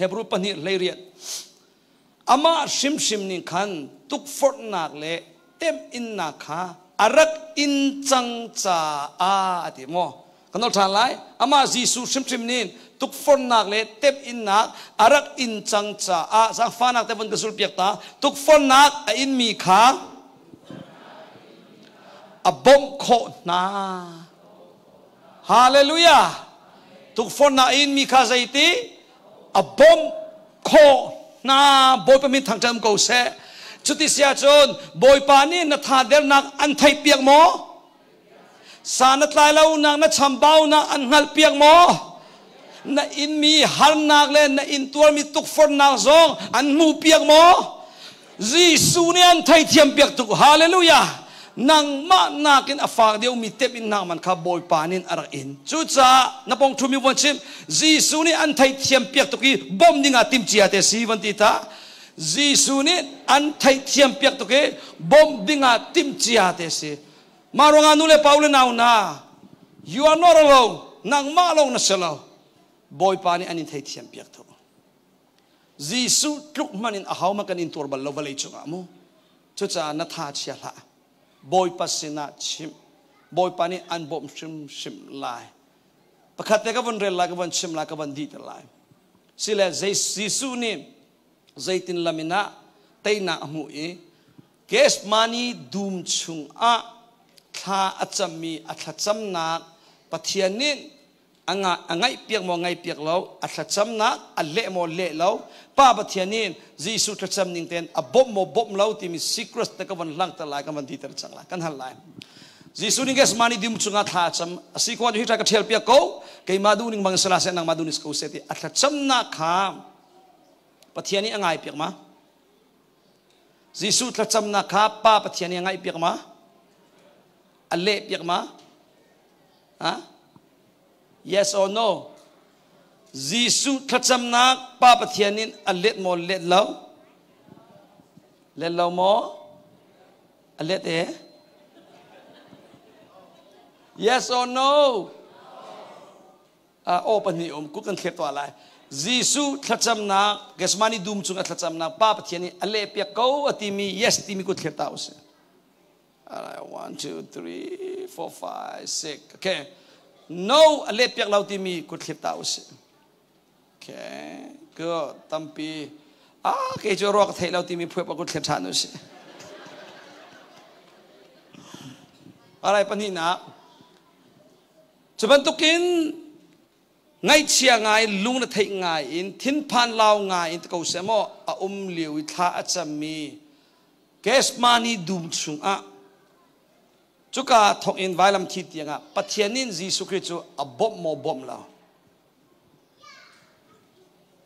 Speaker 1: Hebrew pahnih 18. Amah hrimhrim nih khan tukforhnak le temhinnak kha a rak in cang caah a ti maw? Kan ol ṭhan lai. Amah Jesuh hrimhrim nih tukforhnak le temhinnak a rak in cang caah, zaangfahnak te von ka zulpiak ta, tukforhnak a inmi kha a bawmh khawh hna. Hallelujah! Tukforhnak a inmi kha zeiti a bawmh khawh hna. Bawipa min thangṭhat um ko seh. Cuti si ahcun Bawipa nih na tha dernak an theihpiak maw? Sa na tlai lonak, na chambaunak an hngalhpiak maw? Na inmi harnak le na intuarmi tukforhnak zong an hmuhpiak maw? Jesuh nih an theithiam piak tuk. Hallelujah! Nangmah nakin a fak deuhmi tep in nak man kha Bawipa nih a rak in. Cucaah na pong ṭhumi von chim, Jesuh nih an theithiam piak tuk i bawmh ding ah timhcia te si, von ti ta. Jesuh nih an theihthiam piak tuk i bawmh dingah timhcia te si. Mah ruangah nu le pa u le nau hna, you are not alone. Nangmah lawng na si lo. Bawipa nih an in theithiam piak tuk. Jesuh tluk hmanh in ahohmanh kan in tuar bal lo vawlei cungah mu. Cucaah na tha chia hlah. Bawipa sinah chimh. Bawipa nih an bawmh hrimhrim lai. Pakhat te ka von rel lai, ka von chim lai, ka von dih te lai. Sile Jesuh nih zeitin lam in ah teinak a hmuh i Gethsemane dum chungah thla a cammi a thlacamnak Pathian nih a ngaihpiak maw ngaihpiak lo, a thlacamnak a leh maw leh lo, Pa Pathian nih Jesuh thlacam ning tein a bawmh maw bawmh lo timi secret te ka von langhter lai, ka von diter cang lai, kan hal lai. Jesuh nih Gethsemane dum chungah thla a cam. A si ko hi ka ṭhial piak ko. Keimah duh ning bang sala seh nangmah duh ning ko seh ti a thlacamnak kha Pathian nih a ngai piak ma? Jesuh thlacamnak kha Pa Pathian nih a ngaih piak ma? A leh piak ma? Ha? Yes or no? Jesuh thlacamnak Pa Pathian nih a let maw let lo? Let lo maw? A let e? Yes or no? Aw pahnih um kut kan thlet tuah lai. Jesuh thlacamnak Gethsemane dum chung a thlacamnak Pa Pathian nih a lehpiak ko a timi yes timi kut thlet ta usih. Alright, 1, 2, 3, 4, 5, 6. Okay. No a lehpiak lo timi kut thlet ta usih. Okay, good. Tampi. Ah, kei cu ruak theih lo timi phuap a kut thlet ṭhan usih. Alright, pahnihnak. Cu bantukin ngaihchia ngai, lung na theih ngai in, thinphan lau ngai in ko seh maw a um lio i thla a cammi Gethsemane dum chungah cuka thawk in vailam thi tiangah Pathian in Jesuh Khrih cu a bawmh maw bawmh lo.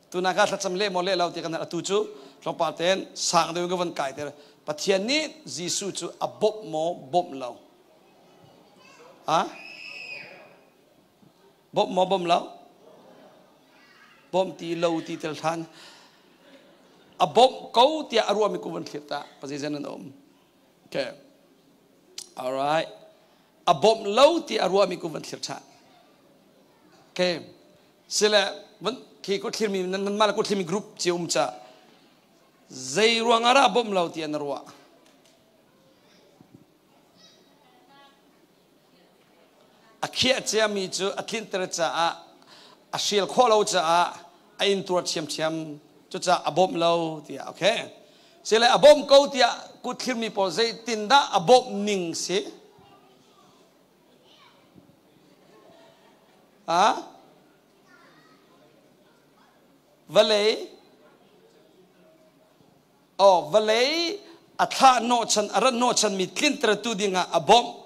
Speaker 1: Tuna ka thlacam leh maw leh lo ti kan atu cu tlawmpal tein sang deuh in ka von kai ter. Pathian nih Jesuh cu a bawmh maw bawmh lo. Ha? Bawmh maw bawmh lo? Bawmh ti lo ti tel than. A bawmh ko tiah a ruahmi ku van thlir ta. Pazezen an um. Okay. All right. A bawmh lo ti a ruahmi ku van thlir than. Okay. Sile van khi ku thlirmi nan nan mah ku thlirmi group ci um ca zei ruang ah dah bawmh lo ti an ruah. A khiah ciami cu a tlinter caah a hrial khawh lo caah a intuar ṭhiamṭhiam. Cucaah a bawmh lo tiah okay. Sile a bawmh ko tiah kut thlirmi pawl zeitindah a bawmh ning si? Ha? Vawlei Oh, vawlei a thlah hnawhchan a rat hnawhchanmi tlintertu dingah a bawmh.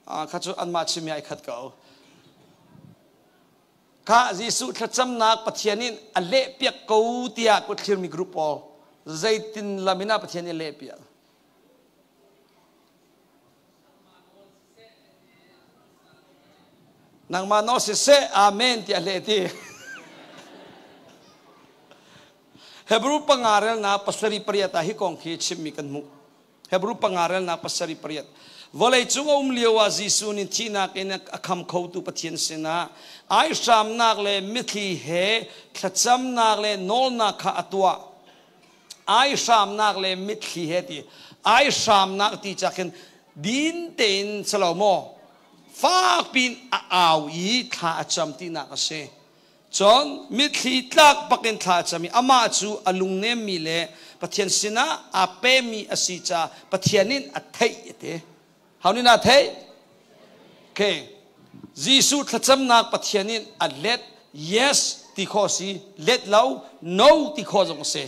Speaker 1: Ah, kha cu anmah chimmi ai khat ko. Kha Jesuh thlacamnak Pathian in a lehpiak ko tiah kut thlirmi group pawl zeitin lam in ah Pathian nih a lehpiak. Nangmah nawl siseh, Amen tiah hleh ti. Hebrew panga relnak pasarih pariat ah hi kong khi chimmi kan hmuh. Hebrew panga relnak pasarih pariat. Vawlei cung a um lio ah Jesuh nih thihnak in a kham khotu Pathian sinah aihramnak le mitthli he thlacamnak le nawlnak kha a tuah. Aihramnak le mitthli he ti aihramnak ti cak hin din tein salo maw fak piin a au i thla a cam tinak a si. Cun mitthli tlak bakin thla a cam i amah cu a lungnemmi le Pathian sinah aa pemi a si caah Pathian in a theih a ti. How nih na theih? Okay. Jesuh thlacamnak Pathian in a let yes ti khawh a si, let lo no ti khawh zong a si.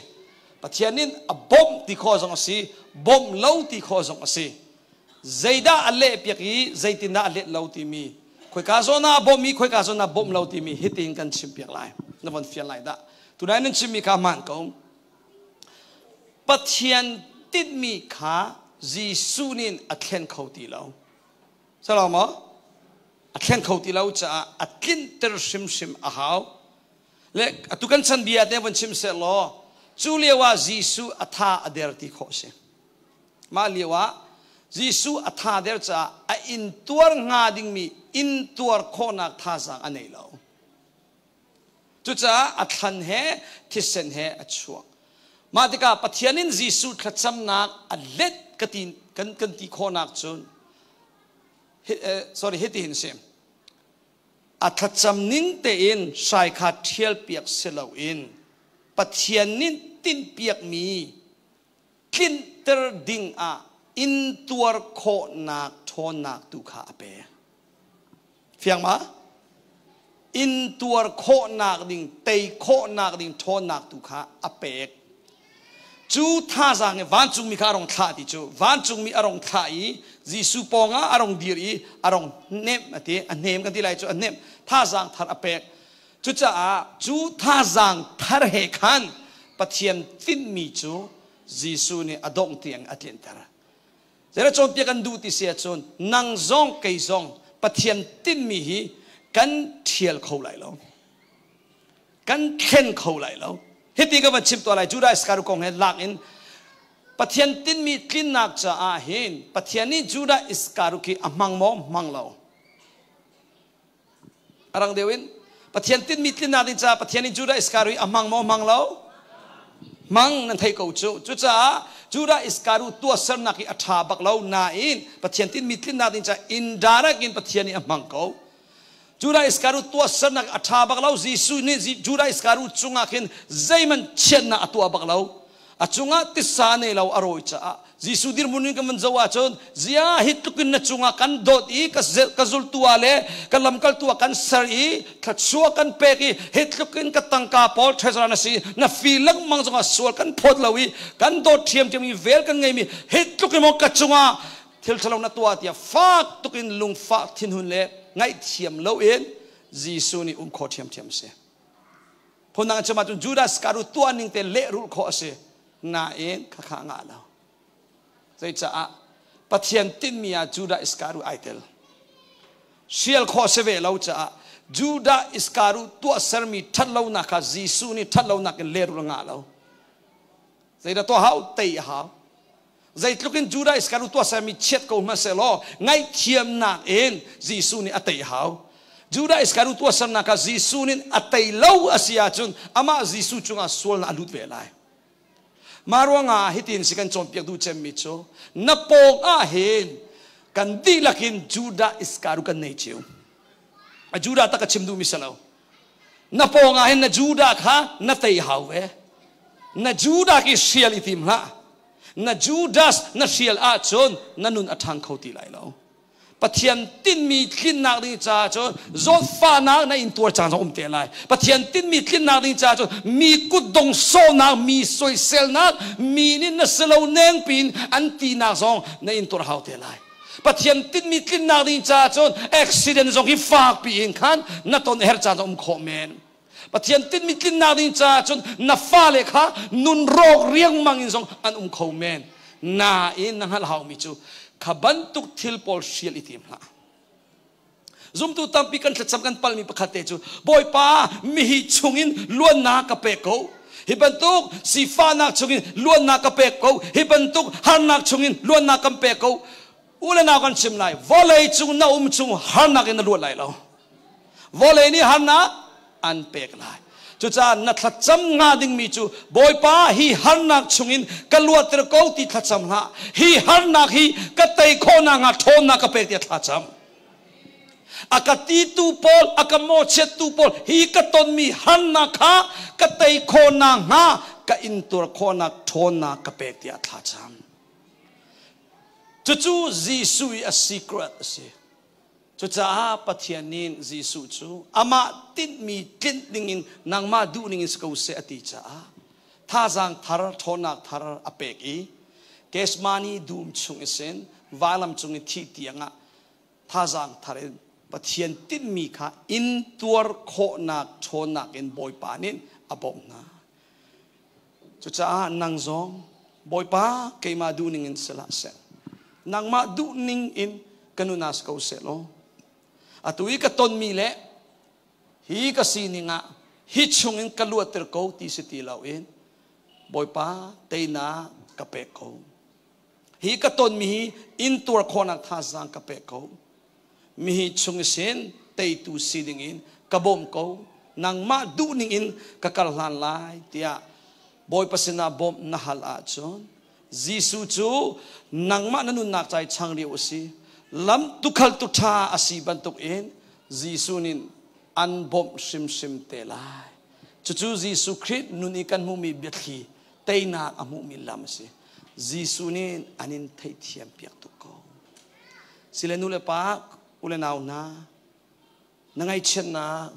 Speaker 1: Pathian in a bawmh ti khawh zong a si, bawmh lo ti khawh zong a si. Zeidah a lehpiak i zeitindah a let lo timi khoika zawn ah a bawmh i khoika zawn ah bawmh lo timi hitin kan chimpiak lai. Na von fian lai dah. Tunai nan chimmi kha hmaan ko. Pathian tinhmi kha Jesuh nih a thlen kho ti lo. Salo maw? A thlen kho ti lo caah a tlinter hrimhrim a hau. Le atu kan chan bia te von chim seh law. Cu lio ah Jesuh a tha a der ti khawh si. Mah lio ah Jesuh a tha der caah a intuar hnga dingmi intuar khawhnak thazaang a nei lo. Cucaah a thlan he thisen he a chuak. Mah tikah Pathian in Jesuh thlacamnak a let ka ti kan kan ti khawhnak cun sorry, hitihin si. A thlacam ning tein hrai kha ṭhial piak si loin Pathian nih tinhpiakmi tlinter ding ah intuar khawhnak ṭhawnnak tu kha a pek. Fiang ma? Intuar khawhnak ding, tei khawhnak ding ṭhawnnak tu kha a pek. Cu thazaang i vancungmi kha a rong thlah ti cu vancungmi a rong thlah i Jesuh pawngah a rong dir i a rong hnemh a ti. A hnem kan ti lai cu, a hnemh, thazaang thar a pek. Cucaah cu thazaang thar he khan Pathian tinhmi cu Jesuh nih a dongh tiang a tlinter. Zeidah cawnpiak kan duh ti si ahcun nang zong kei zong Pathian tinhmi hi kan ṭhial kho lai lo. Kan thlen kho lai lo. Hiti ka van chim tuah lai. Judah Iskariot kong he lak in Pathian tinhmi tlinnak caah hin Pathian nih Judah Iskariot khi a hmang maw hmang lo? A rang deuh in Pathian tinhmi tlinnak ding caah Pathian nih Judah Iskariot a hmang maw hmang lo? Hmang, nan theih ko cu. Cucaah Judah Iskariot tuahsernak hi a ṭha bak lo nain Pathian tinhmi tlinnak ding caah indirect in Pathian nih a hmang ko. Judah Iskariot tuahsernak a ṭha bak lo. Jesuh nih Judah Iskariot cungah khin zeihmanh chiatnak a tuah bak lo. A cungah tisa nei lo a rawi caah Jesuh dirhmun in kan van zoh ahcun, zia hi tlukin na cungah kan dawt i ka zultu ah le ka lamkaltu ah kan ser i thluachuah kan pek i hi tlukin ka tangka pawl treasure na si, na fi lengmang zongah sual kan phawt lo i kan dawt ṭhiamṭhiam i vel kan ngeimi hi tlukin maw ka cungah thil ṭhalo na tuah tiah fak tukin lungfah thinhun le ngaihthiam loin Jesuh nih um khawh ṭhiamṭhiam a si. Phundang chim ahcun Judas Iscariot tuah ning te lehrulh khawh a si nain khakha ngah lo. Zeicaah? Pathian tinhmi ah Judah Iscariot ai tel. Hrial khawh si ve lo caah Judah Iscariot tuahsermi ṭhatlonak kha Jesuh nih ṭhatlonak in lehrulh a ngah lo. Zeidah tuah hau? Tei a hau. Zeitluk in Judah Iscariot tuahsermi chiat ko hmanhsehlaw ngaihthiamnak in Jesuh nih a tei hau. Judah Iscariot tuahsernak kha Jesuh nih a tei lo a si ahcun amah Jesuh cungah sualnak a lut ve lai. Mah ruangah hitin si kan cawnpiak duh cemmi cu na pawng ah hin kan dihlak in Judah Iscariot kan nei cio. A Judah tak ka chim duhmi si lo. Na pawng ah hin na Judah kha na tei hau ve. Na Judah ki hrial i tim hlah. Na Judas na hrial ahcun na nun a ṭhang kho ti lai lo. Pathian tinhmi tlinnak ding caah cun zawtfahnak na intuar caan zong um te lai. Pathian tinhmi tlinnak ding caah cun mi kutdong sawhnak, mi soiselnak, mi nih na si lo neng piin an tinak zong na intuar hau te lai. Pathian tinhmi tlinnak ding caah cun accident zong hi fak piin khan na ton her caan um khawh men. Pathian tinhmi tlinnak ding caah cun na fale kha nun rawk riangmang in zong an um kho men. Nain na hngalh haumi cu kha bantuk thil pawl hrial i tim hlah. Zumtu tampi kan thlacam kan palmi pakhat te cu, Bawipa, mihi chungin luannak ka pek ko. Hi bantuk sifahnak chungin luannak ka pek ko. Hi bantuk harnak chungin luannak kan pek ko. U le nau, kan chim lai. Vawlei cung na um chung harnak in na luat lai lo. Vawlei nih harnak an pek lai. Cucaah na thlacam hnga dingmi cu, Bawipa, hi harnak chungin ka luatter ko ti thlacam hlah. Hi harnak hi ka tei khawhnak hnga ṭhawnnak ka pek tiah thlacam. A ka titu pawl, a ka mawchiattu pawl, hi ka tonmi harnak kha ka tei khawhnak hnga ka intuar khawhnak ṭhawnnak ka pek tiah thlacam. Cucu Jesuh i a secret a si. Cucaah Pathian nih Jesuh cu amah tinhmi tlinh dingin nangmah duh ning in si ko seh a ti caah thazaang thar, ṭhawnnak thar a pek i Gethsemane dum chung isin vailam cung i thih tiangah thazaang thar in Pathian tinhmi kha intuar khawhnak ṭhawnnak in Bawipa nih a bawmh hna. Cucaah nang zong, Bawipa, keimah duhning in si hlah seh, nangmah duhning in ka nun ah si ko seh law, atu i ka tonmi le hi ka sining ah hi chungin ka luatter ko ti si ti loin. Bawipa teinak ka pek ko. Hi ka tonmi hi intuar khawhnak thazaang ka pek ko. Mihi chung sin teitu si dingin ka bawm ko. Nangmah duh ning in ka kal hlan lai tiah Bawipa sinah bawmh na hal ahcun Jesuh cu nangmah na nunnak ca i changreu a si. Lam tukhaltu ṭha a si bantukin Jesuh nih an bawmh hrimhrim te lai. Cucu Jesuh Khrih nun i kan hmuhmi biathli teinak a hmuhmi lam a si. Jesuh nih an in theihthiam piak tuk ko. Sile nu le pa, u le nau hna, na ngaihchiatnak,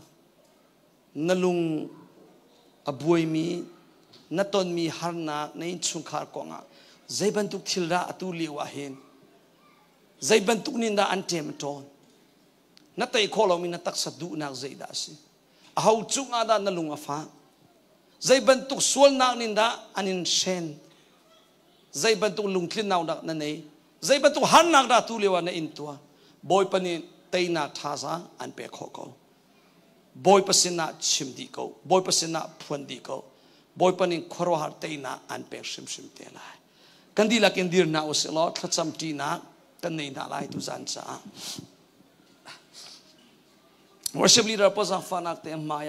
Speaker 1: na lung a buaimi, na tonmi harnak, na innchungkhar kongah zei bantuk thil dah atu lio ah hin zei bantuk nih dah an ṭem ṭawn? Na tei khawh lomi na taksa duhnak zeidah a si? Aho cungah dah na lung a fah? Zei bantuk sualnak nih dah an in hren? Zei bantuk lungtlinnak dah na nei? Zei bantuk harnak dah tu lio ah na intuar? Bawipa nih teinak thazaang an pek khawh ko. Bawipa sinah chim dih ko. Bawipa sinah phuan dih ko. Bawipa nih khuaruahhar teinak an pek hrimhrim te lai. Kan dihlak in dir hna usih law thlacam ṭinak kan nei hna lai tuzan caah. Worship leader pa zaangfahnak te hmai ah.